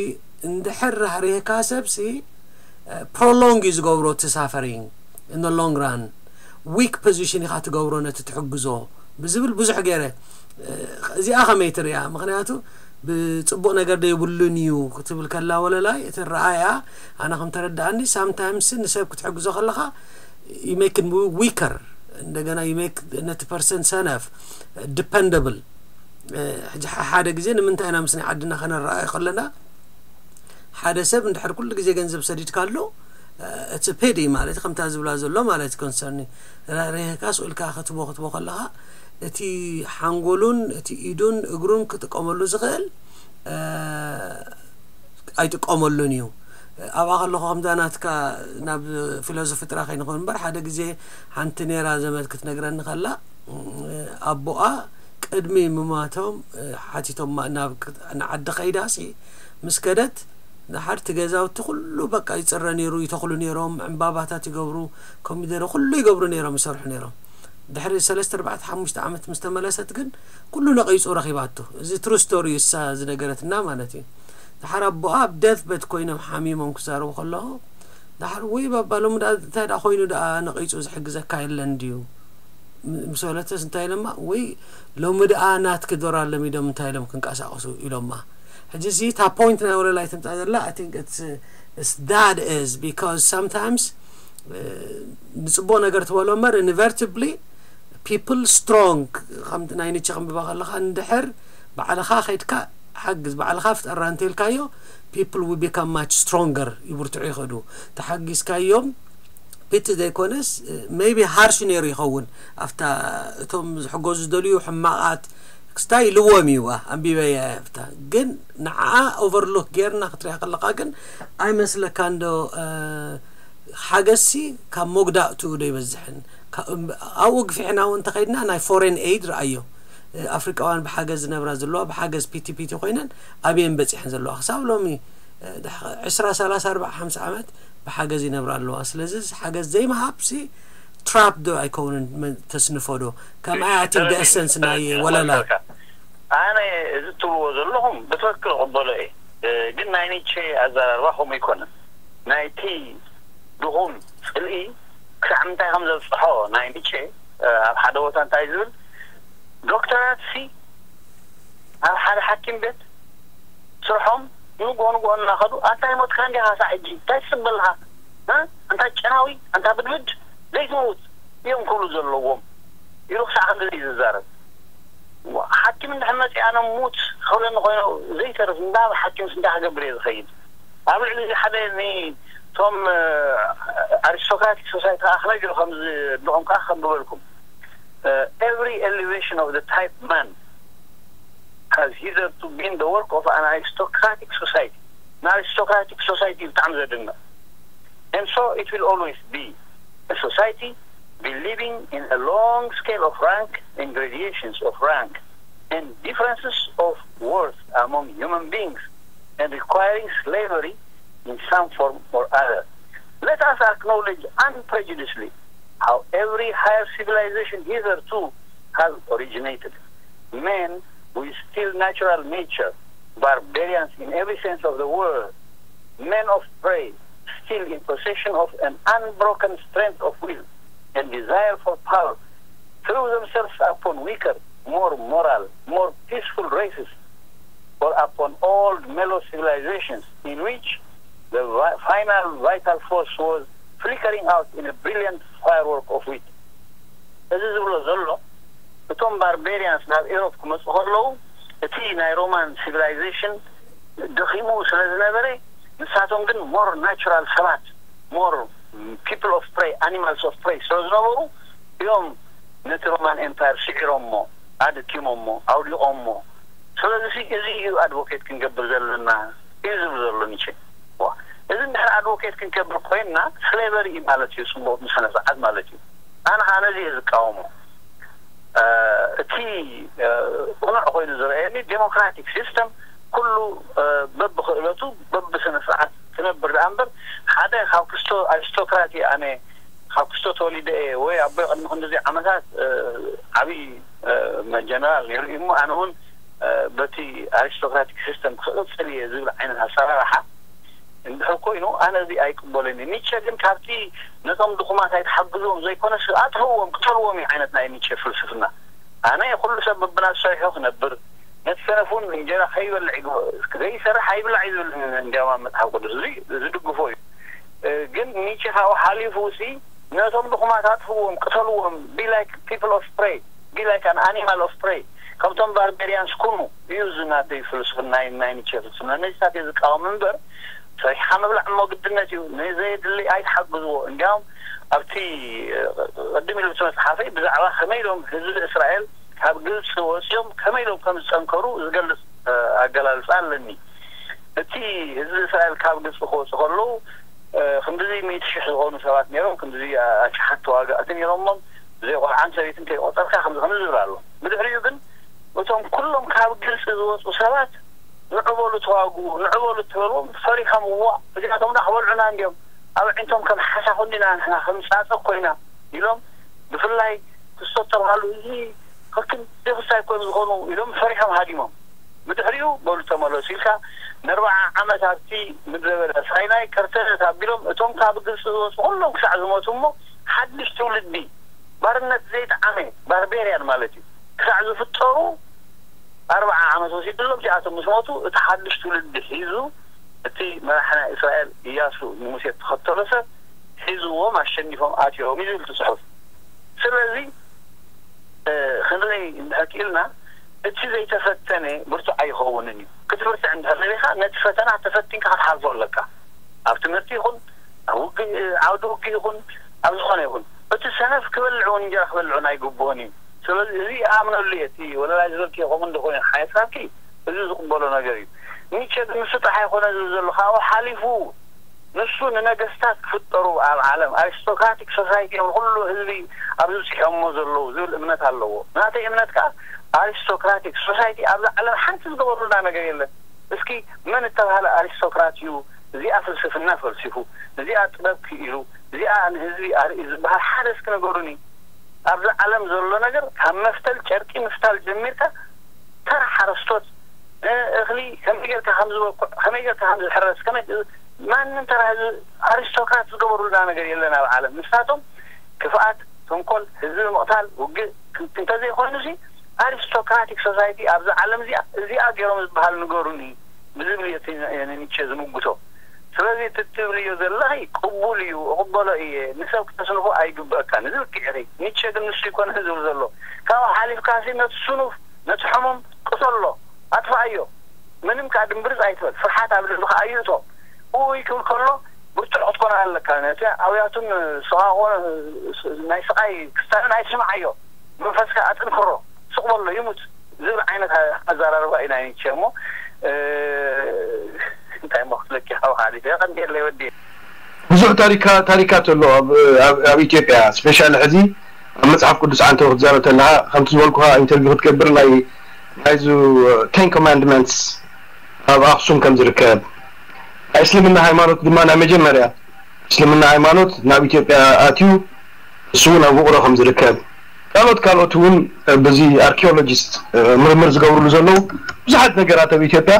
እንድሕር ራህሪህካ ሰብ ሲ ፕሮሎንግ እዩ ዝገብሮ እቲ ሳፈሪንግ። In the long run weak position ኢኻ ትገብሮ ነቲ ትሕግዞ ብዝብል ብዙሕ ገይረ። እዚኣ ከመይ ትሪኣ? ምክንያቱ ብፅቡቅ ነገር ዶ የብሉን እዩ ክትብል ከላ ወለላይ እቲ ረኣያ ኣነ ከም ተረዳኣኒ ሳምታይምስ ንሰብ ክትሕግዞ ከለካ ይሜክን ዊከር እንደገና ይሜክ ነቲ ፐርሰን ሰነፍ ዲፐንደብል። ሕጂ ሓደ ግዜ ንምንታይ ኢና ምስ ናይ ዓድና ከነረኣዩ ከለና ሓደ ሰብ እንድሕር ኩሉ ግዜ ገንዘብ ሰዲድካሉ እቲ ፔዲ ማለት ከምታ ዝብላ ዘሎ ማለት ኮንሰርኒ ራህሪህካ ስኡልካ ክትቦ ክትቦ ከለኻ እቲ ሓንጎሉን እቲ ኢዱን እግሩን ክጥቀመሉ ዝኽእል ኣይጥቀመሉን እዩ። ኣብኣ ከለኹ ከምዛ ናትካ ናብ ፊሎዞፊ ጥራሕ ይንኾን እምበር ሓደ ግዜ ሓንቲ ኔራ ዘመድ ክትነግረኒ ከላ ኣቦኣ ቅድሚ ምማቶም ሓቲቶም ናብ ንዓዲ ከይዳሲ ምስ ከደት ንሓድቲ ገዛውቲ ኩሉ በቃ ይፅረ ነይሩ። ይተኽሉ ነይሮም፣ ዕምባባታት ይገብሩ፣ ኮሚደረ ኩሉ ይገብሩ ነይሮም፣ ይሰርሑ ነይሮም። ድሕሪ ሰለስተ ኣርባዕተ ሓሙሽተ ዓመት ምስ ተመለሰት ግን ኩሉ ነቒፁ ረኺባቶ። እዚ ትሩ ስቶሪ እሳ ዝነገረትና ማለት እዩ። ድሓር ኣቦኣ ኣብ ደት በት ኮይኖም ሓሚሞም ክዛረቡ ከለኹ ድሓር ወይ ባባ ሎሚ ደኣ እንታይ ደኣ ኮይኑ ደኣ ነቒፁ ዝሕግዘካ የለን ድዩ ምስ በለተስ እንታይ ኢሎማ ወይ ሎሚ ደኣ ናትኪ ዶራር ለሚዶም እንታይ ኢሎም ክንቀሳቐሱ ኢሎማ። ሕጂ እዚ እታ ፖይንት ናይ ወለላይ ትምፃ ዘላ I think it's it's that is because sometimes ንፅቡቅ ነገር ትበሎ እምበር ኢንቨርቲብሊ ፒፕል ስትሮንግ ከምቲ ናይ ንቺ ክንብባ ከለካ እንድሕር ባዕልካ ከይድካ ሓግዝ ባዕልካ ፍጠራ እንተልካዮ people will become much stronger ይብርትዑ ይኽእሉ። ተሓጊዝካዮም ፒቲ ዘይኮነስ maybe harsh ነይሩ ይኸውን ኣብታ እቶም ዝሕገዙ ዝደልዩ ሕማቓት ክስታይ ኢልዎም እዩ ኣንቢበያ ኣብታ ግን ንዓ overlook ጌርና ክትሪኣ ከለካ ግን ኣይመስለካ እንዶ ሓገዝሲ ካብ መጉዳእቱ ዶ ይበዝሕን ኣብኡ ግፊዕና እውን እንተኸይድና ናይ foreign aid ረኣዮ። ኣፍሪቃውያን ብሓገዝ ዝነብራ ዘለዋ ብሓገዝ ፒቲ ፒቲ ኮይነን ኣብየን በፂሐን ዘለዋ ክሳብ ሎሚ ዕስራ ሰላሳ ኣርባዓ ሓምሳ ዓመት ብሓገዝ ይነብራ ኣለዋ። ስለዚ ሓገዝ ዘይምሃብሲ ትራፕ ዶ ኣይከውንን ተስንፎ ዶ? ከምኣ ኣቲንግ ደእሰንስ ናይ ወለላ ኣነ እዚ ትብልዎ ዘለኹም ብትክክል ቅበሎ እየ። ግን ናይ ኒቼ ኣዘራርባ ከምኡ ኣይኮነን። ናይቲ ድኹም ፅልኢ ክሳዕ ምንታይ ከም ዘብፅሖ ናይ ኒቼ ኣብ ሓደ ቦታ እንታይ ዝብል ዶክተራት ሲ ኣብ ሓደ ሓኪም ቤት ስርሖም ንግሆ ንግሆ እናኸዱ ኣንታይ ሞትካ እንዲኻ ሳዕ ሕጂ እንታይ ትፅበ ኣለኻ ኣንታ ጨናዊ ኣንታ ብድብድ ዘይትመውት እዮም ክብሉ ዘለዎም ኢሉ ክሳዕ ክንዲ እዩ ዝዛረብ። ሓኪም እንድሕር መፂእ ኣነ ሙት ክብለኒ ኮይኑ ዘይተርፍ እንዳ ሓኪምስ እንታይ ክገብር እየ ዝኸይድ። ኣብ ልዕሊ እዚ ሓደ ንቶም ኣሪስቶክራቲክ ሶሳይቲ ከዓ ክነግር ከምዝድኦም ከዓ ከንብበልኩም every elevation of the type man has hitherto been the work of an aristocratic society. An aristocratic society ብጣዕሚ ዘድንቕ and so it will always be a society believing in a long scale of rank and gradations of rank and differences of worth among human beings and requiring slavery in some form or other. Let us acknowledge unprejudicedly how every higher civilization hitherto has originated. Men with still natural nature, barbarians in every sense of the word, men of prey, still in possession of an unbroken strength of will and desire for power, threw themselves upon weaker, more moral, more peaceful races, or upon old mellow civilizations in which the final vital force was flickering out in a brilliant firework of wit. እዚ ዝብሎ ዘሎ እቶም ባርቤሪያንስ ናብ ኤሮፕ ክመፁ ከለዉ እቲ ናይ ሮማን ሲቪላይዜሽን ደኺሙ ስለ ዝነበረ ንሳቶም ግን more natural ሰባት more people of prey animals of prey ስለ ዝነበሩ እዮም ነቲ ሮማን ኤምፓየር ስዒሮሞ ኣድኪሞሞ ኣውዲቖሞ። ስለዚ እዚ እዩ ኣድቮኬት ክንገብር ዘለና እዩ ዝብል ዘሎ ኒቼ። እዚ እንድሕር ኣድቮኬት ክንገብር ኮይንና ስሌቨሪ እዩ ማለት እዩ ፅቡቕ ስነ ስርዓት ማለት እዩ። ኣነ ከዓ ነዚ እየ ዝቃወሞ። እቲ ቅኑዕ ኮይኑ ዝረኣየኒ ዴሞክራቲክ ሲስተም ኩሉ በብክእለቱ በብስነ ስርዓት ክነብር ደኣ እምበር ሓደ ካብ ክስቶ ኣሪስቶክራት እየ ኣነ ካብ ክስቶ ተወሊደ እየ ወይ ኣቦይ ቅድሚ ክንድዚ ዓመታት ዓብዪ ጀነራል ነይሩ እዩ እሞ ኣነ እውን በቲ ኣሪስቶክራቲክ ሲስተም ክቕፅል እየ ዝብል ዓይነት ኣሰራርሓ እንድሕር ኮይኑ ኣነ እዚ ኣይቅበሎን እየ። ኒቸ ግን ካብቲ ነቶም ድኹማት ኣይትሓግዝዎም ዘይኮነስ ኣጥፍእዎም ቅተልዎም እዩ ዓይነት ናይ ኒቸ ፍልስፍና። ኣነ ኩሉ ሰብ በብናቱ ሰሪሑ ክነብር ነቲ ሰነፍ እውን እንጀራ ከይበልዕ ይግበ ዘይሰርሕ ኣይብላዕ እዩ ዝብል እንዲያውም ኣብ መፅሓፍ ቅዱስ እዚ ዝድግፎ እዩ። ግን ኒቸ ካብኡ ሓሊፉ ሲ ነቶም ድኹማት ኣጥፍዎም ቅተልዎም be like people of prey be like an animal of prey ከምቶም ባርቤሪያንስ ኩኑ እዩ እዚ ናተይ ፍልስፍና ናይ ኒቸ ፍልስፍና ነዚታት እየ ዝቃወም እምበር ሰሪሕካ ምብላዕ እሞ ግድነት እዩ። ንዘየድሊ ኣይትሓግዝዎ። እንዲያውም ኣብቲ ቅድም ኢሉ እቲ መፅሓፈይ ብዛዕባ ከመይ ኢሎም ህዝቢ እስራኤል ካብ ግብፂ ወፂኦም ከመይ ኢሎም ከም ዝፀንከሩ ዝገልፅ ኣገላልፃ ኣለኒ። እቲ ህዝቢ እስራኤል ካብ ግብፂ ክወፁ ከለዉ ክንድዚ ሚእቲ ሽሕ ዝኾኑ ሰባት ነይሮም፣ ክንድዚ ኣሽሓት ተዋጋእቲ ነይሮሞም፣ ብዘይ ቆልዓን ሰበይትን ከይቆፀርካ ከምዚ ከምዚ ዝብል ኣሎ። ብድሕሪኡ ግን እቶም ኩሎም ካብ ግብፂ ዝወፁ ሰባት ንዑ በሉ ተዋግኡ፣ ንዑ በሉ እትበልዎም ፈሪሖም፣ እዋ እዚኣቶም ዳ ክበልዑና እንዲዮም፣ ኣብ ኣዒንቶም ከም ሓሳ ኮንዲና ንሕና ከም ፃፀ ኮይና ኢሎም ብፍላይ ክስቶ ዝተባሃሉ እዚ ከክን ዘይክስታይ ኮም ዝኾኑ ኢሎም ፈሪሖም ሃዲሞም። ብድሕሪኡ በሉ ተመለሱ ኢልካ ንኣርባዓ ዓመት ኣብቲ ምድረ በዳ ሳይናይ ከርተት ኣቢሎም እቶም ካብ ግብፂ ዝወፁ ኩሎም ክሳዕ ዝሞቱ እሞ ሓድሽ ትውልዲ ባርነት ዘይጠዓመ ባርቤርያን ማለት እዩ ክሳዕ ዝፍጠሩ ኣርባዓ ዓመት ወሲድሎም እዚኣቶም ምስ ሞቱ እቲ ሓድሽ ትውልዲ ሒዙ እቲ መራሒ ናይ እስራኤል እያሱ ንሙሴ እተኸተሎ ሰብ ሒዝዎም ኣሸኒፎም ኣትዮም እዩ ዝብል እቲ ፅሑፍ። ስለዚ ክንደይ እንድሕር ክኢልና እቲ ዘይተፈተነ ብርቱዕ ኣይኸውንን እዩ። ክትብርትዕ እንድሕር ደሊኻ ነቲ ፈተና ተፈቲንካ ክትሓልፎ ኣለካ። ኣብ ትምህርቲ ይኹን ኣብ ውግእ ዓውዲ ውግእ ይኹን ኣብ ዝኾነ ይኹን እቲ ሰነፍ ክበልዕ እውን እንጀራ ክበልዕ እውን ኣይግብኦን እዩ። ስለዚ እዚ ይኣምነሉ እየ። እቲ ወለላይ ዝበልክዮ ከምኡ እንተኾይኑ ሓየሳብኪ እዚ ዝቕበሎ ነገር እዩ። ኒቸ ግን ንሱ ጥራሕ ኣይኮነ ዝብል ዘሎ ካብኡ ሓሊፉ ንሱ ንነገስታት ክፍጠሩ ኣብ ዓለም ኣሪስቶክራቲክ ሶሳይቲ እዮም ኩሉ ህዝቢ ኣብዚ ብፂሖሞ ዘለዉ ዝብል እምነት ኣለዎ። ናተይ እምነት ከዓ ኣሪስቶክራቲክ ሶሳይቲ ኣብዚ ዓለም ሓንቲ ዝገበሩልና ነገር የለን። እስኪ መን እተባህለ ኣሪስቶክራት እዩ እዚኣ ፍልስፍና ፈልሲፉ እዚኣ ጥበብ ክኢሉ እዚኣ ንህዝቢ ኣርኢ ዝበሃል ሓደ እስኪ ንገሩኒ። ኣብዚ ዓለም ዘሎ ነገር ካብ መፍተል ጨርቂ ምፍታል ጀሚርካ ተራ ሓረስቶት እኽሊ ከመይ ጌርካ ከም ዝበኩዕ ከመይ ጌርካ ከም ዝሕረስ ከመይ ማንም ተራ ህዝቢ ኣሪስቶክራት ዝገበሩልና ነገር የለን ኣብ ዓለም። ንሳቶም ክፍኣት፣ ተንኮል፣ ህዝቢ ምቕታል፣ ውግእ እንተዘይኮይኑሲ ኣሪስቶክራቲክ ሶሳይቲ ኣብዛ ዓለም እዚኣ እዚኣ ገይሮም ዝበሃል ንገሩኒ ብዝብል እየ እቲ ንኒቸ ዝምጉቶ። ስለዚ እቲ ትብልዮ ዘለኺ ቅቡል እዩ እቕበሎ እየ። ንሰብ ክተስንፎ ኣይግበኣካን እዚ ልክዕ ኢኺ። ኒቸ ግን ንሱ ይኮነ ዝብል ዘሎ ካብኡ ሓሊፍካሲ ነቲ ስኑፍ ነቲ ሕሙም ቅተሎ ኣጥፍኣዮ። ምንም ከዓ ድምብርፅ ኣይትበል። ፍርሓት ኣብ ልብኻ ኣይእቶ። እውይ ክብል ከሎ ብርቱዕ ክትኮን ኣለካ። ነቲ ኣውያቱን ስቓቆ ናይ ስቓይ ክስታንን ኣይትስምዓዮ። መንፈስካ ኣጥንክሮ። ስቕ በሎ ይሙት ዝብል ዓይነት ኣዘራርባ እዩ ናይ ኒቸ እሞ እንታይ እሞ ክትለኪ ካብ ሓሊፈ ቀንዴለይ ወዲ ብዙሕ ታሪካ ታሪካት ኣሎ ኣብ ኣብ- ኣብ ኢትዮጵያ ስፔሻሊ ሕዚ ኣብ መፅሓፍ ቅዱስ ዓንተው ክትዛረብ ተለካ ከምቲ ዝበልኩካ ኢንተርቪው ክትገብር ናይ ናይዙ ቴን ኮማንድመንትስ ኣብ ኣክሱም ከም ዝርከብ ናይ እስልምና ሃይማኖት ድማ ናይ መጀመርያ እስልምና ሃይማኖት ናብ ኢትዮጵያ ኣትዩ እሱ እውን ኣብ ውቕሮ ከም ዝርከብ ካልኦት ካልኦት እውን በዚ ኣርኪኦሎጂስት ምርምር ዝገብርሉ ዘለዉ ብዙሓት ነገራት ኣብ ኢትዮጵያ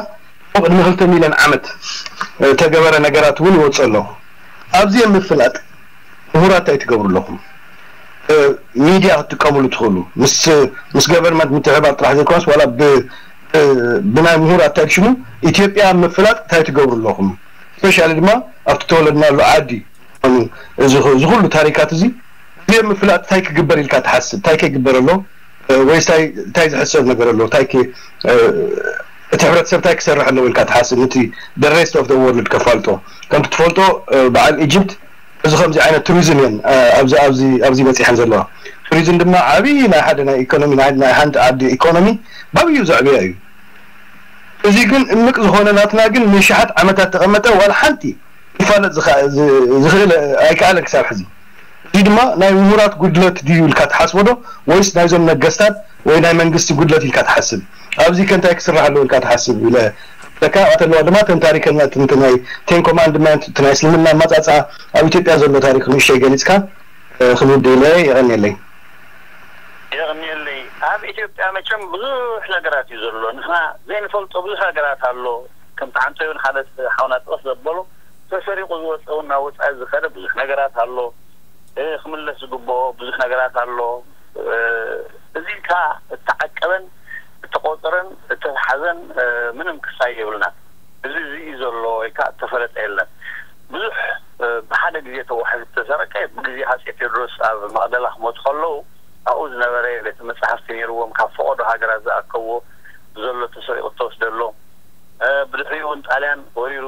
ቅድሚ ክልተ ሚልዮን ዓመት ተገበረ ነገራት እውን ይወፅእ ኣሎ። ኣብዚ ምፍላጥ ምሁራት እንታይ ትገብሩ ኣለኹም? ሚድያ ክትጥቀምሉ ትኽእሉ ምስ ምስ ገቨርንመንት ምትሕባር ጥራሕ ዘይኮነስ ዋላ ብናይ ምሁራት እንታይ ሽሙ ኢትዮጵያ ምፍላጥ እንታይ ትገብሩ ኣለኹም? ስፔሻሊ ድማ ኣብቲ ተወለድናሉ ዓዲ እዚ ኩሉ ታሪካት እዚ እዚ ምፍላጥ እንታይ ክግበር ኢልካ ትሓስብ? እንታይ ከይግበር ኣሎ? ወይስ እንታይ ዝሕሰብ ነገር ኣሎ? እንታይ እቲ ሕብረተሰብ እንታይ ክሰርሕ ኣለዎ ኢልካ ትሓስብ? ነቲ the rest of the world ከፋልጦ ከምቲ ትፈልጦ በዓል ኢጅፕት እዚ ከምዚ ዓይነት ቱሪዝም እየን ኣብዚ በፂሐን ዘለዋ። ቱሪዝም ድማ ዓብዪ ናይ ሓደ ናይ ኢኮኖሚ ናይ ሓንቲ ዓዲ ኢኮኖሚ ባብዩ ዘዕብያ እዩ። እዚ ግን እምቅ ዝኾነ ናትና ግን ንሽሓት ዓመታት ተቐመጠ ዋላ ሓንቲ ክፋለጥ ዝኽእል ኣይከኣለን ክሳብ ሕዚ። እዚ ድማ ናይ ምሁራት ጉድለት ድዩ ኢልካ ትሓስቦ ዶ፣ ወይስ ናይዞም ነገስታት ወይ ናይ መንግስቲ ጉድለት ኢልካ ትሓስብ? ኣብዚ ከ እንታይ ክስራሕ ኣለዎ ኢልካ ትሓስብ ኢለ ለካ ተለዋ ድማ ተን ታሪክና ትንትናይ ቴን ኮማንድመንት ናይ እስልምና ኣመፃፅኣ ኣብ ኢትዮጵያ ዘሎ ታሪክ ንእሽተይ ገሊፅካ ክንውድእ ኢለ። የቐንየለይ። የቐንየለይ። ኣብ ኢትዮጵያ መቸም ብዙሕ ነገራት እዩ ዘሎ። ንሕና ዘይንፈልጦ ብዙሕ ነገራት ኣሎ። ከምቲ ዓንቶ እውን ሓደ ሓውና ጥቕስ ዘበሎ፣ ተሰሪቑ ዝወፀ እውን ናብ ወፃኢ ዝኸደ ብዙሕ ነገራት ኣሎ። ክምለስ ዝግብኦ ብዙሕ ነገራት ኣሎ። እዚ ኢልካ እተዓቀበን እተቆፀረን እተተሓዘን ምንም ክሳይ የብልና። እዚ እዚ እዩ ዘሎ ኢልካ እተፈለጠ የለን። ብዙሕ ብሓደ ግዜ ተዋሒዱ ዝተሰረቀ፣ ብግዜ ሃፀይ ቴዎድሮስ ኣብ መቕደላ ክመፁ ከለዉ ኣብኡ ዝነበረ ቤተ መፃሕፍቲ ነይርዎም፣ ካብ ፈቐዶ ሃገራት ዝኣከብዎ ዘሎ ተሰሪቑ እተወስደ ኣሎ። ብድሕሪኡ እውን ጣልያን ወሪሩ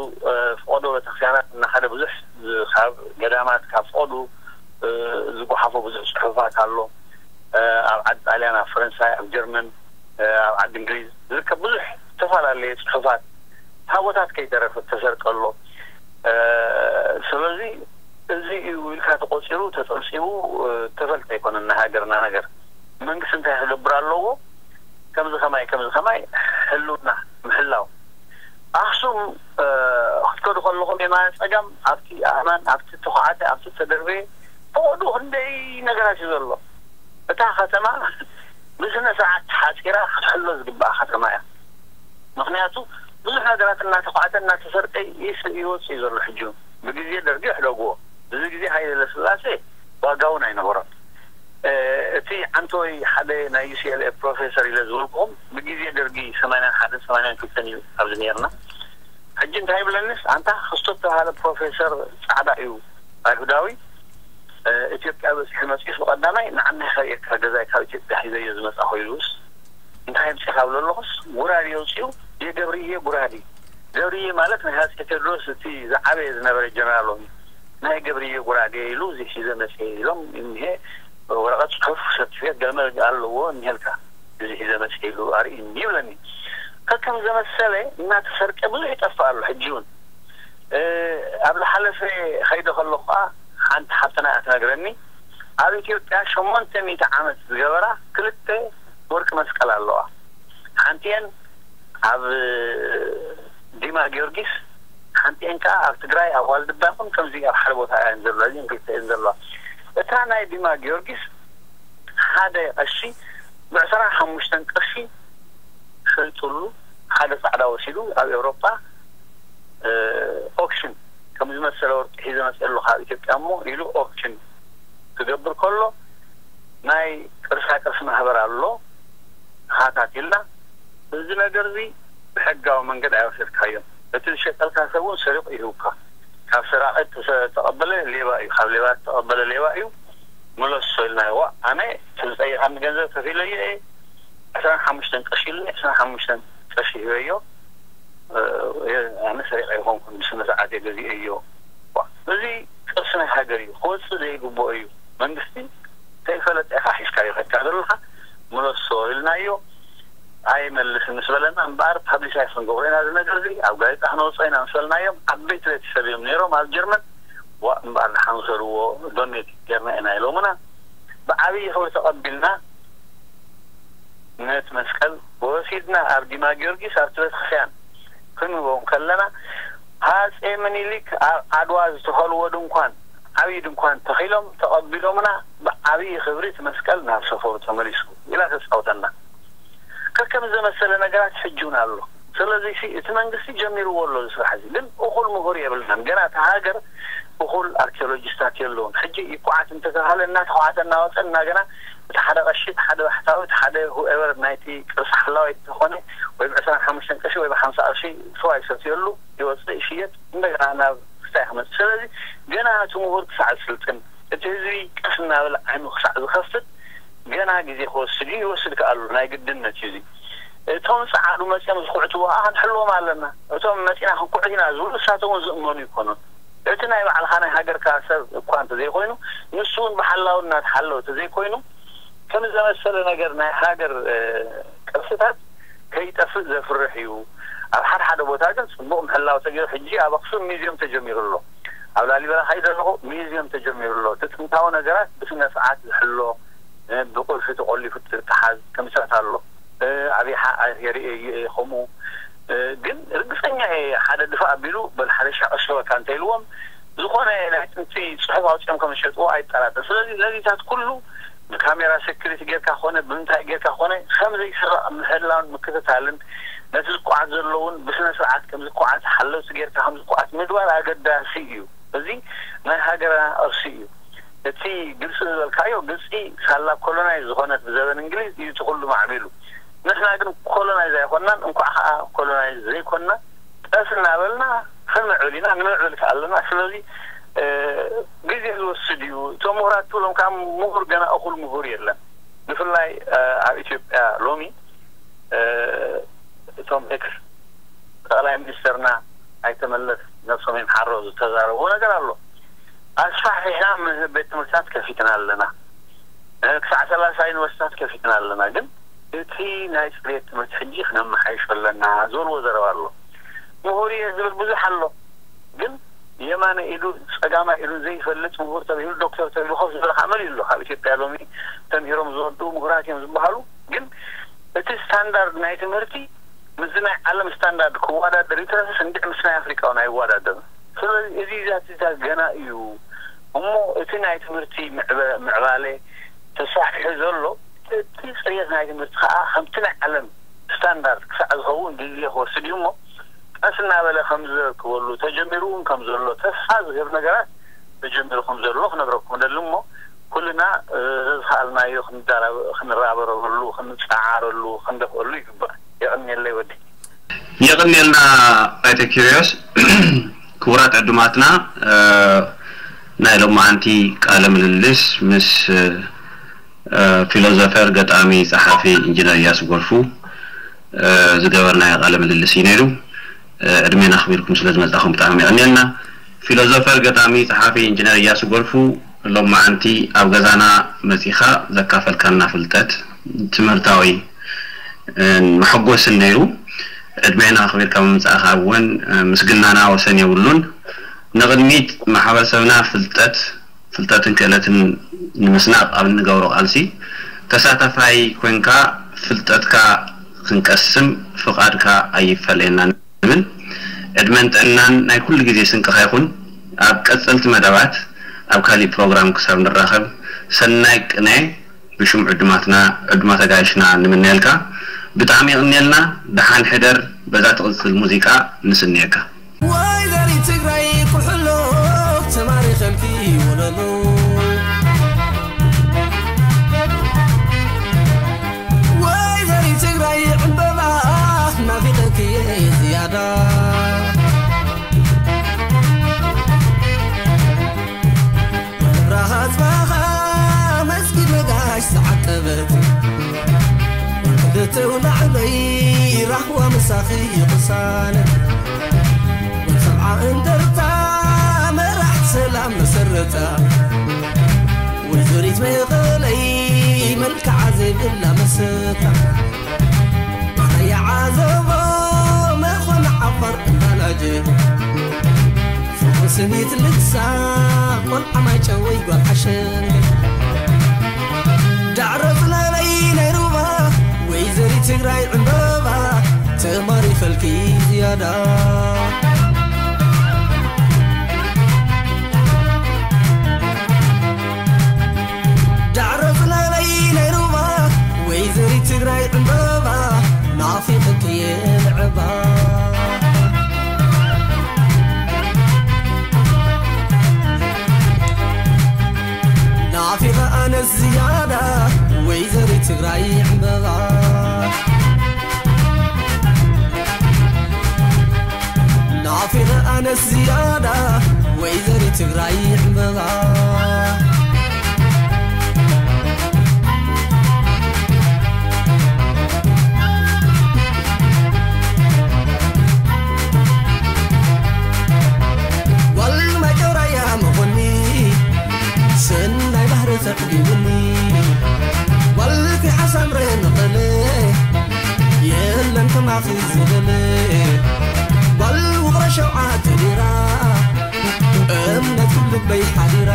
ፈቐዶ ቤተክርስትያናት እናኸደ ብዙሕ ካብ ገዳማት ካብ ፈቐዱ ዝጓሓፎ ብዙሕ ፅሑፋት ኣሎ። ኣብ ዓዲ ጣልያን፣ ኣብ ፈረንሳይ፣ ኣብ ጀርመን፣ ኣብ ዓዲ እንግሊዝ ዝርከብ ብዙሕ ዝተፈላለየ ፅሑፋት ታቦታት ከይተረፈ ተሰርቀ ኣሎ። ስለዚ እዚ እዩ ኢልካ ተቆፂሩ ተፀብፂቡ ተፈልጠ ኣይኮነን ናይ ሃገርና ነገር። መንግስቲ እንታይ ክገብር ኣለዎ? ከምዚ ከማይ ከምዚ ከማይ ህልውና ምሕላው። ኣክሱም ክትከዱ ከለኹም የማነ ፀጋም ኣብቲ ኣእማን ኣብቲ ተኳዓተ ኣብቲ ተደርበየ ፈቐዱ ክንደይ ነገራት እዩ ዘሎ። እታ ከተማ ብስነ ስርዓት ተሓፂራ ክትሕሎ ዝግባኣ ከተማ እያ። ምክንያቱ ብዙሕ ነገራት እናተኳዕተ እናተሰርቀ ይወፅእ እዩ ዘሎ። ሕጂ ብግዜ ደርጊ ይሕደግዎ፣ እዚ ግዜ ሃይለ ስላሴ ዋጋ እውን ኣይነበሮን። እቲ ዓንቶይ ሓደ ናይ ዩ ሲ ኤል ኤ ፕሮፌሰር ኢለ ዝበልኩኹም ብግዜ ደርጊ ሰማንያን ሓደን ሰማንያን ክልተን እዩ ኣብዚ ነርና። ሕጂ እንታይ ይብለኒስ ኣንታ ክስቶ ተባሃለ ፕሮፌሰር ፃዕዳ እዩ ኣይሁዳዊ ኢትዮጵያ በፂሑ መፂኡስ ብቐዳማይ ንዓናይ ከርእየካ ገዛይ ካብ ኢትዮጵያ ሒዘዮ ዝመፃ ኮይኑስ እንታይ ምፅኻ ብለለኹስ ጉራዴ የውፅኡ የገብርየ ጉራዴ ገብርየ ማለት ናይ ሃፀይ ቴድሮስ እቲ ዝዓበየ ዝነበረ ጀነራሎም ናይ ገብርየ ጉራዴ ኢሉ እዚ ሒዘ መፅየ ኢሎም እኒሀ ወረቐት ፅሑፍ ሰርቲፊኬት ገለመ ኣለዎ እኒሀልካ እዚ ሒዘ መፅየ ኢሉ ኣርእኒ ይብለኒ ከከም ዘመሰለ እናተሰርቀ ብዙሕ ይጠፍእ ኣሎ ሕጂ እውን ኣብ ዝሓለፈ ከይደ ከለኹ ከዓ ሓንቲ ሓፍትና እያ ትነግረኒ ኣብ ኢትዮጵያ ሸሞንተ ሚእቲ ዓመት ዝገበራ ክልተ ወርቂ መስቀል ኣለዋ ሓንቲአን ኣብ ዲማ ጊዮርጊስ ሓንቲአን ከዓ ኣብ ትግራይ ኣብ ዋልድባ ይኹን ከምዚ ኣብ ሓደ ቦታ እየን ዘለዋ እዚን ክልተ እየን ዘለዋ እታ ናይ ዲማ ጊዮርጊስ ሓደ ቀሺ ብዕስራን ሓሙሽተን ቅርሺ ሸይጡሉ ሓደ ፃዕዳ ወሲዱ ኣብ ኤውሮጳ ኦክሽን ከም ዝመሰለ ወርቂ ሒዘ መፅእ ኣለኹ ካብ ኢትዮጵያ እሞ ኢሉ ኦክሽን ክገብር ከሎ ናይ ቅርሳ ቅርሲ ማህበር ኣሎ ሃታት ኢልና እዚ ነገር እዚ ብሕጋዊ መንገድ ኣይወሰድካዮን እቲ ዝሸጠልካ ሰብ እውን ሰሪቑ ይህብካ ካብ ሰራቒ ተቐበለ ሌባ እዩ ካብ ሌባ ተቐበለ ሌባ እዩ ምለሶ ኢልናዮ ኣነ እቲ ዝጠየቐኒ ገንዘብ ከፊለዮ እየ ዕስራን ሓሙሽተን ቅርሺ ኢሉኒ ዕስራን ሓሙሽተን ቅርሺ ሂበዮ ኣነ ሰሪቐ ኣይኮንኩን ብስነ ስርዓት እየ ገዚኤዮ እዚ ቅርሲ ናይ ሃገር እዩ ክወፅእ ዘይግብኦ እዩ መንግስቲ ከይፈለጠ ኢኻ ሒዝካዮ ከድካ ዘለኻ ምለሶ ኢልናዮ ኣይመልስን ምስ በለና እምበኣር ፓብሊሳይዝ ክንገብሮ ኢና እዚ ነገር እዚ ኣብ ጋዜጣ ክነውፅኦ ኢና ምስ በልናዮም ዓበይቲ ቤተሰብ እዮም ነይሮም ኣብ ጀርመን ዋእ እምበኣር ደሓን ውሰድዎ ዶኔት ጌርና ኢና ኢሎምና ብዓብዪ ክብሪ ተቐቢልና ነቲ መስቀል ወሲድና ኣብ ዲማ ጊዮርጊስ ኣብቲ ቤተክርስትያን ክንህቦም ከለና ሃጼ ምኒልክ ኣብ ዓድዋ ዝተኸልዎ ድንኳን ዓብዪ ድንኳን ተኺሎም ተቐቢሎምና ብዓብዪ ክብሪ እቲ መስቀል ናብ ሰፈሩ ተመሊሱ ኢላ ተፃውተና ከከም ዘመሰለ ነገራት ሕጂ እውን ኣሎ ስለዚ እቲ መንግስቲ ጀሚርዎ ኣሎ እዚ ስራሕ እዚ ግን እኹል ምሁር የብልናን ገና እቲ ሃገር እኹል ኣርኪኦሎጂስታት የለውን ሕጂ ይኩዓት እንተተባሃለ እናተኳዓተ እናወፀ እናገና እቲ ሓደ ቀሺ እቲ ሓደ ባሕታዊ እቲ ሓደ whoever ናይቲ ቅርሲ ሓላዋይ ተኾነ ወይ ብዕስራን ሓሙሽተን ቅርሺ ወይ ብሓምሳ ቅርሺ ስዋ ይሰትየሉ ይወፅእ ይሽየጥ እንደገና ናብ ክስታይ ክመፅእ ስለዚ ገና እቲ ምሁር ክሳዕ ዝስልጥን እቲ ህዝቢ ቀስ እናበለ ዓይኑ ክሳዕ ዝኸፍት ገና ግዜ ክወስድ እዩ ይወስድ ከኣሉ ናይ ግድነት እዩ እዚ እቶም ፀዓዱ መፅኦም ዝኩዕትዎ ከዓ ክንሕልዎም ኣለና እቶም መፂና ክንኩዕት ኢና ዝብሉ ንሳቶም እውን ዝእመኑ ይኮኑን እቲ ናይ ባዕልኻ ናይ ሃገርካ ሰብ እኳ እንተዘይኮይኑ ንሱ እውን ብሓላው እናተሓለወ ተዘይኮይኑ ከም ዘመሰለ ነገር ናይ ሃገር ቅርስታት ከይጠፍእ ዘፍርሕ እዩ ኣብ ሓደ ሓደ ቦታ ግን ፅቡቅ ምሕላው ተገይሩ ሕጂ ኣብ ኣክሱም ሚዝዮም ተጀሚሩ ኣሎ ኣብ ላሊበላ ከይደ ኣለኹ፣ ሚዚየም ተጀሚሩ ኣሎ። እቲ ጥንታዊ ነገራት ብስነ ስርዓት ዝሕሎ፣ እ፣ ብቁልፊ ተቆሊፉ ዝተሓዝ ከምሳት ኣሎ። እ፣ ኣብ ይሓ የርእየ እየ ከምኡ። እ፣ ግን ርግጸኛ እየ፣ ሓደ ድፋ ኣቢሉ በል ሓደ ሻቕ እሸወካ እንተኢልዎም፣ ዝኾነ ናይ ጥንቲ ጽሑፍ ኣውጺኦም ከም ዝሸጥዎ ኣይጠራጠር። ስለዚ ነዚታት ኩሉ ብካሜራ ሴኩሪቲ ጌርካ ኮነ ብምንታይ ጌርካ ኮነ ከም ዘይስረቕ ምህላውን ምክትታልን፣ ነቲ ዝቋዓት ዘለውን ብስነ ስርዓት ከም ዝቋዓት፣ ሓለውቲ ጌርካ ከም ዝቋዓት ምግባር ኣገዳሲ እዩ። እዚ ናይ ሃገርና ቅርሲ እዩ። እቲ ግብፂ ዝበልካዮ፣ ግብፂ ሳላ ኮሎናይዝ ዝኾነት ብዘበን እንግሊዝ እዩ እቲ ኩሉ ማዕቢሉ። ንሕና ግን ኮሎናይዝ ኣይኮናን፣ እንኳዕ ከዓ ኮሎናይዝ ዘይኮና፣ ቀስ እናበልና ክንምዕብል ኢና፣ ንምዕብል ከዓ ኣለና። ስለዚ፣ እ፣ ግዜ ዝወስድ እዩ። እቶም ምሁራት ትብሎም ከዓ ምሁር ገና እኹል ምሁር የለን። ብፍላይ፣ እ፣ ኣብ ኢትዮጵያ ሎሚ፣ እ፣ እቶም ኤክስ ጠቕላይ ሚኒስተርና ኣይተ መለስ ነብሶም ይምሓሮ ዝተዛረብዎ ነገር ኣሎ። ኣስፋሕፊሕና ም-፣ ቤት ትምህርትታት ከፊትና ኣለና። እ፣ ክሳዕ ሰላሳ ዩኒቨርሲቲታት ከፊትና ኣለና። ግን እቲ ናይ ጽሬት ትምህርቲ ሕጂ ክነመሓይሾ ኣለና ዝበልዎ ዘረባ ኣሎ። ምሁር እየ ዝብል ብዙሕ ኣሎ። ግን የማነ ኢዱ ጸጋማይ ኢዱ ዘይፈልጥ ምሁር ተባሂሉ፣ ዶክተር ተባሂሉ ኮፍ ዝበለ ከዓ መሊኡ ኣሎ። ካብ ኢትዮጵያ ሎሚ ተምሂሮም ዝወድኡ ምሁራት እዮም ዝበሃሉ። ግን እቲ ስታንዳርድ ናይ ትምህርቲ ምስዚ ናይ ዓለም ስታንዳርድ ክወዳደር ይትረፍስ እንድዒ ምስ ናይ ኣፍሪቃ እውን ኣይወዳደርን። ስለዚ እዚታት ገና እዩ እሞ እቲ ናይ ትምህርቲ ምዕበ-፣ ምዕባለ ተስፋሕፊሑ ዘሎ፣ እቲ ጽሬት ናይ ትምህርቲ ከዓ ከምቲ ናይ ዓለም ስታንዳርድ ክሳዕ ዝኸውን ግዜ ክወስድ እዩ እሞ ቀስ እናበለ ከም ዝርከበሉ ተጀሚሩ እውን ከም ዘሎ ተስፋ ዝህብ ነገራት ተጀሚሩ ከም ዘሎ ክነግረኩም እደሊ እሞ ኩልና፣ እ፣ ዝኸኣልናዮ ክንዳራ-፣ ክንረባረበሉ፣ ክንጸዓረሉ፣ ክንደፍአሉ ይግባእ። የቐንየለይ ወዲ። የቐንየልና ኣይተ ኪርዮስ። ክቡራት ዕዱማትና፣ እ፣ ናይ ሎማዓንቲ ቃለ ምልልስ ምስ፣ እ፣ ፊሎዞፈር፣ ገጣሚ፣ ጸሓፊ ኢንጂነር እያሱ ጎርፉ፣ እ፣ ዝገበርናዮ ቃለ ምልልስ እዩ ነይሩ። እ፣ ዕድሜና ኣኽቢርኩም ስለ ዝመጻኹም ብጣዕሚ የቐንየልና። ፊሎዞፈር፣ ገጣሚ፣ ጸሓፊ ኢንጂነር እያሱ ጎርፉ፣ ሎማዓንቲ ኣብ ገዛና መጺኻ ዘካፈልካና ፍልጠት ትምህርታዊ፣ እ፣ መሐጎስን ነይሩ። ዕድሜና ኣኽቢርካ ምምጻእኻ እውን፣ እ፣ ምስግናና ወሰን የብሉን። ንቕድሚት ማሕበረሰብና ፍልጠት፣ ፍልጠትን ክእለትን ንምስናቕ ኣብ እንገብሮ ቃልሲ ተሳታፋይ ኮንካ ፍልጠትካ ክንቀስም ፍቓድካ ኣይፈለየና ንብል። ዕድመን ጥዕናን ናይ ኩሉ ግዜ ስንቅኻ ይኹን። ኣብ ቀጸልቲ መደባት ኣብ ካሊእ ፕሮግራም ክሳብ ንራኸብ ሰናይ ቅነ ብሽም ዕዱማትና፣ ዕዱማት ኣጋይሽና ንምነየልካ። ብጣዕሚ የቕንየልና። ደሓን ሕደር። በዛ ትቕጽል ሙዚቃ ንስንየካ። ወይዘሪት ትግራይ ኩሕሎ ተማሪኸልኪ ወለሎ። ወይዘሪት ትግራይ ዕምበባ ናፊቐኪ ዝያዳ። መብራህ ኣጽባኻ መስጊድ ነጋሽ ዝዓቀበት። ወልዕልቲ ውላዕለይ ራህዋ ምሳኺ ይቕሳነ። ወሰብዓ እንደርታ መራሕ ሰላም መሰረታ። ወይዘሪት መቐለይ መልክዓ ዘይብላ መሰታ። ባናያ ዓዘቦ መኾነ ዓፋር እንዳላጀ። ፍቕሪ ስኒት ልግሳ ቆልዓ ማይጨወይ ጓል ዓሸን። ዳዕሮ ጽለለይ ናይ ሩባ ወይዘሪት ትግራይ ዕምበባ ተማሪኸልኪ ዝያዳ። ዳዕሮ ጽለለይ ናይ ሩባ ወይዘሪት ትግራይ ዕምበባ ናፊቕኪ እየ ልዕባ። ናፊቐ ኣነ ዝያዳ ወይዘሪት ትግራይ ዕምበባ። ናፊቐ ኣነ ዝያዳ ወይዘሪት ትግራይ ዕምበባ። ጓል ማይ ጨውራያ መኾኒ ሰናይ ባህሪ ተዕቢብኒ። ጓል ፊሓ ሳምረ መቐለ የለን ከማኺ ዝበለ። ጓል ውቕሮ ሸውዓተ ዲራ እሞ በይ ሓዲራ